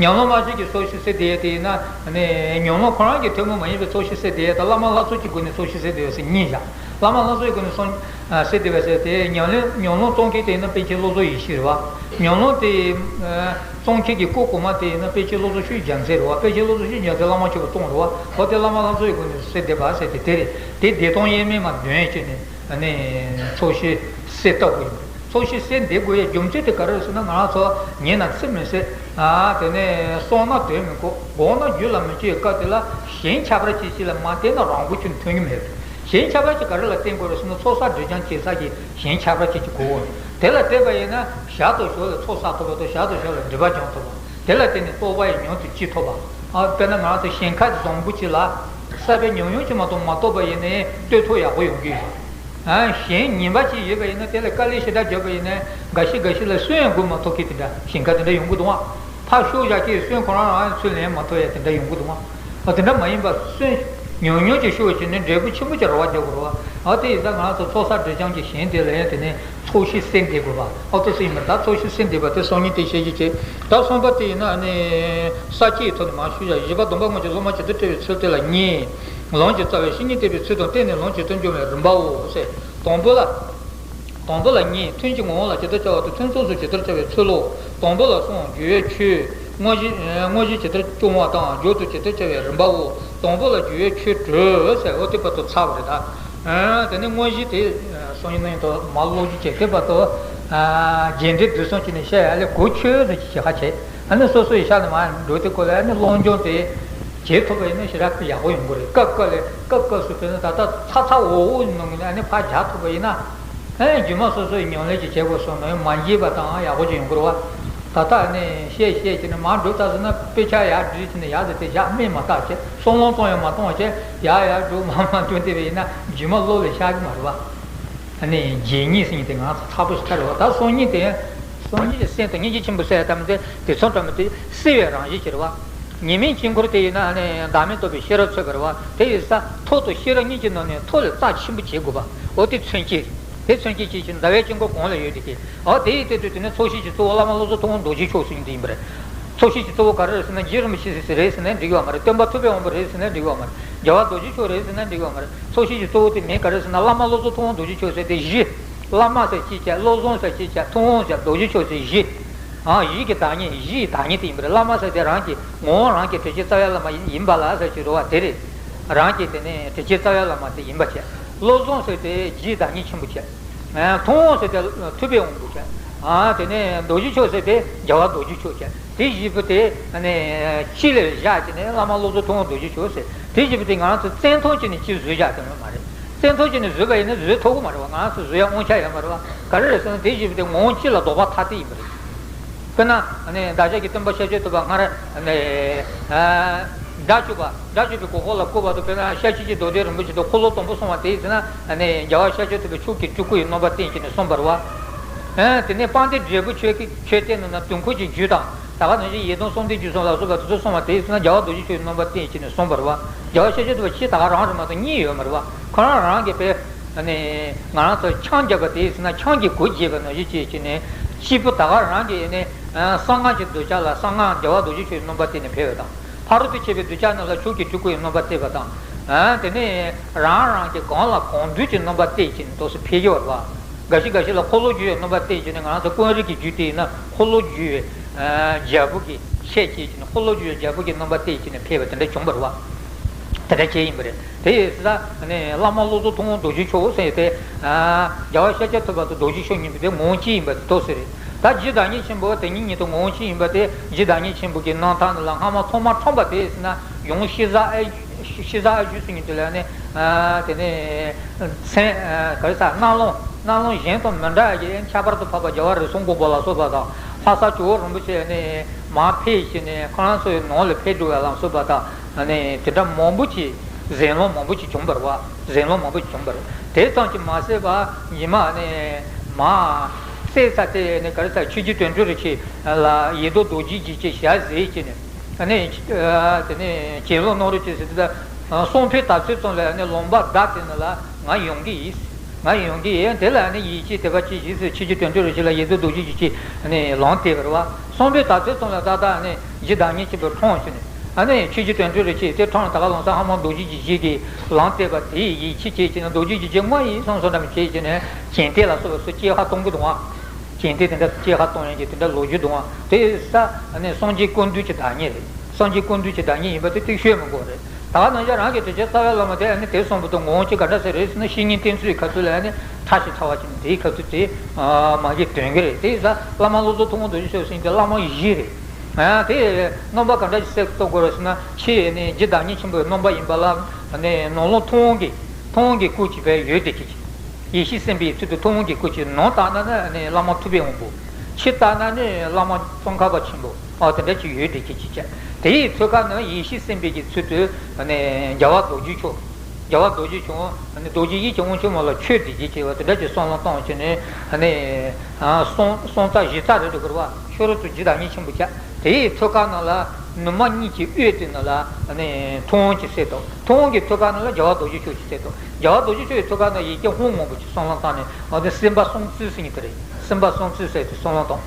ཉམས་ལེན་དམར་ཁྲིད་ཀྱི་ཚོགས་ཞིང་སེལ་འདེབས་ཡས་དེ་ཡིན་ན་ནི། ཉམས་ལེན་ཁོ་རང་གི་ཐུན་མོང་མ་ཡིན་པའི་ཚོགས་ཞིང་སེལ་འདེབས་ཡས་དང་། བླ་མ་ལྷ་ཚོགས་ཀྱི་སྒོ་ནས་ཚོགས་ཞིང་སེལ་འདེབས་ཡས་ཟེར་གཉིས་བཞག་བླ་མ་ལྷ་ཚོགས་ཀྱི་སྒོ་ནས་ཚོགས་ཨ་སེལ་འདེབས་པ་ཟེར་དེ། ཉམས་ལེན་ཉམས་ལེན་གཙོ་མཁན་དེ་ཡིན་ན་པཎ་ཆེན་བློ་བཟང་ཡེ་ཤེས་རེད་བ། ཉམས་ལེན་དེ་ཨ་གཙོ་མཁན་གྱི་སྐུ་གོང་མ་དེ་ཡིན་ན་པཎ་ཆེན་བློ་བཟང་ཆོས་ཀྱི་རྒྱལ་མཚན་རེད་བ། པཎ་ཆེན་བློ་བཟང་ཆོས་ཀྱི་རྒྱལ་མཚན་བླ་མ་མཆོད་པ་གཏོང་རེད་བ། འོ་དེ་བླ་མ་ལྷ་ཚོགས་ཀྱི་སྒོ་ནས་སེལ་འདེབས་པ་ཟེར་དེ་དེ་རེད། དེ་བདེ་སྟོང་དབྱེར་མེད་མ་འདོན་བྱས་ནས། ཨ་ནི་ཚོགས་ཞིང་སེལ་བཏབ་དགོས་ཡིན། ཚོགས་ཞིང་སེལ་འདེབས་དགོས་ཡའི་རྒྱུ་མཚན་དེ་ག་རེ་རེད་ཟེར་ན། ང་རང་ཚོ་ཉན་ན་ཚིག་མི་གསལ། ཨ་དེ་ནས་གསུངས་ན་དོན་མི་གོ། དགོངས་ན་རྒྱུད་ལ་མི་འཁྱོལ་བའི་སྐབས་དེ་ལ། གཞན་ཁྱད་པར་ཅན་ཞིག་ལ་མ་བརྟེན་ན་རང་མགོ་ཅིག་ཐོན་གྱི་མེད། གཞན་ཁྱད་པར་ཅན་ག་རེ་ལ་བརྟེན་དགོས་རེད་ཟེར་ན། ཚོགས་བསགས་སྒྲིབ་སྦྱང་བྱེད་ས་ཀྱི་གཞན་ཁྱད་པར་ཅན་ཅིག་དགོས། དེ་ལ་བརྟེན་པ་ཡིན་ན་ཞར་དང་ཞོར་ལ་ཚོགས་བསགས་ཐུབ་པ་དང་། ཞར་དང་ཞོར་ལ་སྒྲིབ་པ་སྦྱང་ཐུབ་པ། དེ་ལ་བརྟེན་ནས་རྟོགས་པ་ཡང་མྱུར་དུ་སྐྱེ་ཐུབ་པ། ཨ་དཔེར་ན་ང་རང་ཚོ་ཞིང་ཁ་བཟང་པོ་ཅིག་ལ་ས་པའི་ཉམས་མྱོང་ཅིག་མ་གཏོགས་མ་རྟོགས་པ་ཡིན་ནའི་གཏོད་ཐུབ་ཡག་པོ་ཡོང་གི་ཡོད། ཨ་གཞན་ངན་པ་ཅིག་ཡོད་པ་ཡིན་ན་དེ་ལ་དཀའ་ལས་ཞེ་དྲག་བརྒྱབ་པ་ཡིན་ན། འགའ་ཞིག་འགའ་ཞིག་ལ་སོན་ཡང་འགུལ་མ་ཐུབ་མཁན་དེ་འདྲ། ཞིང་ཁ་དེ་འདྲ་ཡོང་གི་འདུག་ཨ། ཕར་ཤོག་བཞག་གི་སོན་ཁོ་རང་རང་ཚུར་ལེན་མ་ཐུབ་ཡ་དེ་འདྲ་ཡོང་གི་འདུག་ཨ། འོ་དེ་འདྲ་མ་ཡིན་པ་སོན་ཉུང་ཉུང་ཅིག་ཤོར་བ་བྱས་ནས་འབྲས་བུ་ཆེན་པོ་ཅིག་རག་པ་རྒྱག་དགོས་རེད་བ། ཨ་དེ་ཡིན་ཙང་ང་ཚོ་ཚོགས་བསགས་སྒྲིབ་སྦྱང་གི་གཞན་དེ་ལ་ཡང་དེ་ནས་ཚོགས་ཞིང་སེལ་འདེབས་དགོས་པ། ཨ་ཏོག་ཙམ་ཡིན་པ། ད་ཚོགས་ཞིང་སེལ་འདེབས་པ་དེ་སང་ཉིན་དེ་བཤད་རྒྱུ་བྱས། ད་གསུམ་པ་དེ་ཡིན་ན་ནི་ས་བཅད་ཀྱི་ཐོག་ནས་མར་ཞུས་བཞག་བཞི་པ་སྡོམ་པ་སྔོན་གྱི་སློབ་མ་ཇི་ལྟར་བཀྲི་བའི་ཚུལ་དེ་ལ་གཉིས། ལམ་གྱི་རྩ་བའི་བཤེས་གཉེན་བསྟེན་པའི་ཚུལ་དང་། བསྟེན་ནས་ལམ་གྱི་དོན་འབྱུང་བའི་རིམ་པའོ་ཟེར། དང་པོ་ལ། དང་པོ་ལ་གཉིས། ཐུན་གྱི་ངོ་བོ་ལ་ཇི་ལྟར་བྱ་བ་དང་། ཐུན་མཚམས་སུ་ཇི་ལྟར་བྱ་བའི་ཚུལ་ལོ། དང་པོ་ལ་གསུམ། རྒྱུ་བའི་ཆོས། དངོས་གཞི། དངོས་གཞི་ཇི་ལྟར་སྐྱོང་བ་དང་། མཇུག་ཏུ་ཇི་ལྟར་བྱ་བའི་རིམ་པའོ། དང་པོ་ལ་རྒྱུ་བའི་ཆོས་དྲུག་ཟེར། འོ་དེ་བར་དུ་ཚར་བ་རེད་ད། དེ་ནས་དངོས་གཞི་དེ་སང་ཉིན་གནངས་ཉིན་དུ་མར་ཀློག་རྒྱུ་བྱས། དེ་བར་དུ་རྒྱས་འགྲེལ་བསྡུས་གསུམ་བྱས་ནས་བཤད་ཡ་ལས། གོ་ཆོད་ཟེར་གྱི་ཞིག་ཧ་བྱས། ཨ་ནི་སོ་སོའི་ཤག་ནས་མར་འགྲོ་དུས་སྐབས་ལ་ཨ་ནི་སློབ་སྦྱོང་དེ་བྱེད་ཐུབ་པ་ཡིན་ན་ཞེ་དྲག་ཡག་པོ་ཡོང་གི་རེད། སྐབས་སྐབས་ལ། སྐབས་སྐབས་སུ་དཔེར་ན་ད་ལྟ་ཚ་ཚ་འུར་འུར་གྱི་ནང་ནས་ཨ་ནི་ཕར་རྒྱག་ཐུབ་པ་ཡིན་ན། ཨེ་རྗེས་མ་སོ་སོའི་ཉམས་ལེན་ཅིག་བྱེད་དགོས་སོང་ན་མ་འགྱེས་པ་དང་ཡག་པོ་ཅིག་ཡོང་གི་རེད་བ། ད་ལྟ་ཨ་ནི་བཤད་བཤད་བྱས་ནས་མར་འགྲོ་ཚར་སོང་ན། དཔེ་ཆ་ཡར་བསྒྲིལ་བྱས་ནས་ཡར་དང་དེ་བཞག་སྨོས་མ་བཏགས་བྱས། བསམ་བློ་གཏོང་ཡང་མ་གཏོང་བ་བྱས། ཡར་ཡར་འགྲོ་མར་མར་འགྲོ་བསྡད་པ་ཡིན་ན་རྗེས་མ་བློ་ལ་ཤར་གི་མ་རེད་བ། ཨ་ནི་རྗེས་ཉིད་ཟེར་མཁན་དེ་ང་ཚོ་ཚ་པོ་ཞིག་ཆགས་རེད་བ། ད་སང་ཉིན་དེ། སང་ཉིན་གྱི་སེམས་དང་སྙིང་རྗེ་ཆེན་པོ་ཟེར་ཡ་ཙམ་དེ། དེ་ཚོ་འདྲ་མི་དེ་སེལ་བའི་རང་བཞིན་ཅིག་རེད་བ། ཉི་མའི་དཀྱིལ་འཁོར་དེ་ཡིན་ན་ཨ་ནི་བདག་མེད་རྟོགས་པའི་ཤེས་རབ་འཚོལ་བ་རེད་བ། དེ་ཡིན་ཙང་ཐུགས་དང་ཤེས་རབ་གཉིས་ཀྱི་ནང་ནས་ཐུགས་ལ་རྩ་ཆེན་པོ་བྱེད་དགོས་པ། འོ་དེ་མཚོན་བྱེད། དེ་མཚོན་བྱེད་ཅིག་བྱས་ནས་ཟླ་བའི་དཀྱིལ་འཁོར་གང་ལ་ཡོད་དེ་གི། འོ་དེ་ཡི་སྟེང་དུ་དེ་ནི་ཚོགས་ཞིང་གི་གཙོ་བོ་བླ་མ་བློ་བཟང་ཐུབ་དབང་རྡོ་རྗེ་མཆོག་ཟེར་མཁན་དེ་ཡིན་པ་རེད། ཚོགས་ཞིང་གི་གཙོ་བོ་ག་རེ་རེད་ཟེར་ན། རྗེ་རིན་པོ་ཆེ་ཟེར་རེད་ཟེར་ན་འགྲིག་ཡོད་མ་རེད། སྟོན་པ་ཐུབ་པའི་དབང་པོ་རེད་ཟེར་ན་འགྲིག་ཡོད་མ་རེད། རྒྱལ་བ་རྡོ་རྗེ་མཆོག་རེད་ཟེར་ན་འགྲིག་ཡོད་མ་རེད། ཚོགས་ཞིང་གི་གཙོ་བོ་དེ་མིང་ག་རེ་ཟེར་ན། བླ་མ་བློ་བཟང་ཐུབ་དབང་རྡོ་རྗེ་མཆོག་ཟེར་དེ་བཞི། བླ་མ་ཟེར་གཅིག་བྱས། བློ་བཟང་ཟེར་གཅིག་བྱས། ཐུབ་དབང་ཟེར། རྡོ་རྗེ་མཆོག་ཟེར་བཞི། ཨང་། བཞི་གི་བདག་ཉིད། བཞི་ཡི་བདག་ཉིད་དེ་ཡིན་པ་རེད། བླ་མ་ཟེར་དེ་རང་གི་ངོ་བོ་རང་གི་དྲིན་ཅན་རྩ་བའི་བླ་མ་ཡིན་པ་ལ་ཟེར་གྱི་རེད་བ། དེ་རེད། རང་གི་དེ་ནས་དྲིན་ཅན་རྩ་བའི་བླ་མ་དེ་ཡིན་པ་བྱས། བློ་བཟང་ཟེར་དེ་རྗེའི་བདག་ཉིད་ཆེན་པོ་བྱས། ཨ། ཐུབ་དབང་ཟེར་དེ་ཐུབ་པའི་དབང་པོ་བྱས། ཨ། དེ་ནས་རྡོ་རྗེ་མཆོག་ཟེར་དེ་རྒྱལ་བ་རྡོ་རྗེ་མཆོག་བྱས། དེ་བཞི་པོ་དེ་ནས་གཅིག་ལ་བཞག་བྱས་ནས་བླ་མ་བློ་བཟང་ཐུབ་དབང་རྡོ་རྗེ་མཆོག་ཟེར། དེ་བཞི་པོ་དེ་ང་རང་ཚོ་བཙན་ཐབས་བྱས་ནས་གཅིག་བཟོས་བཞག་དེ་མ་རེད། བཙན་ཐབས་བྱས་ནས་བཟོས་པ་ཡིན་ན་བཟོས་ཐུབ་ཀྱི་མ་རེད་བ། ང་རང་ཚོ་བཟོ་ཡ་དབང་ཆ་ཡོད་མ་རེད་བ། ག་རེ་རེད་ཟེར་ན། དེ་བཞི་པོ་དེ་ངོ་བོ་གཅིག་ལ་ལྡོག་པ་ཐ་དད་ཡིན་པ་རེད། དཔེར་ན་ཨ་ནི་བདག་ཅག་གི་སྟོན་པ་ཤཱཀྱ་ཐུབ་པ་སྔར་ཨ་ནི་ཨ་དགྲ་བཅོམ་པ། དགྲ་བཅོམ་པའི་གོ་འཕང་ལ་བཀོད་པ་དང་། དཔེར་ན་ཤཱཀྱ་ཐུབ་རྡོར་གདན་རིན་པོ་ཆེ་དང་འཁོར་ལོ་དང་པོ་གསུངས་པ་དེ་ཡིན་ན། ཨ་ནི་རྒྱལ་བ་ཤཱཀྱ་ཐུབ་པས་ཆོས་ཀྱི་སྤྲུལ་སྐུ་ཡི་རྣམ་པ་བསྟན་བྱས་ནས་གསུངས་པ་རེད་བ། ཨ། དེ་ནས་དཔལ་ལྡན་འབྲས་བུ་ཆོས་ཀྱི་ཆོས་སྟོན་ནང་ན་དུས་འཁོར་གྱི་རྒྱུད་དང་། ད་ག་ནང་བཞིན་ཡེ་ལྡན་གསུམ་ལྡན་རྒྱུད་གསུམ་ལ་སོགས་པ་དེ་ཚོ་གསུངས་པ་དེ་ཡིན་ན། རྒྱལ་བ་རྡོ་རྗེ་ཆོས་ཀྱི་རྣམ་པ་བསྟན་བྱས་ནས་གསུངས་པ་རེད་བ། རྒྱལ་བ་ཤཱཀྱ་ཐུབ་པ་གཅིག་ད་ག་རང་རེད་མ་གཏོགས་གཉིས་ཡོད་མ་རེད་བ། ཁོ་རང་རང་གིས་དཔེ། ཨ་ནི་ང་རང་ཚོ་འཆང་བརྒྱབ་པ་དེ་ཡིན་ན། འཆང་གི་གུར་བརྗེས་པ་ནང་བཞིན་བྱས་བྱས་ནས། གཅིག་པུ་ད་ག་རང་གིས་ནི་གསང་སྔགས་ཀྱི་གདུལ་བྱ་ལ་གསང་སྔགས་རྒྱལ་བ་རྡོ་རྗེ་ཆོས་ཀྱི་རྣམ་པ་བསྟན་ནས་ཕེབས་པ་དང་། ཕ་རོལ་ཏུ་ཕྱིན་པའི་གདུལ་བྱ་རྣམས་ལ་ཆོས་ཀྱི་སྤྲུལ་སྐུ་ཡི་རྣམ་པ་བསྟན་པ་དང་། ཨ། དེ་ནས་རང་རང་གི་གང་ལ་གང་འདུལ་གྱི་རྣམ་པ་བསྟན་བྱས་ནས་ཏོག་ཙམ་ཕེབས་ཀྱི་ཡོད་རེད་བ། འགའ་ཞིག་འགའ་ཞིག་ལ་འཁོར་ལོ་སྒྱུར་བའི་རྣམ་པ་བསྟན་བྱས་ནས། ང་རང་ཚོ་ཀུན་རིག་གི་རྒྱུད་དེ་ཡིན་ན་འཁོར་ལོ་སྒྱུར་བའི་རྒྱལ་པོ་གི་ཆས་བྱས་བྱས་ནས། འཁོར་ལོ་སྒྱུར་བའི་རྒྱལ་པོ་གི་རྣམ་པ་བསྟན་བྱས་ནས་ཕེབས་པ་དེ་འདྲ་བྱུང་བ་རེད་བ། དེ་འདྲ་བྱས་ཡིན་པ་རེད། དེ་ཡིན་ཙང་ནི་བླ་མ་བློ་བཟང་ཐུབ་དབང་རྡོ་རྗེ་མཆོག་ཟེར་ཏེ། རྒྱལ་བ་ཤཱཀྱ་ཐུབ་པ་དང་རྡོ་རྗེ་མཆོག་གཉིས་པོ་དེ་ངོ་བོ་གཅིག་ཡིན་པ་དེ་ཏོག་ཙམ་རེད། ད་རྗེ་བདག་ཉིད་ཆེན་པོ་དེ་ཉིད་ཉིད་དུ་ངོ་བོ་ཅི་ཡིན་པ་དེ། རྗེ་བདག་ཉིད་ཆེན་པོ་གི་རྣམ་ཐར་ནང་ལ་སྔ་མ་ཐོག་མ་འཁྲུངས་པ་དེ་ཟེར་ན་ཡང་ཤེས་བྱ་ཨེ་ཤེས་བྱ་ཨེ་ཞུ་ཟེར་མཁན་དེ་ལ་ནི། ཨ་དེ་ནི་མཚན་ཨ་ག་རེ་ཟ། རྣམ་ལུགས་རྣམ་ལུགས་གཞན་དང་མི་འདྲ་བའི་ཁྱད་པར་དུ་འཕགས་པ་རྒྱལ་བ་རིགས་གསུམ་མགོན་པོ་ལ་སོགས་པ་དང་། ལྷ་ས་ཇོ་བོ་རིན་པོ་ཆེ་ནི་མར་ཕེབས་ཤིང་ནི་ཁོ་རང་ཚོའི་ནང་ལ་ཕེབས་འགྲོ་བ་ལ་སོགས་པ་དང་། ནི་དེ་འདྲ་མང་པོ་ཅིག་ཟན་ལོང་མང་པོ་ཅིག་བྱུང་བ་རེད་བ། ཟན་ལོང་མང་པོ་ཅིག་བྱུང་བ་རེད། དེ་ཙམ་གྱིས་མ་ཟད་པ། ཉི་མ་ནི་མར་བསད་ས་དེ་ནི་ག་རེ་ཟ། ཆོས་རྗེ་དོན་གྲུབ་རིན་ཆེན་ལ་ཡི་དམ་རྡོ་རྗེ་འཇིགས་བྱེད་ཞལ་གཟིགས་བྱས་ནས། ཨ་ནི་དེ་ནས་གྱེན་ལོག་གནང་རོགས་བྱེད་ཟེར་དུས། གསུང་ཕུད་དར་ཚུལ་ཙམ་ལ་ནི་ལུང་པ་བདའ་དེ་ནི་ལ་ང་ཡོང་གི་ཡིན། ང་ཡོང་གི་ཡིན། དེ་ལ་ནི་ཡིད་ཆེས་དད་པ་ཅིག་བྱས་ཟེར། ཆོས་རྗེ་དོན་གྲུབ་རིན་ཆེན་ལ་ཡི་དམ་རྡོ་རྗེ་འཇིགས་བྱེད་ནི་ལུང་བསྟན་པ་རེད་བ། གསུང་ཕུད་དར་ཚུལ་ཙམ་ལ་ཏག་ཏག་ནི་རྗེ་བདག་ཉིད་ཆེན་པོ་འཁྲུངས་བྱས་ནས། ཨ་ནི་ཆོས་རྗེ་དོན་གྲུབ་རིན་ཆེན་དེ་འཁྲུངས་ནས་ད་ག་ལོ་ཙཱ་བག་མ་རྡོ་རྗེ་འཇིགས་བྱེད་ཀྱི་ལུང་བསྟན་པ་དེའི་ཡིད་ཆེས་བྱས་བྱས་ནས། རྡོ་རྗེ་འཇིགས་བྱེད་དངོས་ཡིན་བསམ་བསམ་འདྲ་མི་བྱས་བྱས་ནས་གྱེན་ལྟས་ལ་སོགས་པ་སུ་སྐྱེ་ཁ་གཏོང་གི་འདུག་བ། གྱེན་ལྟས་དེ་འདྲ་སྐྱེ་ཁ་གཏོང་ཡག་གི་དེ་འདྲ་ལོ་རྒྱུས་འདུག་བ། དེ་ས་ཨ་ནི་སངས་རྒྱས་སྐུ་མདུན་གྱི་བདག་ཉིད་རེད། སངས་རྒྱས་སྐུ་མདུན་གྱི་བདག་ཉིད་ཡིན་པ་དེ་དེ་ཤོད་མི་དགོས་རེད། ད་ག་ནང་བཞིན་རང་གི་དྲིན་ཅན་རྩ་བའི་བླ་མ་དེ་ཨ་ནི་དེ་གསུངས་པ་དང་ངོ་བོ་ཅི་ག་འདྲ་ཟེར་རེད་ཟེར་ན། བཤེས་གཉེན་བསྟེན་ཚུལ་གྱི་ཁ་ཐུག་ལ་ཨ་ནི་ཕྲ་ཞིང་ཕྲ་བ་ཅིག་དེའི་ཁ་ཐུག་དེ་མ་གི་དོན་གྱི་རེད། དེ་ས་བླ་མ་བློ་བཟང་ཐུབ་དབང་རྡོ་རྗེ་ཆོས་ཟེར་མཁན་དེ་བླ་མ་བཞི་རེད། ཨ་དེ་རྣམ་པ་ག་འདྲ་ཞིག་གསལ་རྟོགས་དགོས་རེད་ཟེར་ན། ཕྱི་ནས་རྗེ་བདག་ཉིད་ཆེན་པོའི་རྣམ་པ་ཡིན་པ་ལ་ནི་ནང་ལོགས་ཐུབ་དབང་གི་ཐུབ་དབང་གི་སྐུ་ཅིག་ཕར་ཡོད་བསྡད་ཀྱི་ཅིག་ཡེ་ཤེས་སེམས་དཔའི་ཚུལ་དུ་ཐུབ་དབང་གི་སྐུ་ཅིག་ནང་ལྟ་ན་ནི་བླ་མ་ཐུབ་པའི་དབང་པོ། ཕྱི་ལྟ་ན་ནི་བླ་མ་ཙོང་ཁ་པ་ཆེན་པོ། ཨ་དེ་འདྲ་ཅིག་ཡོད་བསྡད་ཀྱི་ཅིག་བྱས། དེའི་ཐོད་ཁ་ན་ཡེ་ཤེས་སེམས་དཔའི་གི་ཚུལ་དུ་ནི་རྒྱལ་བ་རྡོ་རྗེ་མཆོག་རྒྱལ་བ་རྡོ་རྗེ་མཆོག་ནི་རྡོ་རྗེ་ཡིད་ཀྱི་དབང་ཕྱུག་མ་ལ་མཆོད་བསྡད་ཀྱི་ཅིག་བ། དེ་འདྲ་ཅིག་བསམ་བློ་བཏང་བྱས་ནས་ནི་སོང་སོང་ཙང་གཞི་རྩ་རེད་འགྲོ་དགོས་རེད་བ། ཤོ་རོ་ཚོ་རྗེ་བདག་ཉིད་ཆེན་པོ་བྱས། དེའི་ཐོད་ཁ་ནང་ལ་ནུ་མ་གཉིས་ཀྱི་དབུས་དེ་ནང་ལ་ནི་ཐུབ་དབང་གི་གསལ་ཏོ། ཐུབ་དབང་གི་ཐོད་ཁ་ནང་ལ་རྒྱལ་བ་རྡོ་རྗེ་མཆོག་གི་གསལ་ཏོ། རྒྱལ་བ་རྡོ་རྗེ་མཆོག་གི་ཐོད་ཁ་ནང་ཡི་གེ་ཧཱུྃ་མང་པོ་ཅིག་བསམ་བློ་བཏང་ནས། འོ་དེ་སེམས་དཔའ་གསུམ་བརྩེགས་ཟེར་མཁན་དེ་རེད། སེམས་དཔའ་གསུམ་བརྩེགས་ཟེར་ཏེ་བསམ་བློ་བཏང་།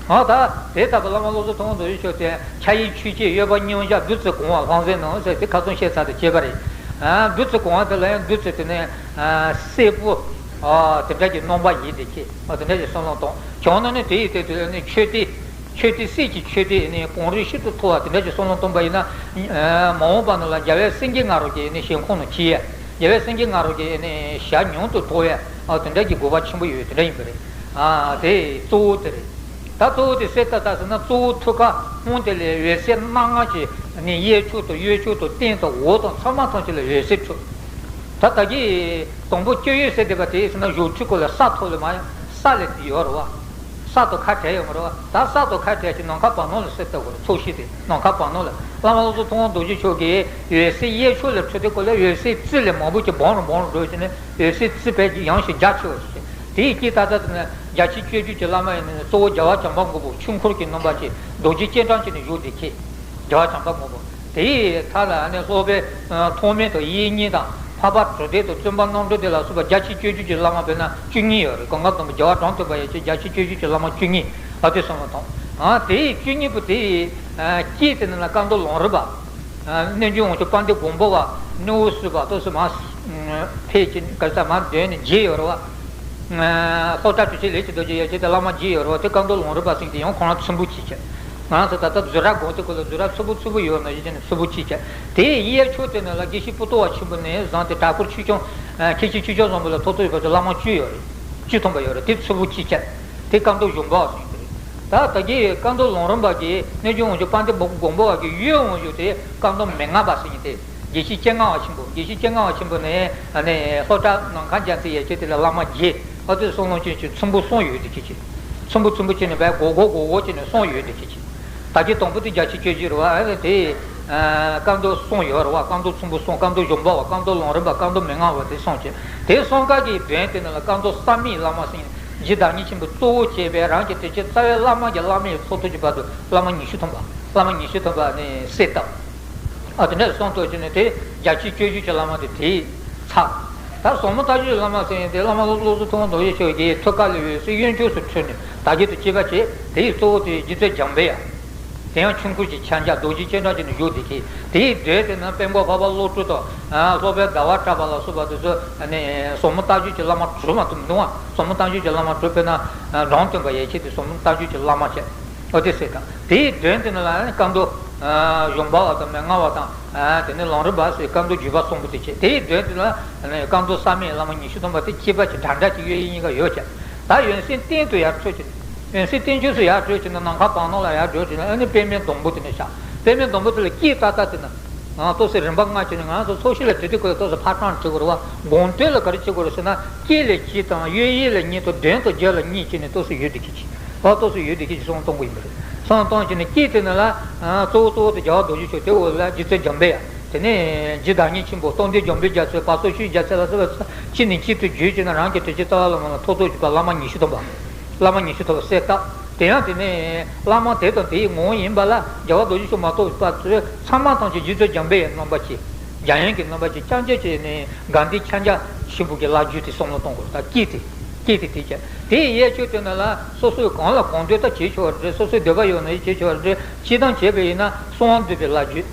འོ་ད་དེ་ལྟ་བུ་བླ་མ་བློ་བཟང་ཐུབ་དབང་རྡོ་རྗེ་མཆོག་དེ་ཕྱག་གཡས་ཆོས་ཀྱི་གཡོ་བ་སྙིང་གཞག་བདུད་རྩི་གང་བ་ལྷུང་བཟེད་ནང་ཟེར་དེ་ཁ་ཚོན་བཤད་ཚར་དེ་བྱས་པ་རེད། ཨ་བདུད་རྩི་གང་བ་དེ་ལ་ཡང་བདུད་རྩི་དེ་ནས་ཨ་སེར་པོ། ཨ་དེ་འདྲ་གྱི་རྣམ་པ་ཡིན་དེ་ཁྱེད། ཨ་དེ་འདྲ་གྱི་བསམ་བློ་བཏང་། བྱང་ན་ནི་དེ་ཡི་དེ་དེ་ནི་མཆོད་རྟེན། མཆོད་རྟེན་གསེར་གྱི་མཆོད་རྟེན་ནི་གངས་རི་ཤིན་ཏུ་མཐོ་བ་དེ་འདྲ་གྱི་བསམ་བློ་བཏང་པ་ཡིན་ན། ཨ་མ་འོངས་པ་ནང་ལ་རྒྱལ་བའི་སེང་གེ་ང་རོ་གི་ནི་ཞིང་ཁམས་ནང་སྐྱེ་ཡ། རྒྱལ་བའི་སེང་གེ་ང་རོ་གི་ནི་ཞལ་མྱུར་དུ་ཐོབ་ཡ། ཨ་དེ་འདྲ་གྱི་དགོས་པ་ཆེན་པོ་ཡོད། དེ་འདྲ་ཡིན་པ་རེད། ཨ་དེ་གཙོ་བོ་དེ་རེད། ད་གཙོ་བོ་དེ་གསལ་ཐག་ཐག་ཟེར་ན། གཙོ་བོ་ཐོད་ཁ་ཧཱུྃ་དེ་ལས་འོད་ཟེར་སྣ་ལྔ་ཅིག་ནི་གཡས་ཕྱོགས་དང་གཡོན་ཕྱོགས་དང་སྟེང་དང་འོག་དང་ཚང་མ་ཐམས་ཅད་ལ་འོད་ཟེར་འཕྲོས། ད་ད་གིན་དང་པོ་སྤྱོད་ཡུལ་ཟེར་བསྡད་པ་དེ་ཟེར་ན། བཞུགས་ཁྲི་སྐོར་ལ་ས་ཐོག་ལ་མ་ཡང་ས་ལ་ཡོད་རེད་བ། ས་དང་ཁ་བྲལ་ཡོད་མ་རེད་བ། ད་ས་དང་ཁ་བྲལ་ཅིག་ནམ་མཁའ་བར་སྣང་ལ་གསལ་བཏབ་དགོས་རེད། ཚོགས་ཤིག་དེ་ནམ་མཁའ་བར་སྣང་ལ། བླ་མ་བློ་བཟང་ཐུབ་དབང་རྡོ་རྗེ་མཆོག་གིས་འོད་ཟེར་གཡས་ཕྱོགས་ལ་འཕྲོས་དུས་སྐོར་ལ་འོད་ཟེར་རྩི་ལས་མང་པོ་ཅིག་སྦོམ་རུ་སྦོམ་རུ་འགྲོ་བྱས་ནས་འོད་ཟེར་རྩི་བས་ཡངས་ཤིང་རྒྱ་ཆེ་བ་ཞིག་བྱས། དེའི་དཀྱིལ་ཏག་ཏག་དེ་ནས་བརྒྱ་ཆ་བཅུ་བཅུ་གྱི་བླ་མ་ཡིན་ནས་གཙོ་བོ་རྒྱལ་བ་བྱམས་པ་མགོན་པོ་ཆོས་འཁོར་གྱི་རྣམ་པ་ཅན་རྡོ་རྗེ་སྤྱན་དྲངས་བྱས་ནས་བཞུགས་བསྡད་ཀྱི། རྒྱལ་བ་བྱམས་པ་མགོན་པོ། དེའི་མཐའ་ལ་ནི་ལྷོ་པའི་ཐོགས་མེད་དང་གཡས་གཉིས་དང་། འཕགས་པ་དྲུག་སྡེ་དང་བཙུན་པ་རྣམ་གྲོལ་སྡེ་ལ་སོགས་པ་བརྒྱ་ཆ་བཅུ་བཅུ་གྱི་བླ་མ་དཔེར་ན་བཅུ་གཉིས་ཡོད་རེད། གང་ག་དང་པོ་རྒྱལ་བ་དྲང་སྟོན་པ་ཡན་ཆད་བརྒྱ་ཆ་བཅུ་བཅུ་གྱི་བླ་མ་བཅུ་གཉིས། ཨ་དེ་བསམ་བློ་བཏང་། ཨ་དེའི་བཅུ་གཉིས་པོ་དེའི་དཀྱིལ་དེ་ནང་ལ་ཀ་མདོ་ལུང་རིགས་པ། རྣལ་འབྱོར་དབང་ཕྱུག་དཔལ་ལྡན་མགོན་པོ་བ། སྣེའུ་སུ་བ་ཏོ་སུ་མ། ཕལ་ཆེར་ག་ས་མ་འདོན་ནས་བརྒྱད་ཡོད་རེད་བ། ལྷོ་བྲག་གྲུབ་ཆེན་ལས་ཀྱི་རྡོ་རྗེ་ཡན་ཆད་དེ་བླ་མ་བརྒྱད་ཡོད་རེད་བ། དེ་ཀ་མདོ་ལུང་རིགས་པ་ཟེར་མཁན་དེ་ཡང་ཁོ་རང་ཚོན་པོ་གཅིག་བྱས། ང་རང་ཚོ་ད་ལྟ་ཛུ་ར་དགོན་དེ་ཁོ་ལ་ཛུ་ར་ཚོན་པོ་ཚོན་པོ་ཡོད་ན་ཡོད་ཀྱི་ནས་ཚོན་པོ་གཅིག་བྱས། དེའི་གཡས་ཕྱོགས་དེ་ནང་ལ་དགེ་བཤེས་པོ་ཏོ་བ་ཆེན་པོ་ནས་བཟུང་སྟེ་གྲྭ་སྐོར་ཆོས་སྐྱོང་། མཁན་ཆེན་ཆོས་སྐྱོང་བཟང་པོ་ལ་ཐོག་ཐོག་ཡོད་པ་ཚོ་བླ་མ་བཅུ་ཡོད་རེད། བཅུ་ཐམ་པ་ཡོད་རེད། དེ་ཚོན་པོ་གཅིག་བྱས། དེ་ཀ་མདོ་གཞུང་པ་བ་ཟེར་མཁན་དེ་རེད། ད་ད་གིན་ཀ་མདོ་ལུང་རིམ་པ་གི་རྣལ་འབྱོར་དབང་ཕྱུག་དཔལ་ལྡན་མགོན་པོ་བ་གི་གཡོན་དབང་ཕྱོགས་དེ་ཀ་མདོ་མན་ངག་པ་ཟེར་མཁན་དེ། དགེ་བཤེས་སྤྱན་སྔ་བ་ཆེན་པོ། དགེ་བཤེས་སྤྱན་སྔ་བ་ཆེན་པོ་ནས་ནས་ལྷོ་བྲག་ནམ་མཁའ་རྒྱལ་མཚན་ཡན་ཆད་དེ་ལ་བླ་མ་བརྒྱད། ཨ་དེ་གསུང་ལུང་ཅན་གྱི་ཚོན་པོ་གསུམ་ཡོད་དེ་ཁྱེད་ཀྱི། ཚོན་པོ་ཚོན་པོ་བྱས་ནས་བས་སྒོར་སྒོར་སྒོར་སྒོར་བྱས་ནས་གསུམ་ཡོད་དེ་ཁྱེད་ཀྱི། ད་གིན་དང་པོ་དེ་བརྒྱད་ཅུ་གྱ་བཞི་རེད་བ། ཨ་དེ་ཀ་མདོ་གསུམ་ཡོད་རེད་བ། ཀ་མདོ་ཚོན་པོ་གསུམ། ཀ་མདོ་གཞུང་པ་བ། ཀ་མདོ་ལུང་རིམ་པ། ཀ་མདོ་མན་ངག་པ་དེ་གསུམ་བྱས། དེ་གསུམ་ཀ་གི་དོན་དེ་ནང་ལ་ཀ་མདོ་བསམ་ཡས་བླ་མ་ཟེར་མཁན་རྗེ་བདག་ཉིད་ཆེན་པོ་གཙོ་བོ་བྱས་པའི་རང་གི་དྲིན་ཅན་རྩ་བའི་བླ་མ་གི་བླ་མའི་ཚོགས་གཙོ་གྱི་བར་དུ་བླ་མ་ཉི་ཤུ་ཐམ་པ། བླ་མ་ཉི་ཤུ་ཐམ་པ་ནས་གསལ་བཏབ། ཨ་དེ་འདྲ་གསུངས་ཐུབ་ཀྱི་ནས་དེ་བརྒྱད་ཅུ་གྱ་བཞི་གྱི་བླ་མ་དེ་དེས་ཚར། ད་ཟབ་མོ་ལྟ་སྤྱོད་ཀྱི་བླ་མ་ཟེར་ཡིན་དེ་བླ་མ་བློ་བཟང་ཐུབ་དབང་རྡོ་རྗེ་མཆོག་གིས་ཐོད་རྒལ་ལ་འོད་གསལ་གཡོན་ཕྱོགས་སུ་འཕྲོས་ནས་ད་གིན་དུ་སྐྱེས་པ་བྱས། དེའི་གཙོ་བོ་དེ་རྗེ་བཙུན་འཇམ་པའི་དབྱངས། དེ་ཡང་ཆོས་འཁོར་གྱི་ཁྱབ་བྱ་རྡོ་རྗེ་སྤྱན་དྲངས་ཀྱི་ནས་བཞུགས་བསྡད་ཀྱི། དེའི་མདུན་དེ་ན་དཔལ་མགོན་འཕགས་པ་བློ་གྲོས་དང་། ཨ་སློབ་དཔོན་ཟླ་བ་གྲགས་པ་ལ་སོགས་པ་དེ་ཚོ་ནི་ཟབ་མོ་ལྟ་སྤྱོད་ཀྱི་བླ་མ་དྲུག་མ་གཏོགས་མི་འདུག་ཨ། ཟབ་མོ་ལྟ་སྤྱོད་ཀྱི་བླ་མ་དྲུག་དཔེར་ན་དྲང་སྟོན་པ་ཡན་ཆད་དེ་ཟབ་མོ་ལྟ་སྤྱོད་ཀྱི་བླ་མ་བྱས། ཨོ་དེ་ཟེར་དང་། དེའི་མདུན་དེ་ནང་ལ་ནི་ཀ་མདོ་གཞུང་པ་བ་དང་མན་ངག་པ་དང་། ཨ་དེ་ནས་ལུང་རིམ་པ་ཟེར་ཀ་མདོ་བརྒྱུད་པ་གསུམ་པོ་དེ་བྱས། དེའི་མདུན་དེ་ལ་ནི་ཀ་མདོ་བསམ་ཡས་བླ་མ་ཉི་ཤུ་ཐམ་པ་དེ་གཅིག་པ་གཅིག་འདྲ་འདྲ་གཅིག་གཡས་གཡོན་གཉིས་ཀ་ཡོད་བྱས། ད་འོད་གསལ་སྟེང་དུ་ཡར་འཕྲོས་ཀྱི། ཡང་སྲིད་བསྟན་བཅོས་སུ་ཡར་བགྲོད་བྱས་ནས་ནམ་མཁའ་བར་སྣང་ལ་ཡར་བགྲོད་བྱས་ནས་ཨ་ནི་པདྨའི་སྡོང་པོ་དེ་ནས་ཤར། པདྨའི་སྡོང་པོ་དེ་ལ་སྐད་ཏག་ཏག་དེ་ན། ཨ་ཏོག་ཙམ་རིམ་པ་ལྔ་བྱས་ནས་ང་ཚོ་ཚོགས་ཤིག་ལ་དེ་དུས་ཁོས་ཏོག་ཙམ་ཕར་གྲངས་བྲིས་དགོས་རེད་བ། དགོངས་དོན་ལ་ག་རེ་བྱེད་དགོས་རེད་ཟེར་ན། སྐད་ལ་གཅིག་དང་གཡོ་ཡས་ལ་གཉིས་དང་དོན་དང་རྒྱན་ལ་གཉིས་བྱས་ནས་ཏོག་ཙམ་ཡོད་བསྡད་ཀྱི་ཅིག་ཨ་ཏོག་ཙམ་ཡོད་བསྡད་ཀྱི་ཅིག་བསམ་བློ་གཏོང་དགོས་ཡིན་པ་རེད། བསམ་བློ་གཏོང་བྱས་ནས་སྐད་དེ་ནི་ལ། ཨ་གཙོ་བོ་གཙོ་བོ་དེ་རྒྱལ་བ་རྡོ་རྗེ་འཆང་། དེ་འོག་ལ་རྗེ་བཙུན་འཇམ་དཔལ་དབྱངས། དེ་ནས་རྗེ་བདག་ཉིད་ཆེན་པོ། རྟོགས་ལྡན་འཇམ་དཔལ་རྒྱ་མཚོ། བ་སོ་བཅུའི་རྒྱལ་སྲས་ལ་སོགས་པ་གཅིག་ནས་གཅིག་ཏུ་བརྒྱུད་བྱས་ནས་རང་གི་དྲིན་ཅན་རྩ་བ་ལ་མ་ལ་ཐོག་ཐོག་གཅིག་པ་བླ་མ་ཉི་ཤུ་སྟོང་པ། བླ་མ་ཉི་ཤུ་སྟོང་པ་གསལ་བཏབ། དེ་ཡང་དེ་ནས་བླ་མ་དེ་དང་དེའི་ངོ་བོ་ཡིན་པ་ལ་རྒྱལ་བ་རྡོ་རྗེ་འཆང་མ་གཏོགས་པ་ཚོས་ཚང་མ་ཐམས་ཅད་རྗེ་བཙུན་འཇམ་དཔལ་དབྱངས་རྣམ་པ་ཅན། འཇམ་དབྱངས་ཀྱི་རྣམ་པ་ཅན་རྐྱང་རྐྱང་བྱས་ནས་དགའ་ལྡན་ཁྱབ་འཇུག་ཆེན་པོ་གི་བླ་བརྒྱུད་དེ་བསམ་བློ་གཏོང་དགོས། ད་སྐད་དེ། སྐད་དེ་དེ་བྱས། དེ་ཡི་ཡན་ཆོད་དེ་ནི་ལ་སོ་སོའི་གང་ལ་གང་འདོད་ད་བྱེད་ཆོག་རེད། སོ་སོའི་འདོད་པ་ཡོད་ན་བྱེད་ཆོག་རེད། སྤྱིར་བཏང་བྱས་པ་ཡིན་ན་གསང་བ་འདུས་པའི་བླ་བརྒྱུད།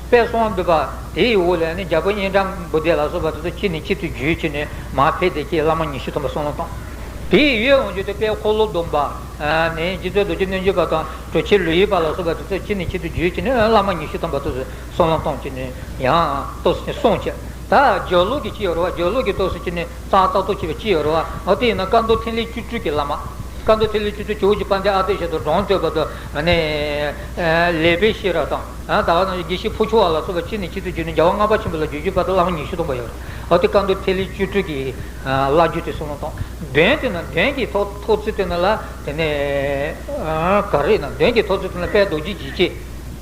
དཔལ་གསང་བ་འདུས་པ་དེའི་འོག་ལ་ནི་རྒྱལ་པོ་གཉན་འཕྲང་པོ་དེ་ལ་སོགས་པ་དེ་ཚོ་གཅིག་ནས་གཅིག་ཏུ་བརྒྱུད་བྱས་ནས་མར་ཕེབས་བསྡད་ཀྱི་བླ་མ་ཉི་ཤུ་སྟོང་པ་བསམ་བློ་བཏང་། དེའི་ཡུལ་འོང་རྒྱུ་དེ་དཔལ་འཁོར་ལོ་སྡོམ་པ། ནས་རྗེ་བཙུན་རྡོ་རྗེ་རྣལ་འབྱོར་པ་དང་གྲུབ་ཆེན་ལེའུ་ཡི་པ་ལ་སོགས་པ་དེ་ཚོ་གཅིག་ནས་གཅིག་ཏུ་བརྒྱུད་བྱས་ནས་བླ་མ་ཉི་ཤུ་སྟོང་པ་དེ་ཚོ་བསམ་བློ་བཏང་བྱས་ནས་ཡང་ཏོག་ཙམ་གསུངས་བྱས། ད་རྒྱབ་ལོགས་ཀྱི་ཅི་ཡོད་རེད་བ། རྒྱབ་ལོགས་ཀྱི་ཏོག་ཙམ་ཅི་ནས་རྩ་རྩ་གཏོར་བྱས་པ་ཅི་ཡོད་རེད་བ། འོ་དེ་ཡིན་ན་བཀའ་མདོ་ཐེག་ལེ་བཅུ་དྲུག་གི་བླ་མ། བཀའ་མདོ་ཐེག་ལེ་བཅུ་དྲུག་ཇོ་བོ་རྗེ་དཔལ་ལྡན་ཨ་ཏི་ཤ་དང་འབྲོམ་སྟོན་པ་དང་ནས་ལེགས་པའི་ཤེས་རབ་དང་། ད་ག་ནང་དགེ་བཤེས་ཕུར་ཆུང་བ་ལ་སོགས་པ་གཅིག་ནས་གཅིག་ཏུ་བརྒྱུད་ནས་རྒྱལ་བ་ལྔ་པ་ཆེན་པོ་ལ་བརྒྱུད་བརྒྱུད་བར་དུ་བླ་མ་ཉི་ཤུ་སྟོང་པ་ཡོད་རེད། འོ་དེ་བཀའ་མདོ་ཐེག་ལེ་བཅུ་དྲུག་གི་བླ་བརྒྱུད་དེ་བསམ་བློ་བཏང་། འདོན་དེ་ན་འདོན་གྱི་ཐོག་ཐོག་ཚིག་དེ་ན་ལ་དེ་ནས་ག་རེ་ན་འདོན་གྱི་ཐོག་ཚིག་དེ་ན་དཔལ་རྡོ་རྗེ་འཇིགས་བྱེད།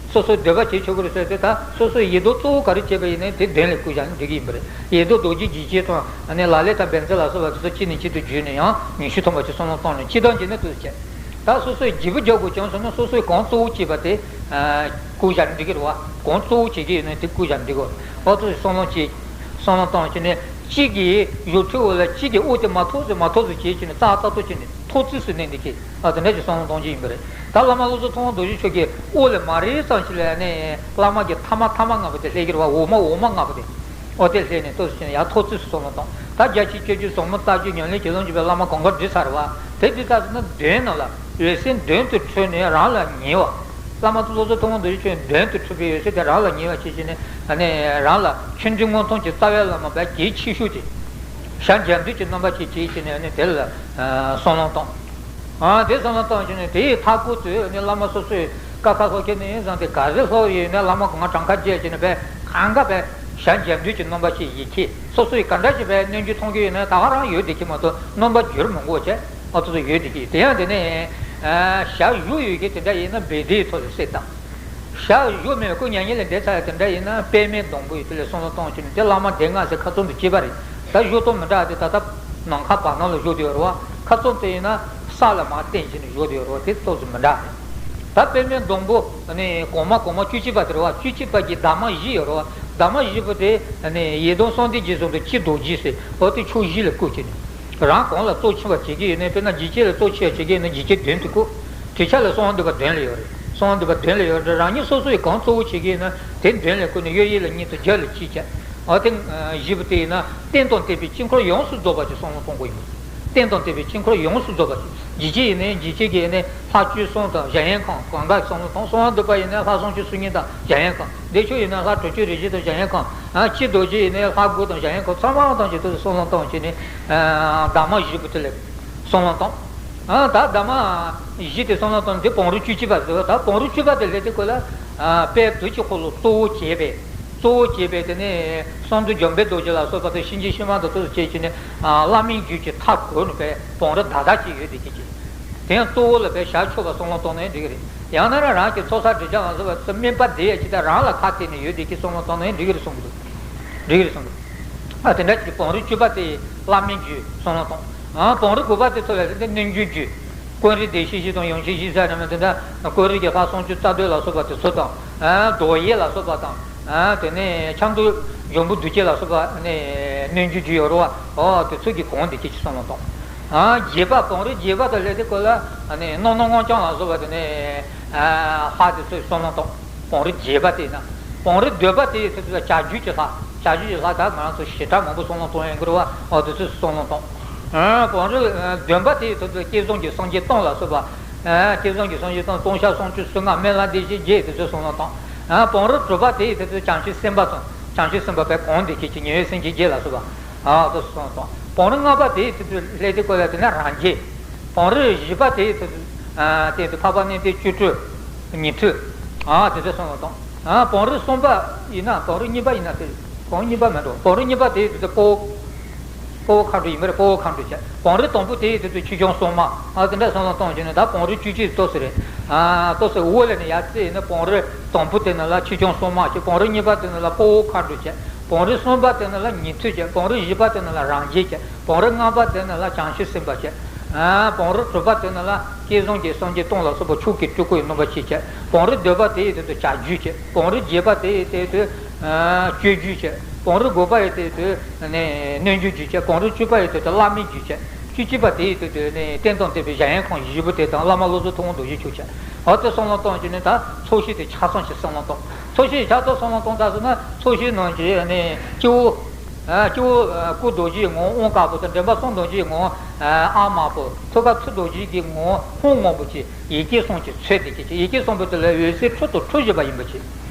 སོ་སོའི་འདོད་པ་བྱེད་ཆོག་གི་རེད་ཟེར་ཏེ། ད་སོ་སོའི་ཡི་དམ་གཙོ་བོ་ག་རེ་བྱས་པ་ཡིན་ན་དེ་མདུན་ལ་བཀུར་བཞག་ན་འགྲིག་གི་ཡིན་པ་རེད། ཡི་དམ་རྡོ་རྗེ་འཇིགས་བྱེད་དང་ཨ་ནི་ལ་ལས་དང་བཛྲ་ལ་སོགས་པ་དེ་ཚོ་གཅིག་ནས་གཅིག་ཏུ་བརྒྱུད་ནས་ཡང་ཉི་ཤུ་ཐམ་པ་ཅིག་བསམ་བློ་བཏང་ནས་སྤྱིར་བཏང་བྱས་ན་དེ་ཚོ་བྱས། ད་སོ་སོའི་བརྗེ་པོ་རྒྱག་དགོས་བྱུང་སོང་ན་སོ་སོའི་གང་གཙོ་བོ་བྱས་པ་དེ་བཀུར་བཞག་ན་འགྲིག་གི་རེད་བ། གང་གཙོ་བོ་བྱེད་ཀྱི་ཡོད་ན་དེ་བཀུར་བཞག་ན་འགྲིག་གི་རེད། འོ་དེ་ཚོ་བསམ་བློ་བྱས། བསམ་བློ་བཏང་བྱས་ནས་གཅིག་གིས་ཡོ་ཁྲི་འོག་ལ་གཅིག་གིས་དབུ་དེ་མ་ཐོག་ཟེར་མ་ཐོག་ཟེར་བྱས་བྱས་ནས་རྩ་རྩ་གཏོར་བྱས་ནས་ཐོག་བརྩེགས་སུ་གནས་འདི་ཁྱེད། ཨ་དེ་འདྲ་ཞིག་བསམ་བློ་གཏོང་གི་ཡིན་པ་རེད། ད་བླ་མ་བློ་བཟང་ཐུབ་དབང་རྡོ་རྗེ་མཆོག་གིས་དབུ་ལ་མ་རེག་ཙམ་ཞིག་ལ་ནས་བླ་མ་གི་ཐ་མ་ཐ་མ་ལྔ་པོ་དེ་སླེབས་ཀྱི་རེད་བ། འོག་མ་འོག་མ་ལྔ་པོ་དེ། ཨོ་དེ་སླེབས་ནས་ཏོག་ཙམ་ཡར་ཐོག་བརྩེགས་སུ་བསམ་བློ་བཏང་། ད་བརྒྱ་བྱིན་སྐྱབས་རྗེ་ཟབ་མོ་ལྟ་བརྒྱུད་ཉམས་ལེན་གྱི་ལམ་གྱི་བའི་བླ་མ་གང་ག་བྲིས་ཚར་བ། དེ་འདི་ལྟར་ན་མདུན་ནང་ལ་འོད་གསལ་མདུན་དུ་འཕྲོས་ནས་རང་ལ་ཉེ་བ། བླ་མ་བློ་བཟང་ཐུབ་དབང་རྡོ་རྗེ་མཆོག་མདུན་དུ་འཕྲོས་པའི་འོད་གསལ་དེ་རང་ལ་ཉེ་བ་ཞིག་བྱས་ནས་ཨ་ནི་རང་ལ་ཆོས་འབྱུང་སྔོན་ཐོན་གྱི་རྩ་བའི་བླ་མ་བས་གལ་ཆེ་ཤོས་ཀྱི་ཞལ་མཇལ་འདོད་ཀྱི་རྣམ་པ་ཞིག་བྱས་བྱས་ནས་ཨ་ནི་དེ་ལ་བསམ་བློ་བཏང་། ཨ་དེ་བསམ་བློ་བཏང་བྱས་ནས་དེའི་མཐའ་སྐོར་དུ་ནི་བླ་མ་སོ་སོའི་ཀ་ཁ་ལྷོ་ཁྱེར་ནས་ཡིན་ཙང་དེ་ག་རེ་ལྷོ་ཡོད་ན་བླ་མ་གང་ག་གྲངས་ཀ་བརྒྱད་བྱས་ནས་བས་གང་ག་བས་ཞལ་མཇལ་འདོད་ཀྱི་རྣམ་པ་ཞིག་ཡིད་ཆེས། སོ་སོ་ཡི་ག་འདྲ་ཞིག་བས་གནོད་འགྱུར་མཐོང་གི་ཡོད་ན་ད་ག་རང་ཡོད་བསྡད་ཀྱི་མ་གཏོགས་རྣམ་པ་འགྱུར་མི་དགོས་བྱས། ཨ་ཚོ་ཚོ་ཡོད་བསྡད་ཀྱི་ཡོད། དེ་ཡང་དེ་ནས་ཞལ་བཞུགས་ཡོད་ཀྱི་དེ་འདྲ་ཡིན་ན་བེ་དེའི་ཐོག་ལ་གསལ་བཏབ། ཞལ་བཞུགས་མེད་སྐུ་མྱ་ངན་ལས་འདས་ཚར་ཡ་དེ་འདྲ་ཡིན་ན་པདྨའི་སྡོང་པོ་ཡོད་དེ་ལ་བསམ་བློ་གཏོང་བྱས་ནས་དེ་བླ་མ་སྡེ་ལྔ་ཟེར་ཁ་ཚོན་དུ་བཅད་པ་རེད། ད་བཞུགས་སྟངས་མི་འདྲ་བ་དེ་ད་ལྟ་ནམ་མཁའ་བར་སྣང་ལ་བཞུགས་བསྡད་ཡོད་རེད་བ། ཁ་ཚོན་དེ་ཡིན་ན་ས་ལ་མར་བསྟན་བྱས་ནས་བཞུགས་བསྡད་ཡོད་རེད་བ། དེ་ཏོག་ཙམ་མི་འདྲ་རེད། ད་པདྨའི་སྡོང་པོ་ནི་གོང་མ་གོང་མ་བཅུ་གཅིག་པ་དེ་རེད་བ། བཅུ་གཅིག་པ་གི་འདབ་མ་བཞི་ཡོད་རེད་བ། འདབ་མ་བཞི་པོ་དེ་ནི་ཡི་དམ་གསང་བདེ་རྗེས་བཟུང་དུ་སྤྱི་རྡོ་རྗེ་ཟེར་འོ་དེ་ཕྱོགས་བཞི་ལ་བཀོད་བྱས་ནས། རང་གང་ལ་གཙོ་ཆེ་བ་བྱེད་ཀྱི་ཡོད་ན། དཔེར་ན་འཇིགས་བྱེད་ལ་གཙོ་ཆེ་བ་བྱེད་ཀྱི་ཡོད་ན་འཇིགས་བྱེད་མདུན་དུ་བཀོད། གྲོས་ཆོད་ལ་གསང་བ་འདུས་པ་མདུན་ལ་ཡོད་རེད། གསང་བ་འདུས་པ་མདུན་ལ་ཡོད་རེད། རང་ཉིད་སོ་སོ་ཡི་གང་གཙོ་བོ་བྱེད་ཀྱི་ཡོད་ན་དེ་མདུན་ལ་བཀོད་ནས་གཡོ་ཡས་ལ་གཉིས་དང་རྒྱན་ལ་གཅིག་བྱས། འོ་དེ་བཞི་པོ་དེ་ཡིན་ན་རྟེན་དང་བརྟེན་པའི་དཀྱིལ་འཁོར་ཡོངས་སུ་རྫོགས་པ་ཅིག་བསམ་བློ་གཏོང་དགོས་ཡིན། རྟེན་དང་བརྟེན་པའི་དཀྱིལ་འཁོར་ཡོངས་སུ་རྫོགས་པ་ཅིག་འཇིགས་བྱེད་ཡིན་ན་འཇིགས་བྱེད་ཀྱི་ཡིན་ན་ལྷ་བཅུ་གསུམ་དང་གཞལ་ཡས་ཁང་གང་ག་བསམ་བློ་གཏོང་། གསང་བ་འདུས་པ་ཡིན་ན་ལྷ་སུམ་ཅུ་སོ་གཉིས་དང་གཞལ་ཡས་ཁང་། བདེ་མཆོག་ཡིན་ན་ལྷ་དྲུག་ཅུ་རེ་བཞི་དང་གཞལ་ཡས་ཁང་། ཨ་སྤྱི་རྡོ་རྗེ་ཡིན་ན་ལྷ་དགུ་དང་གཞལ་ཡས་ཁང་། ཚང་མ་དང་ཅིག་ཏུ་བསམ་བློ་གཏོང་བྱས་ནས་འདབ་མ་བཞི་པོ་དེ་ལ་བསམ་བློ་གཏོང་། ཨ་ད་འདབ་མ་བཞི་དེ་བསམ་བློ་གཏོང་དུས་བང་རིམ་བཅུ་གཅིག་པ་ཟེར་བ། ད་བང་རིམ་བཅུ་པ་དེ་སླེབས་དུས་སྐབས་ལ་དཔལ་བདུད་ཀྱི་འཁོར་ལོ་གཙོ་བོ་བྱས་པའི་གཙོ་བོ་བྱས་པའི་དེ་ནས་གསང་འདུས་འཇམ་དཔལ་རྡོ་རྗེ་ལ་སོགས་པ་དང་གཤིན་རྗེ་གཤེད་མ་དང་ཐུགས་སུ་བྱས་བྱས་ནས་བླ་མའི་རྒྱུད་ཀྱི་མཐའ་བསྐོར་ནས་པའི་བང་རིམ་བདག་བདག་ཅིག་ཡོད་དེ་སྐད་ཅིག་དེ་ཡང་གཙོ་བོ་ལ་པའི་ཞབས་ཕྱོགས་པ་བསམ་བློ་གཏོང་ནའི་འགྲིག་གི་རེད། ཡང་ན་རང་རང་གི་ཚོགས་བསགས་སྒྲིབ་སྦྱང་ལ་སོགས་པ་ཚོ་དམན་པ་དེ་ཡང་ཇི་ལྟར་རང་ལ་ཁ་གཏད་ནས་ཡོད་དེ་སྐད་བསམ་བློ་གཏོང་ནའི་འགྲིག་གི་རེད་གསུང་གི་འདུག་འགྲིག་གི་རེད་གསུང་གི་འདུག་ཨ་དེ་འདྲ་ཅིག་བང་རིམ་བཅུ་པ་དེ་བླ་མའི་རྒྱུད་བསམ་བློ་གཏོང་། ཨ་བང་རིམ་དགུ་པ་དེ་ཚོ་ལ་དེ་སྣོད་བཅུད་རྒྱུད། ཀུན་རིག་བདེ་གཤེགས་བཞི་དང་ཡུམ་ཆེན་བཞི་ཟེར་ནས་དེ་འདྲ་ཀུན་རིག་གི་ལྷ་སུམ་ཅུ་རྩ་བདུན་ལ་སོགས་པ་དེ་ཚོ་དང་། ཨ་མདོ་ཡི་ལ་སོགས་པ་དང་། ཨ་དེ་ནས་ཆབ་མདོ་འབྱུང་པོ་འདུས་བྱས་ལ་སོགས་པ་ནས་སྣོད་བཅུད་རྒྱུད་ཡོད་རེད་བ། ཨོ་དེ་ཚོ་གི་གོང་དེ་སྐད་ཅིག་བསམ་བློ་གཏོང་། ཨ་རྒྱས་པ་བང་རིམ་རྒྱས་པ་དང་སླེབས་དུས་སྐབས་ལ་ཨ་ནི་རྣམ་སྣང་སྔགས་འཆང་ལ་སོགས་པ་དེ་ནས་ཨ་ལྷ་དེ་ཚོས་བསམ་བློ་གཏོང་། བང་རིམ་རྒྱས་པ་དེ་ཡིན་ན། བང་རིམ་བསྡུས་པ་དེ་ཡི་ཚུལ་དུ་བྱ་རྒྱུད་ཀྱི་ལྷ། བྱ་རྒྱུད་ཀྱི་ལྷ་ད་ང་རང་ཚོ་ཞེ་དྲག་མང་པོ་བསམ་བློ་གཏོང་ཡོང་གི་རེད་བ། ཨོ་དེ་ཚོས་བསམ་བློ་གཏོང་། ཨ་བང་རིམ་བདུན་པ་དེ་ཡི་ཚུལ་དུ་བསྐྱེད་རྫོགས་ཀྱི་སངས་རྒྱས་སྟོང་ལ་སོགས་པ། ཨ་བསྐྱེད་རྫོགས་ཀྱི་སངས་རྒྱས་སྟོང་། སྟོང་རྩ་སུམ་ཅུ་སོ་ལྔ་སྨན་བླ་བདེ་གཤེགས་བརྒྱད་དེ་ཚོས་བསམ་བློ་གཏོང་། ཨ་བང་རིམ་དྲུག་པ་དེ་ཡི་ཚུལ་དུ་བྱང་ཆུབ་སེམས་དཔའ་དང་བྱང་ཆུབ་སེམས་དཔའ་བས་གོང་དེ་སྐད་ཅིག་ཉེ་བའི་སེམས་ཅན་བརྒྱད་ལ་སོགས་པ། ཨ་དེ་ཚོས་བསམ་བློ་གཏོང་། བང་རིམ་ལྔ་པ་དེ་ཡི་ཚུལ་དུ་སླེབས་དུས་སྐབས་ལ་དེ་ནས་རང་རྒྱལ། བང་རིམ་བཞི་པ་དེའི་ཚུལ་དུ་ ཨ་དེ་དུ་འཕགས་པ་གནས་བརྟན་བཅུ་དྲུག་ཉི་ཁྲི། ཨ་དེ་ཚོ་གསུངས་པ་དང་། ཨ་བང་རི་གསུམ་པ་ཡིན་ན། བང་རི་གཉིས་པ་ཡིན་ན། དེ་བང་རི་གཉིས་པ་མི་འགྲོ། བང་རི་གཉིས་པ་དེ་དུ་དཔའ་བོ། དཔའ་བོ་མཁའ་འགྲོ་ཡིན་པ་རེད། དཔའ་བོ་མཁའ་འགྲོ་བྱས། བང་རི་དང་པོ་དེ་དུ་ཆོས་སྐྱོང་སྲུང་མ། ཨ་དེ་འདྲ་གསུམ་ལ་གཏོང་བྱས་ནས། ད་བང་རི་བཅུ་གཅིག་ཏོག་ཙམ་རེད། ཨ་ཏོག་ཙམ་འོག་ལ་ནས་ཡར་བརྩིས་ནས། བང་རི་དང་པོ་དེ་ནང་ལ་ཆོས་སྐྱོང་སྲུང་མ་བྱས། བང་རི་གཉིས་པ་དེ་ནང་ལ་དཔའ་བོ་མཁའ་འགྲོ་བྱས། བང་རི་གསུམ་པ་དེ་ནང་ལ་ཉན་ཐོས་བྱས། བང་རི་བཞི་པ་དེ་ནང་ལ་རང་རྒྱལ་བྱས། བང་རི་ལྔ་པ་དེ་ནང་ལ་བྱང་ཆུབ་སེམས་དཔའ་བྱས། ཨ་བང་རི་དྲུག་པ་དེ་ནང་ལ་བསྐལ་བཟང་གི་སངས་རྒྱས་སྟོང་ལ་སོགས་པ་མཆོག་གི་སྤྲུལ་སྐུ་ཡི་སྣང་བ་ཆེ་བྱས། བང་རི་བདུན་པ་དེ་ཡི་དེ་དུ་བྱ་རྒྱུད་བྱས། བང་རི་བརྒྱད་པ་དེ་ཡི་དེ་དུ་ཨ་སྤྱོད་རྒྱུད་བྱས། བང་རི་དགུ་པ་ཡི་དེ་དུ་ནས་གནས་འགྱུར་རྒྱུད་བྱས། བང་རི་བཅུ་པ་ཡི་དེ་དུ་བླ་མའི་རྒྱུད་བྱས། བཅུ་གཅིག་པ་དེ་ཡི་དེ་དུ་ནས་རྟེན་དང་བརྟེན་པའི་གཞལ་ཡས་ཁང་བཞི་པོ་དེ་དང་། བླ་མ་བློ་བཟང་ཐུབ་དབང་རྡོ་རྗེ་མཆོག་བྱས། འོ་དེ་གསུམ་ལ་གཏོང་བྱས་ནས། ད་ཚོགས་ཞིང་དེ་ཆ་ཚང་ཞིག་གསུམ་ལ་གཏོང་། ཚོགས་ཞིང་ཆ་ཚང་གསུམ་ལ་གཏོང་ད་ཟེར་ན། ཚོགས་ཞིང་ནང་གི་ནས་སྤྱི་བོ། ཨ་སྤྱི་བོ་ཨ་སྐུ་རྡོ་རྗེའི་ངོ་བོ་དབང་དཀར་པོ་དང་། འདྲེན་པ་གསུམ་རྡོ་རྗེའི་ངོ་བོ་ཨ་དམར་པོ། ཐུགས་ཀ་ཐུགས་རྡོ་རྗེ་གི་ངོ་བོ་སྔོ་སྔོན་པོ་བྱས། ཡི་གེ་གསུམ་གྱིས་མཚོན་ཏེ་བྱས། ཡི་གེ་གསུམ་པོ་དེ་ལ་འོད་ཟེར་འཕྲོ་དང་འཕྲོ་བཞི་པ་ཡིན་པ་བྱས།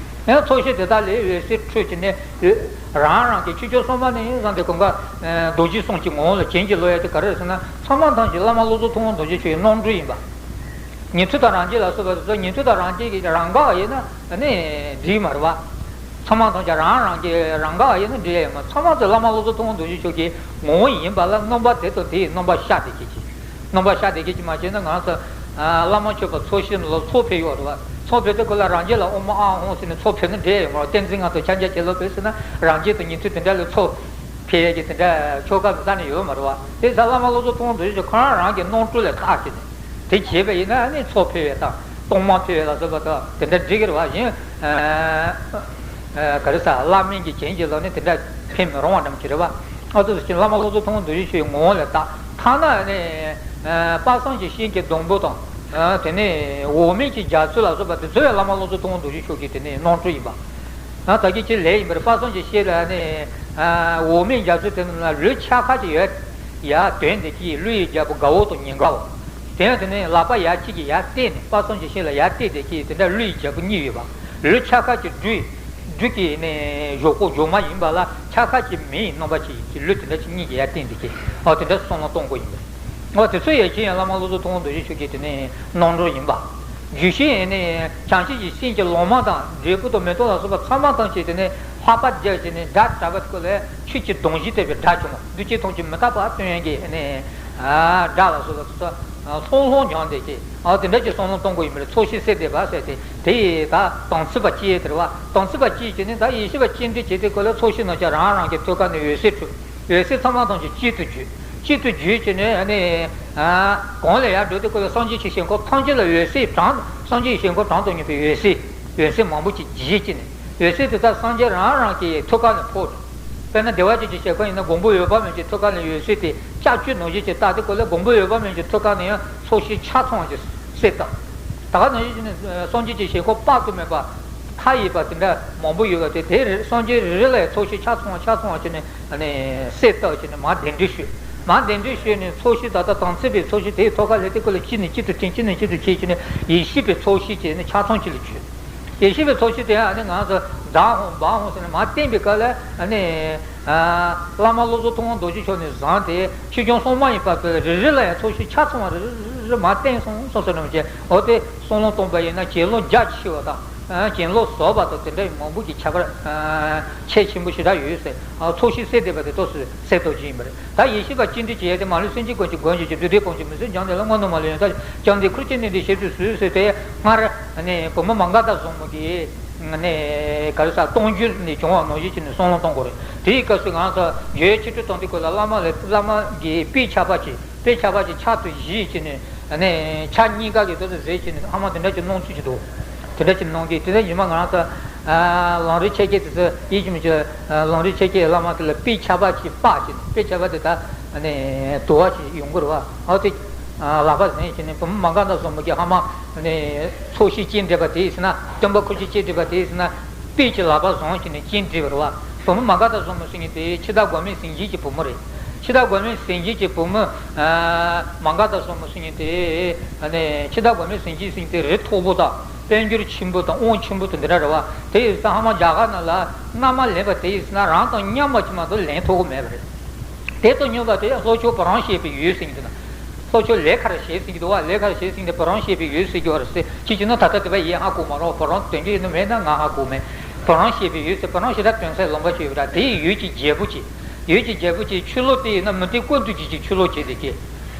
ཡང་ཚོགས་ཞིང་དེ་དག་ལས་འོད་ཟེར་འཕྲོས་བྱས་ནས། འོད་རང་རང་གི་ཆོས་སྐྱོང་སྲུང་མ་ནས་བཟུང་སྟེ་གང་ག་རྡོ་རྗེ་གསུམ་གྱི་ངོ་བོ་ལ་བྱིན་གྱིས་རློབ་ཡ་དེ་ག་རེ་རེད་ཟེར་ན། ཚང་མ་ཐམས་ཅད་བླ་མ་བློ་བཟང་ཐུབ་དབང་རྡོ་རྗེ་མཆོག་གི་རྣམ་སྤྲུལ་ཡིན་པ། ཉན་ཐོས་དང་རང་རྒྱལ་ལ་སོགས་པ་དེ་ཚོ་ཉན་ཐོས་དང་རང་རྒྱལ་གྱི་རང་འགག་ཡིན་ན་ནི་འགྲིག་མ་རེད་པ། ཚང་མ་ཐམས་ཅད་རང་རང་གི་རང་འགག་ཡིན་ན་འགྲིག་ཡ་ཡོད་མ། ཚང་མ་དེ་བླ་མ་བློ་བཟང་ཐུབ་དབང་རྡོ་རྗེ་མཆོག་གི་ངོ་བོ་ཡིན་པ་ལ། རྣམ་པ་དེ་དང་དེ་ཡི་རྣམ་པ་ཤར་བསྡད་ཀྱི་ཅིག་རྣམ་པ་ཤར་བསྡད་ཀྱི་ཅིག་མ་བྱས་ན། ང་ཚོ་ཨ་བླ་མ་མཆོད་པ་ཚོགས་ཞིང་ལ་ཚོགས་ཕེབས་ཡོད་རེད་པ། ཚོགས་ཕེབས་དུས་སྐབས་ལ་རང་རྒྱལ་ལ་ཨོཾ་ཨཱཿཧཱུྃ་ཟེར་ནས་ཚོགས་ཕེབས་ན་འགྲིག་ཡ་ཡོད་མ་རེད། བསྟན་འཛིན་ང་ཚོ་ཕྱག་རྒྱ་བྱེད་ལོ་ཕེབས་ཟེར་ན། རང་རྒྱལ་དང་ཉན་ཐོས་དེ་འདྲ་ལ་ཚོགས་ཕེབས་ཡ་གི་དེ་འདྲ་ཆོ་ག་མི་ས་ནས་ཡོད་མ་རེད་པ། དེ་ས་བླ་མ་བློ་བཟང་ཐུབ་དབང་རྡོ་རྗེ་མཆོག་ཁོ་རང་རང་གི་རྣམ་སྤྲུལ་ལ་བཏགས་བྱས་ནས། དེ་བྱས་པ་ཡིན་ན་ནི་ཚོགས་ཕེབས་པའི་དང་གཏོར་མ་ཕེབས་པའི་ལ་སོགས་པ་དང་དེ་འདྲ་འགྲིག་གི་རེད་པ། གཞན་ཨ་ག་རེ་ཟ། བླ་མའི་གི་བྱིན་གྱིས་རློབས་ནས་དེ་འདྲ་ཕེབས་མི་རུང་བ་འདྲ་ཅིག་རེད་པ། ཨ་ཏོ་ཟེར་གྱི་བླ་མ་བློ་བཟང་ཐུབ་དབང་རྡོ་རྗེ་མཆོག་གི་ངོ་བོ་ལ་བཏགས། ཐ་ན་ནི་ཨ་དཔག་བསམ་གྱི་ཤིང་གི་སྡོང་པོ་དང་། ཨ་དེ་ནས་འོག་མིན་གྱི་རྒྱ་མཚོ་ལ་སོགས་པ་དེ་ཚོ་ཡང་བླ་མ་བློ་བཟང་ཐུབ་དབང་རྡོ་རྗེ་མཆོག་གི་དེ་ནས་རྣམ་སྤྲུལ་ཡིན་པ། ཨ་ད་གིན་ཁྱེད་ལས་ཡིན་པར་དཔག་བསམ་གྱི་ཤིང་ལ་ནི་ཨ་འོག་མིན་རྒྱ་མཚོ་དེ་རྣམས་ལ་ལུས་ཕྱག་ཁ་ཅིག་ཡར་ཡར་དོན་ཏེ་ཀྱི་ཀླུ་ཡི་རྒྱལ་པོ་དགའ་བོ་དང་ཉི་དགའ་བོ། དེ་ཡང་དེ་ནས་ལག་པ་ཡར་གཅིག་གིས་ཡར་བཏེགས་ནས། དཔག་བསམ་གྱི་ཤིང་ལ་ཡར་བཏེགས་ཏེ་ཀྱི་དེ་འདྲ་ཀླུ་ཡི་རྒྱལ་པོ་གཉིས་ཡོད་པ། ལུས་ཕྱག་ཁ་ཅིག་སྦྲུལ་སྦྲུལ་གྱི་ནས་གཞོགས་པོ་གཞོགས་མ་ཡིན་པ་ལ། ཕྱག་ཁ་ཅིག་མི་ཡི་རྣམ་པ་ཅིག་ཡིན་གྱི། ལུས་དེ་འདྲ་ཅིག་གཉིས་ཀྱིས་ཡར་བཏེགས་ཏེ་ཀྱི། ཨོ་དེ་འདྲ་གསུམ་ལ་གཏོང་དགོས་ཡིན་པས། ཨོ་དེ་ཚོ་ཡན་ཆད་ཡང་བླ་མ་བློ་བཟང་ཐུབ་དབང་རྡོ་རྗེ་མཆོག་གི་དེ་ནས་རྣམ་སྤྲུལ་ཡིན་པ། རྒྱུད་བཤད་ནས་བྱང་ཆུབ་ཀྱི་སེམས་ཀྱི་ལོ་མ་དང་འབྲས་བུ་དང་མེ་ཏོག་ལ་སོགས་པ་ཚང་མ་ཐམས་ཅད་དེ་ནས་ལྷག་པ་རྒྱབ་བྱས་ནས་སྒྲ་གྲགས་པ་དེ་ཀོ་ལས་ཆོས་ཀྱི་གདུང་བཞི་བརྡེབས་པའི་སྒྲ་བྱུང་བ། འདུ་བྱེད་ཐམས་ཅད་མི་རྟག་པ་སྟོན་མཁན་གྱི་ནས་ཨ་སྒྲ་ལ་སོགས་པ་ཚོ་ལྷུང་ལྷུང་སྦྱངས་ཏེ་ཀྱི། ཨ་དེ་འདྲ་ཅིག་གསུམ་ལ་གཏོང་དགོས་ཡིན་པ་རེད། ཚོགས་ཞིང་གསལ་བསྡད་པ་ཟེར་ཏེ། དེ་ཡི་ད་དམ་ཚིག་པ་གཅིག་དེ་རེད་པ། དམ་ཚིག་པ་གཅིག་བྱས་ནས་ད་ཡེ་ཤེས་པ་སྤྱན་འདྲེན་བྱེད་དུས་སྐབས་ལ་ཚོགས་ཞིང་ནང་བཞིན་རང་རང་གི་ཐོད་ཁ་ནས་འོད་ཟེར་འཕྲོས། འོད་ཟེར་ཚང་མ་ཐམས་ཅད་གཅིག་ཏུ་བརྗོད། གཅིག་ཏུ་བརྗོད་བྱས་ནས་ནི་ཨ་གོང་ལ་ཡར་འགྲོ་དུས་སྐབས་ལ་སངས་རྒྱས་ཀྱི་ཞིང་ཁམས་ཐམས་ཅད་ལ་འོད་ཟེར་གྲངས། སངས་རྒྱས་ཀྱི་ཞིང་ཁམས་གྲངས་དང་མཉམ་པའི་འོད་ཟེར། འོད་ཟེར་མང་པོ་ཅིག་བརྗོད་བྱས་ནས། འོད་ཟེར་དེ་དག་སངས་རྒྱས་རང་རང་གི་ཐོད་ཁ་ནས་ཕོག་འགྲོ། དཔེར་ན་བདེ་བ་ཅན་གྱི་ཞིང་ཁམས་ཡིན་ན་མགོན་པོ་འོད་དཔག་མེད་ཀྱི་ཐོད་ཁ་ནས་འོད་ཟེར་དེ་ལྕགས་ཀྱུ་ནང་བཞིན་གྱི་བཏགས་དུས་སྐབས་ལ་མགོན་པོ་འོད་དཔག་མེད་ཀྱི་ཐོད་ཁ་ནས་ཡང་ཚོགས་ཞིང་ཆ་ཚང་བ་ཅིག་གསལ་བཏབ། ད་ག་ནང་བཞིན་གྱི་ནི་སངས་རྒྱས་ཀྱི་ཞིང་ཁམས་དཔག་ཏུ་མེད་པ་མཐའ་ཡས་པ་དེ་འདྲ་མང་པོ་ཡོད་པ་དེ། དེ་རེ་སངས་རྒྱས་རེ་རེ་ལ་ཡང་ཚོགས་ཞིང་ཆ་ཚང་བ་ཆ་ཚང་བ་བྱས་ནས་ནི་གསལ་བཏབ་བྱས་ནས་མར་གདན་འདྲེན་ཞུས། མར་གདན་འདྲེན་ཞུས་ནས་ཚོགས་ཞིང་ད་ལྟ་དམ་ཚིག་པའི་ཚོགས་ཞིང་དེའི་ཐོད་ཁ་ལ་དེ་ཀོ་ལ་གཅིག་ནས་གཅིག་ཏུ་འཕྲིན། གཅིག་ནས་གཅིག་ཏུ་འཕྲིན་བྱས་ནས་ཡེ་ཤེས་པའི་ཚོགས་ཞིང་བྱས་ནས་ཆ་ཚང་གཅིག་ལ་བརྗོད། ཡེ་ཤེས་པའི་ཚོགས་ཞིང་དེ་ཨ་ནི་ང་ཚོ་བཛྲ་ཧཱུྃ་བྷཱུྃ་ཟེར་ནས་མར་བསྟན་པའི་སྐབས་ལ་ཨ་ནི་བླ་མ་བློ་བཟང་ཐུབ་དབང་རྡོ་རྗེ་མཆོག་ནས་བཟུང་སྟེ་ཆོས་སྐྱོང་སྲུང་མ་ཡིན་པ་དེ་རེ་རེ་ལ་ཡང་ཚོགས་ཞིང་ཆ་ཚང་བ་རེ་རེ་རེ་མར་བསྟན་སོང་སོང་ཟེར་ནས་བྱས། འོ་དེ་གསུམ་ལ་གཏོང་པ་ཡིན་ན་གྱེན་ལོག་རྒྱ་ཆེ་བ་དང་། གྱེན་ལོག་ཟབ་པ་དང་དེ་འདྲ་མང་པོ་གི་ཁྱད་པར་ཁྱད་ཆེན་པོ་ཞེ་དྲག་ཡོད་ཟེར། ཚོགས་ཞིང་གསལ་བསྡད་པ་དེ་ཏོག་ཙམ་གསལ་བཏབ་ཀྱི་ཡིན་པ་རེད། ད་ཡེ་ཤེས་པ་སྤྱན་འདྲེན་བྱེད་ཡས་དེ། མ་ལུས་སེམས་ཅན་ཀུན་གྱི་མགོན་བྱེད་ཅིང་། བདུད་སྡེ་དཔུང་གཅིག་མི་བཟད་སྦྱངས་ཏེ་ལ། དངོས་གནས་མ་ལུས་ཡོན་བདག་ཀྱང་དེའི་ཁུར་ཁྱེར་ནས་འདི་བཞེས་སུ་གསོལ་ཟེར་ཏེ། སྔར་ནས་བུ་མོ་མ་ག་དྷ་བཟང་མོ་གིས་ནས་ག་རེ་ཟ་གཏོང་རྒྱུ་ནས་བྱུང་བ་ནང་བཞིན་བྱས་ནས་གསུམ་ལ་གཏོང་དགོས་རེད། དེའི་སྐབས་སུ་ང་ཚོ་འཇུ་ཡས་ཆོས་དྲུག་དང་དེ་ཀོ་ལ་བླ་མ་ལ་བླ་མ་གིས་དཔེ་ཆ་པ་ཅིག་དཔེ་ཆ་པ་ཅིག་ཕྱག་ཏུ་བཞེས་བྱས་ནས་ནས་ཕྱག་གཉིས་ཀ་གིས་དེ་ཚོ་བཟེད་བྱས་ནས་ཧ་མ་དེ་འདྲ་ཅིག་གནང་ཚུལ་ཅིག་འདུག་དེ་འདྲ་ཅིག་གནང་གི། དེ་ནས་ཉི་མ་ང་རང་ཚོ་ཨ་ལམ་རིམ་ཆེ་བསྐྱེད་དེ་ཚོ་ཡིད་ཀྱི་མི་ཆོས། ལམ་རིམ་ཆེ་བསྐྱེད་བླ་མ་དེ་ལ་དཔེ་ཆ་པ་ཅིག་སྤར་བྱས་ནས། དཔེ་ཆ་པ་དེ་ད་ནས་དུ་བ་ཅིག་ཡོང་གི་རེད་པ། ཨོ་དེ་ལག་པ་བཟུང་བྱས་ནས་བུ་མོ་མ་ག་དྷ་བཟང་མོ་གིས་ཧ་མ་ནས་ཚོགས་ཞིང་སྤྱན་འདྲེན་པ་དེ་ཡིན་ན། སྟོན་པ་ཁུར་ཁྱེར་སྤྱན་འདྲེན་པ་དེ་ཡིན་ན་དཔེ་ཅིག་ལག་པ་བཟུང་བྱས་ནས་སྤྱན་འདྲེན་པ་རེད་པ། བུ་མོ་མ་ག་དྷ་བཟང་མོ་ཟེར་མཁན་དེ་འཆི་བདག་མགོན་མེད་ཟས་སྦྱིན་གྱི་བུ་མོ་རེད། འཆི་བདག་མགོན་མེད་ཟས་སྦྱིན་གྱི་བུ་མོ་མ་ག་དྷ་བཟང་མོ་ཟེར་མཁན་དེ་ནས་འཆི་བདག་མགོན་མེད་ཟས་སྦྱིན་ཟེར་མཁན་དེ་རི་མཐོ་པོ་དང་དཔལ་འབྱོར་ཆེན་པོ་དང་དབང་ཆེན་པོ་དང་འདི་འདྲ་རེད་པ། དེ་ཡིན་ཙང་ཧ་མ་རྒྱ་གར་ནང་ལ་མནའ་མ་ལེན་པ་དེ་ཡིན་ན་རང་དང་མཉམ་པ་ཅིག་མ་གཏོགས་ལེན་ཐུབ་ཀྱི་མེད་པ་རེད། དེ་དང་མཉམ་པ་དེ་ཡང་ལྷོ་ཕྱོགས་བུ་རམ་ཞེས་པའི་ཡུལ་ཟེར་མཁན་དེ་ན། ལྷོ་ཕྱོགས་ལས་མཁར་ཞེས་ཟེར་གྱི་འདུག་བ། ལས་མཁར་ཞེས་ཟེར་གྱི་འདུག་བུ་རམ་ཞེས་པའི་ཡུལ་ཟེར་གྱི་བ་རེད་ཟེར། ཁྱེད་ཀྱིས་ནི་ད་ལྟ་དེ་བ་ཡིན་ཧ་གོ་མ་རུང་། བུ་རམ་དོན་གྱི་ཡིན་ནི་མེད་ན་ང་ཧ་གོ་མེད། བུ་རམ་ཞེས་པའི་ཡུལ་ཟེར། བུ་རམ་ཞེ་དྲག་དོན་སའི་ལུང་པ་ཅིག་ཡོད་པ་འདྲ། དེའི་ཡུལ་གྱི་རྒྱལ་པོ་ཅིག་ཡུལ་གྱི་རྒྱལ་པོ་ཅིག་ཆོས་ལུགས་དེ་ཡིན་ན་མུ་སྟེགས་ཀུན་ཏུ་སྐྱེས་ཀྱི་ཆོས་ལུགས་བྱེད་དེ་སྐྱེས།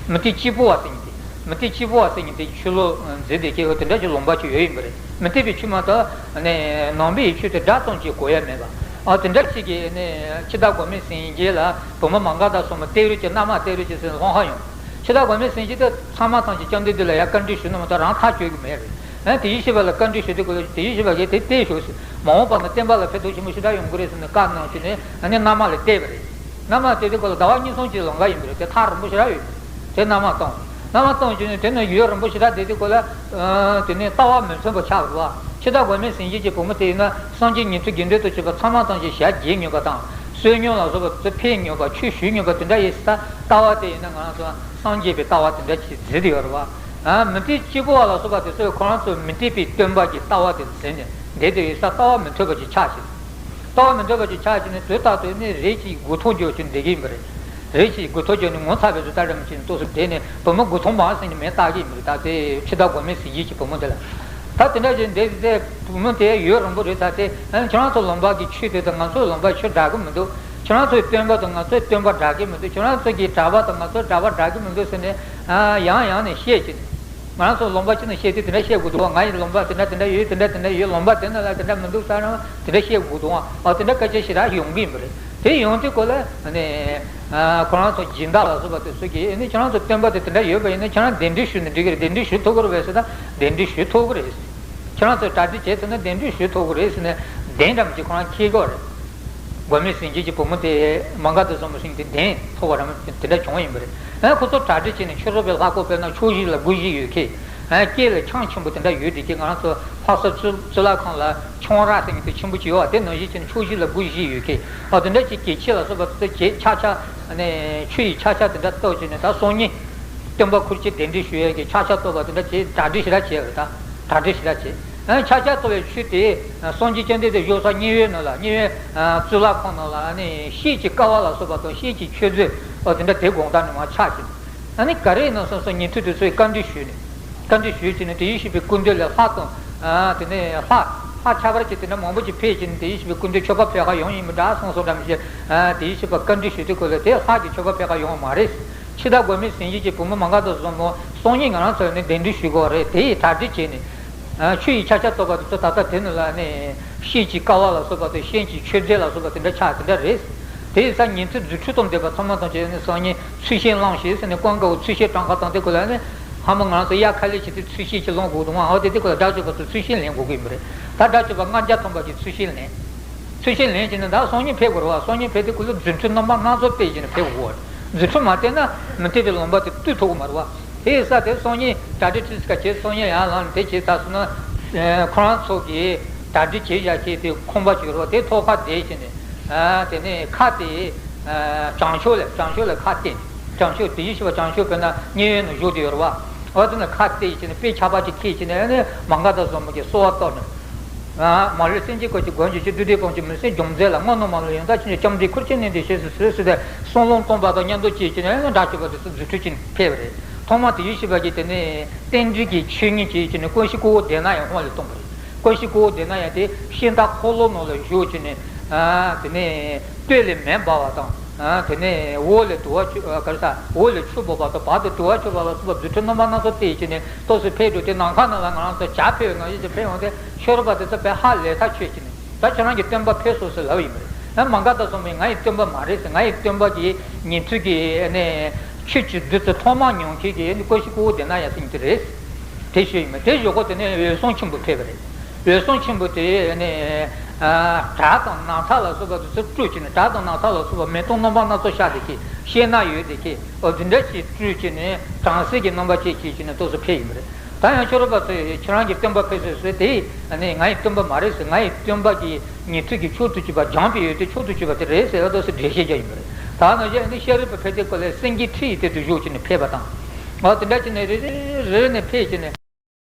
མུ་སྟེགས་སྐྱེས་བུ་བ་ཟེར་མཁན་དེ། མུ་སྟེགས་སྐྱེས་བུ་བ་ཟེར་མཁན་དེ་ཆོས་ལུགས་འཛིན་དེ་སྐྱེས། འོ་དེ་འདྲ་ཞིག་ལུང་པ་ཅིག་ཡོད་ཡིན་པ་རེད། མུ་སྟེགས་པའི་ཆོས་མ་གཏོགས་ནི་ནང་པའི་ཆོས་དེ་སྒྲ་ཙམ་གྱིས་གོ་ཡ་མེད་པ། ཨ་དེ་འདྲ་ཞིག་གིས་ནི་འཆི་བདག་མགོན་མེད་ཟིང་རྒྱལ་ལ་བུ་མོ་མ་ག་དྷ་སོགས་མོ་སྟེར་རོགས་གྱིས། མནའ་མ་སྟེར་རོགས་གྱིས་ཟེར་ནས་སློང་ཧ་ཡོང་། འཆི་བདག་མགོན་མེད་ཟིང་རྒྱལ་དེ་ཚང་མ་ཚང་གི་སྐྱབས་མདུན་དེ་ལ་ཡ་བཀའ་འདྲི་ཞུ་ནི་མ་གཏོགས་རང་ཐག་གཅོད་ཀྱི་མེད་རེད། ཨ་དེ་ཡེ་ཤེས་པ་ལ་བཀའ་འདྲི་ཞུ་དུས་སྐབས་ལ་དེ་ཡེ་ཤེས་པ་གིས་དེ་སྟེར་ཤོག་ཟེར། མ་འོངས་པ་ན་བསྟན་པ་ལ་ཕན་ཐོགས་ཆེན་པོ་ཞེ་དྲག་ཡོང་གི་རེད་ཟེར་ནས་བཀའ་གནང་བྱས་ནས་ཨ་ནི་མནའ་མ་ལ་སྟེར་བ་རེད། མནའ་མ་སྟེར་དུས་སྐབས་ལ་ཟླ་བ་གཉིས་གསུམ་ཅིག་ལོན་ག་ཡིན་པ་རེད། དེ་ཐག་རིང་པོ་ཞེ་དྲག་ཡོད་པ་རེད། དེ་མནའ་མ་བཏང་། མནའ་མ་བཏང་བྱས་ནས་དེ་ནས་ཡུན་རིང་པོ་ཞེ་དྲག་བསྡད་དུས་སྐབས་ལ་དེ་ནས་ལྟ་བ་མི་མཐུན་པ་ཆགས་པ་རེད་བ། འཆི་བདག་མགོན་མེད་ཟིང་རྒྱལ་གྱི་བུ་མོ་དེ་ཡིན་ན་སངས་རྒྱས་ཉན་ཐོས་དགེ་འདུན་དུ་བྱས་པ་ཚང་མ་ཚང་གི་ཞལ་མཇལ་མྱོང་བ་དང་། བསོད་སྙོམས་ལ་སོགས་པ་དེ་ཕུལ་མྱོང་བ། ཆོས་ཞུས་མྱོང་བ་དེ་འདྲ་ཡིན་ཙང་ལྟ་བ་དེ་ཡིན་ན་ང་རང་ཚོ་སངས་རྒྱས་པའི་ལྟ་བ་དེ་འདྲ་ཞིག་འཛིན་དེ་ཡོད་རེད་བ། ཨ་མུ་སྟེགས་སྐྱེས་བུ་བ་ལ་སོགས་པ་དེ་ཚོས་ཁོ་རང་ཚོའི་མུ་སྟེགས་པའི་སྟོན་པ་གི་ལྟ་བ་དེ་འཛིན་ནས་བསྡད་དེ་ཡོད་ས། ལྟ་བ་མི་མཐུན་པ་ཅིག་ཆགས་ཤིང་། ལྟ་བ་མི་མཐུན་པ་ཅིག་ཆགས་ཀྱི་ནི་དུས་རྟག་ཏུ་ནི་རེ་ཞིག་མགོ་ཐོག་འགྱོ་ཅིག་འདེད་ཀྱི་ཡིན་པ་རེད། རེ་ཞིག་མགོ་ཐོག་འགྱོ་ནི་ངོ་ཚ་བའི་བཟོ་ལྟ་རེ་མ་བྱས་ནས་ཏོག་ཙམ་བསྡད་ནས་བུ་མོ་མགོ་ཐོག་མ་ཟིན་ནི་མེད་བལྟ་གི་ཡིན་པ་རེད། ད་དེ་འཆི་བདག་མགོན་མེད་ཟིང་རྒྱལ་གྱི་བུ་མོ་དེ་ལ། ད་དེ་འདྲ་ཞིག་འདེད་ཟེར་བུ་མོ་དེ་ཡུན་རིང་པོ་རེད། ད་དེ་ཁྱེད་རང་ཚོ་ལུང་པ་གི་ཆོས་དེ་དང་ང་ཚོའི་ལུང་པ་ཆོས་འདྲ་གི་མི་འདུག་ཁྱེད་རང་ཚོའི་སྟོན་པ་དང་ང་ཚོའི་སྟོན་པ་འདྲ་གི་མི་འདུག་ཁྱེད་རང་ཚོ་གི་གྲྭ་པ་དང་ང་ཚོའི་གྲྭ་པ་འདྲ་གི་མི་འདུག་ཟེར་ནས་ཡང་ཡང་ནས་བཤད་ཀྱི་ནས། ང་རང་ཚོ་ལུང་པ་གཅིག་ནས་བཤད་དུས་དེ་འདྲ་བཤད་དགོས་འདུག་ང་ཡི་ལུང་པ་དེ་འདྲ་དེ་འདྲ་ཡོད། དེ་འདྲ་དེ་འདྲ་ཡོད། ལུང་པ་དེ་ནང་ལ་དེ་འདྲ་མི་འདུག་ཟེར་ན་དེ་འདྲ་བཤད་དགོས་འདུག་ཨ་དེ་འདྲ་སྐད་ཆ་ཞེ་དྲག་ཡོང་གི་ཡིན་པ་རེད། དེ་ཡོང་དུས་སྐོར་ལ་ནས་ཁོ་རང་ཚོ་སྦྱིན་བདག་ལ་སོགས་པ་དེ་ཚོ་གིས་ནི་ཁྱེད་རང་ཚོ་སྟོན་པ་དེ་དེ་འདྲ་ཡོད་པ་ཡིན་ན་ཁྱེད་རང་གདན་འདྲེན་ཞུས་ནས་འགྲིག་གི་རེད། གདན་འདྲེན་ཞུ་ཐུབ་ཀྱི་རེད་པས་ཟེར། ད་གདན་འདྲེན་ཞུ་ཐུབ་ཀྱི་རེད། ཁྱེད་རང་ཚོས་གྲ་སྒྲིག་བྱས་ཐུབ་ན་གདན་འདྲེན་ཞུ་ཐུབ་ཀྱི་རེད་ཟེར་ནས་གདན་འདྲ་མི་གཅིག་ཁོ་རང་འཁྱེར་གྱི་རེད། མགོན་མེད་ཟིང་རྒྱལ་གྱི་བུ་མོ་དེ་མ་ག་དྷ་བཟོ་མོ་ཞིག་དེ་གདན་ཐོབ་པ་རང་དེ་འདྲ་བྱུང་བ་ཡིན་པ་རེད། ཨ་ཁོ་ཚོ་གྲ་སྒྲིག་བྱས་ནས་ཕྱི་རོལ་པའི་ལྷ་སྐོར་དཔེར་ན་ཕྱོགས་བཞི་ལ་སྒོ་བཞི་ཡོད་མཁན། ཨ་སྐེ་ལ་ཆང་ཆེན་པོ་དེ་འདྲ་ཡོད་དེ་ཀྱི་ང་རང་ཚོ་ལྷ་ས་གཙུག་གཙུག་ལག་ཁང་ལ་ཆང་རག་ཟེར་མཁན་དེ་ཆེན་པོ་ཅིག་ཡོད་པ་དེ་ནང་བཞིན་བྱས་ནས་ཕྱོགས་བཞི་ལ་སྒོ་བཞི་ཡོད་མཁན། ཨ་དེ་འདྲ་ཅིག་གི་ཕྱི་ལ་སོགས་པ་དེ་ཚོ་བྱས་ཆ་ཆ་ནས་ཆུ་ཡི་ཆ་ཆ་དེ་འདྲ་བཏོག་བྱས་ནས་ད་སང་ཉིན་སྟོན་པ་ཁུར་ཆེ་གདན་འདྲེན་ཞུ་ཡས་ཀྱི་ཆ་ཆ་བཏོག་པ་དེ་འདྲ་བྱས་གྲ་སྒྲིག་ཞེ་དྲག་བྱས་པ་རེད། ད་གྲ་སྒྲིག་ཞེ་དྲག་བྱས། ཨ་ཆ་ཆ་བཏོག་པའི་ཆུ་དེ་སངས་རྒྱས་བཅོམ་ལྡན་འདས་བཞུགས་ས་མཉན་ཡོད་ནང་ལ་མཉན་ཡོད་གཙུག་ལག་ཁང་ནང་ལ་ཨ་ནི་ཤེལ་གྱི་ཀ་བ་ལ་སོགས་པ་དང་ཤེལ་གྱི་མཆོད་རྫས་ཨོ་དེ་འདྲ་དེ་དགོང་དག་ནས་མར་ཆགས་ཤིང་། ཨ་ནི་ག་རེ་ཡིན་ན་སོང་སོང་ཉན་ཐོས་དེ་ཚོས་བཀའ་འདྲི་ཞུས་ནས། བཀའ་འདྲི་ཞུས་བྱས་ནས་དེ་ཡེ་ཤེས་པའི་སྐུ་མདུན་ལ་ལྷ་དང་། ཨ་དེ་ནས་ལྷ་ལྷ་ཁྱད་པར་གྱི་དེ་འདྲ་མང་པོ་ཅིག་ཕེབས་བྱས་ནས་དེ་ཡེ་ཤེས་པའི་སྐུ་མདུན་མཆོད་པ་ཕུལ་ག་ཡོང་ཡིན་མི་འདྲ་སོང་སོང་འདྲ་མི་ཤེས། ཨ་དེ་ཡེ་ཤེས་པ་བཀའ་འདྲི་ཞུ་དུས་སྐབས་ལ་དེ་ལྷ་གིས་མཆོད་པ་ཕུལ་ག་ཡོང་བ་མ་རེད། འཆི་བདག་མགོན་མེད་ཟིང་རྒྱལ་གྱི་བུ་མོ་མ་ག་དྷ་བཟོ་མོ་སང་ཉིན་ང་རང་ཚོ་ནས་གདན་འདྲེན་ཞུ་དགོས་པ་རེད། དེ་ཡི་གྲ་སྒྲིག་བྱས་ནས། ཨ་ཆུ་ཡི་ཆ་ཆ་བཏོག་པ་དེ་ཚོ་ད་ལྟ་དེ་ནི་ལ་ནི་ཤེལ་གྱི་ཀ་བ་ལ་སོགས་པ་དང་ཤེལ་གྱི་མཆོད་རྫས་ལ་སོགས་པ་དེ་འདྲ་ཆགས་དེ་འདྲ་རེད། དེ་ཡི་ས་ཉིན་ཚེ་རྫུ་འཕྲུལ་དང་ལྡན་པ་ཚང་མ་དང་བཅས་ནས་སང་ཉིན་ཚུལ་ཤིང་བླངས་ཤིག་ཟེར་ནས་ཀུན་དགའ་བོ་ཚུལ་ཤིང་གྲངས་ཀ་བཏང་དེ་ཁོ་ལ་ནི་ཧ་མ་ང་རང་ཚོ་གཡག་ཁ་ལས་བྱེད་དུས་ཚུལ་ཤིང་ཅིག་བླངས་དགོས་འདུག་ཨ་དེ་དེ་ཁོ་ལ་དགྲ་བཅོམ་པ་ཚོ་ཚུལ་ཤིང་ལེན་དགོས་ཀྱི་མི་རེད། ད་དགྲ་བཅོམ་པ་ལྔ་བརྒྱ་ཐམ་པ་གིས་ཚུལ་ཤིང་ལེན། ཚུལ་ཤིང་ལེན་བྱས་ནས་ད་སང་ཉིན་ཕེབས་དགོས་རེད་བ། སང་ཉིན་ཕེབས་དུས་ཁོ་ལ་རྫུ་འཕྲུལ་རྣམ་པ་སྣ་ཚོགས་སྤེལ་བྱས་ནས་ཕེབས་དགོས་རེད། རྫུ་འཕྲུལ་མ་སྤེལ་ན་མུ་སྟེགས་པའི་ལུང་པ་དེ་བཏུལ་ཐུབ་ཀྱི་མ་རེད་བ། དེ་ཡི་ས་དེ་སང་ཉིན་གྲ་སྒྲིག་ཁྲིད་ཀ་བྱས་སང་ཉིན་ཡར་ལངས་དེ་བྱས་ད་སོང་ན། ཁོ་རང་ཚོ་གིས་གྲ་སྒྲིག་བྱས་བཞག་ཁྱེད་དེ་ཁང་པ་བྱོས་རོགས་དེ་ཐོག་ཁ་བསྡད་བྱས་ནས། དེ་ནས་ཁ་དེ་བྱང་ཕྱོགས་ལ་བྱང་ཕྱོགས་ལ་ཁ་གཏད། བྱང་ཕྱོགས་དེ་ཡེ་ཤེས་པ་བྱང་ཕྱོགས་དཔེར་ན་མཉན་ཡོད་ནང་བཞུགས་བསྡད་ཡོད་རེད་བ། འོ་དེ་ནས་ཁ་གཏད་བྱས་ནས་དཔེ་ཆ་པ་ཅིག་ཁྱེར་བྱས་ནས་ཨ་ནི་མ་ག་དྷ་བཟོ་མོ་གི་གསོལ་བ་བཏབ་ནས། མ་ལུས་སེམས་ཅན་ཀུན་གྱི་མགོན་གྱུར་ཅིག་བདུད་སྡེ་དཔུང་གཅོད་མི་བསད་འཇོམས་མཛད་ལ། སྔོན་ནས་མ་ལུས་ཡང་དག་མཁྱེན་ཅིང་སྐྱབས་འགྲོའི་ཁུར་ཆེན་བསྣན་ཏེ་ཞེས་སུ་གསོལ་ཟེར་ཏེ་གསུང་ལུང་སྟོན་པ་དང་མཉམ་དུ་བྱས་བྱས་ནས་དགྲ་བཅོམ་པ་དེ་ཚོ་རྫུ་འཕྲུལ་ཅན་ཕེབས་པ་རེད། ཐོག་མ་དེ་ཡེ་ཤེས་པ་གིས་དེ་ནས་རྟེན་འབྲེལ་གྱི་ཆོས་ཉིད་ཅིག་བྱས་ནས་ཀུན་ཤེས་ཀོའུ་དེ་ན་ཡང་དབང་ལས་བཏང་བ་རེད། ཀུན་ཤེས་ཀོའུ་དེ་ན་ཡང་དེ་ཤིང་རྟ་འཁོར་ལོ་ནང་ལ་བཞུགས་བྱས་ནས། དེ་ནས་སྟོད་ལས་མེ་འབར་བ་དང་། དེ་ནས་འོག་ལས་དུ་བ་ཆུ་ག་རེ་ཟ་འོག་ལས་ཆུ་འབབ་པ་དང་བར་དུ་དུ་བ་ཆུ་འབབ་ལ་སོགས་པ་རྫུ་འཕྲུལ་རྣམ་པ་སྣ་ཚོགས་སྤེལ་བྱས་ནས་ཏོག་ཙམ་ཕེབས་འགྲོ་དེ་ནམ་མཁའ་ནང་ལ་ང་རང་ཚོ་བྱ་ཕེབས་ནང་བཞིན་དུ་ཕེབས་འོང་དེ་ཤོར་བ་དེ་ཚོ་དཔེ་ཧ་ལས་ཐག་ཆོད་བྱས་ནས། ད་ཁྱེད་རང་གི་སྟོན་པ་ཕེབས་སོང་ཟེར་ལབ་ཡིན་པ་རེད། ཨ་མ་ག་དྷ་བཟོ་མོས་ང་ཡི་སྟོན་པ་མ་རེད་ཟེར། ང་ཡི་སྟོན་པ་གི་ཉན་ཐོས་ཀྱི་ནས་ཆོས་ཀྱི་བདུད་རྩི་ཐོག་མ་མྱོང་མཁན་གྱི་ཀུན་ཤེས་ཀོའུ་དེ་ན་ཡང་ཟེར་མཁན་དེ་རེད། དེ་ཞུས་ཡིན་པ་དེ་ཞུ་གོ་དེ་ནས་འོད་སྲུང་ཆེན་པོ་ཕེབས་པ་རེད། འོད་སྲུང་ཆེན་པོ་དེ་ནས་བྲག་དང་ནགས་ཚལ་ལ་སོགས་པ་དེ་ཚོ་སྤྲུལ་བྱས་ནས་བྲག་དང་ནགས་ཚལ་ལ་སོགས་པ་མེ་ཏོག་རྣམ་པ་སྣ་ཚོགས་ཤར་བསྡད་མཁན་ཤིང་ནགས་ཡོད་བསྡད་མཁན་འོ་དེ་འདྲ་ཞིག་སྤྲུལ་བྱས་ནས་གྲང་ཟིལ་གྱི་རྣམ་པ་ཅིག་བྱས་བྱས་ནས་ཏོག་ཙམ་ཕེབས་ཡིན་པ་རེད། ད་ཡང་ཤོ་རོ་པ་ཚོས་ཁྱེད་རང་གི་སྟོན་པ་ཕེབས་སོང་ཟེར་དེ་ནི་ང་ཡི་སྟོན་པ་མ་རེད་ཟེར། ང་ཡི་སྟོན་པ་གི་ཉན་ཐོས་ཀྱི་མཆོག་ཏུ་གྱུར་པ་སྦྱངས་པའི་ཡོན་ཏན་མཆོག་ཏུ་གྱུར་པ་དེ་རེད་ཟེར་ཡ་ཏོག་ཙམ་འགྲེལ་བཤད་རྒྱག་ཡིན་པ་རེད། ད་ནང་བཞིན་ནི་ཤ་རུས་པ་ཕེབས་དུས་སྐབས་ལ་སེང་གེའི་ཁྲི་ཡི་སྟེང་དུ་བཞུགས་བྱས་ནས་ཕེབས་པ་དང་། འོ་དེ་འདྲ་བྱས་ནས་རེ་རེ་རེ་རེ་ནས་ཕེབས་བྱས་ནས་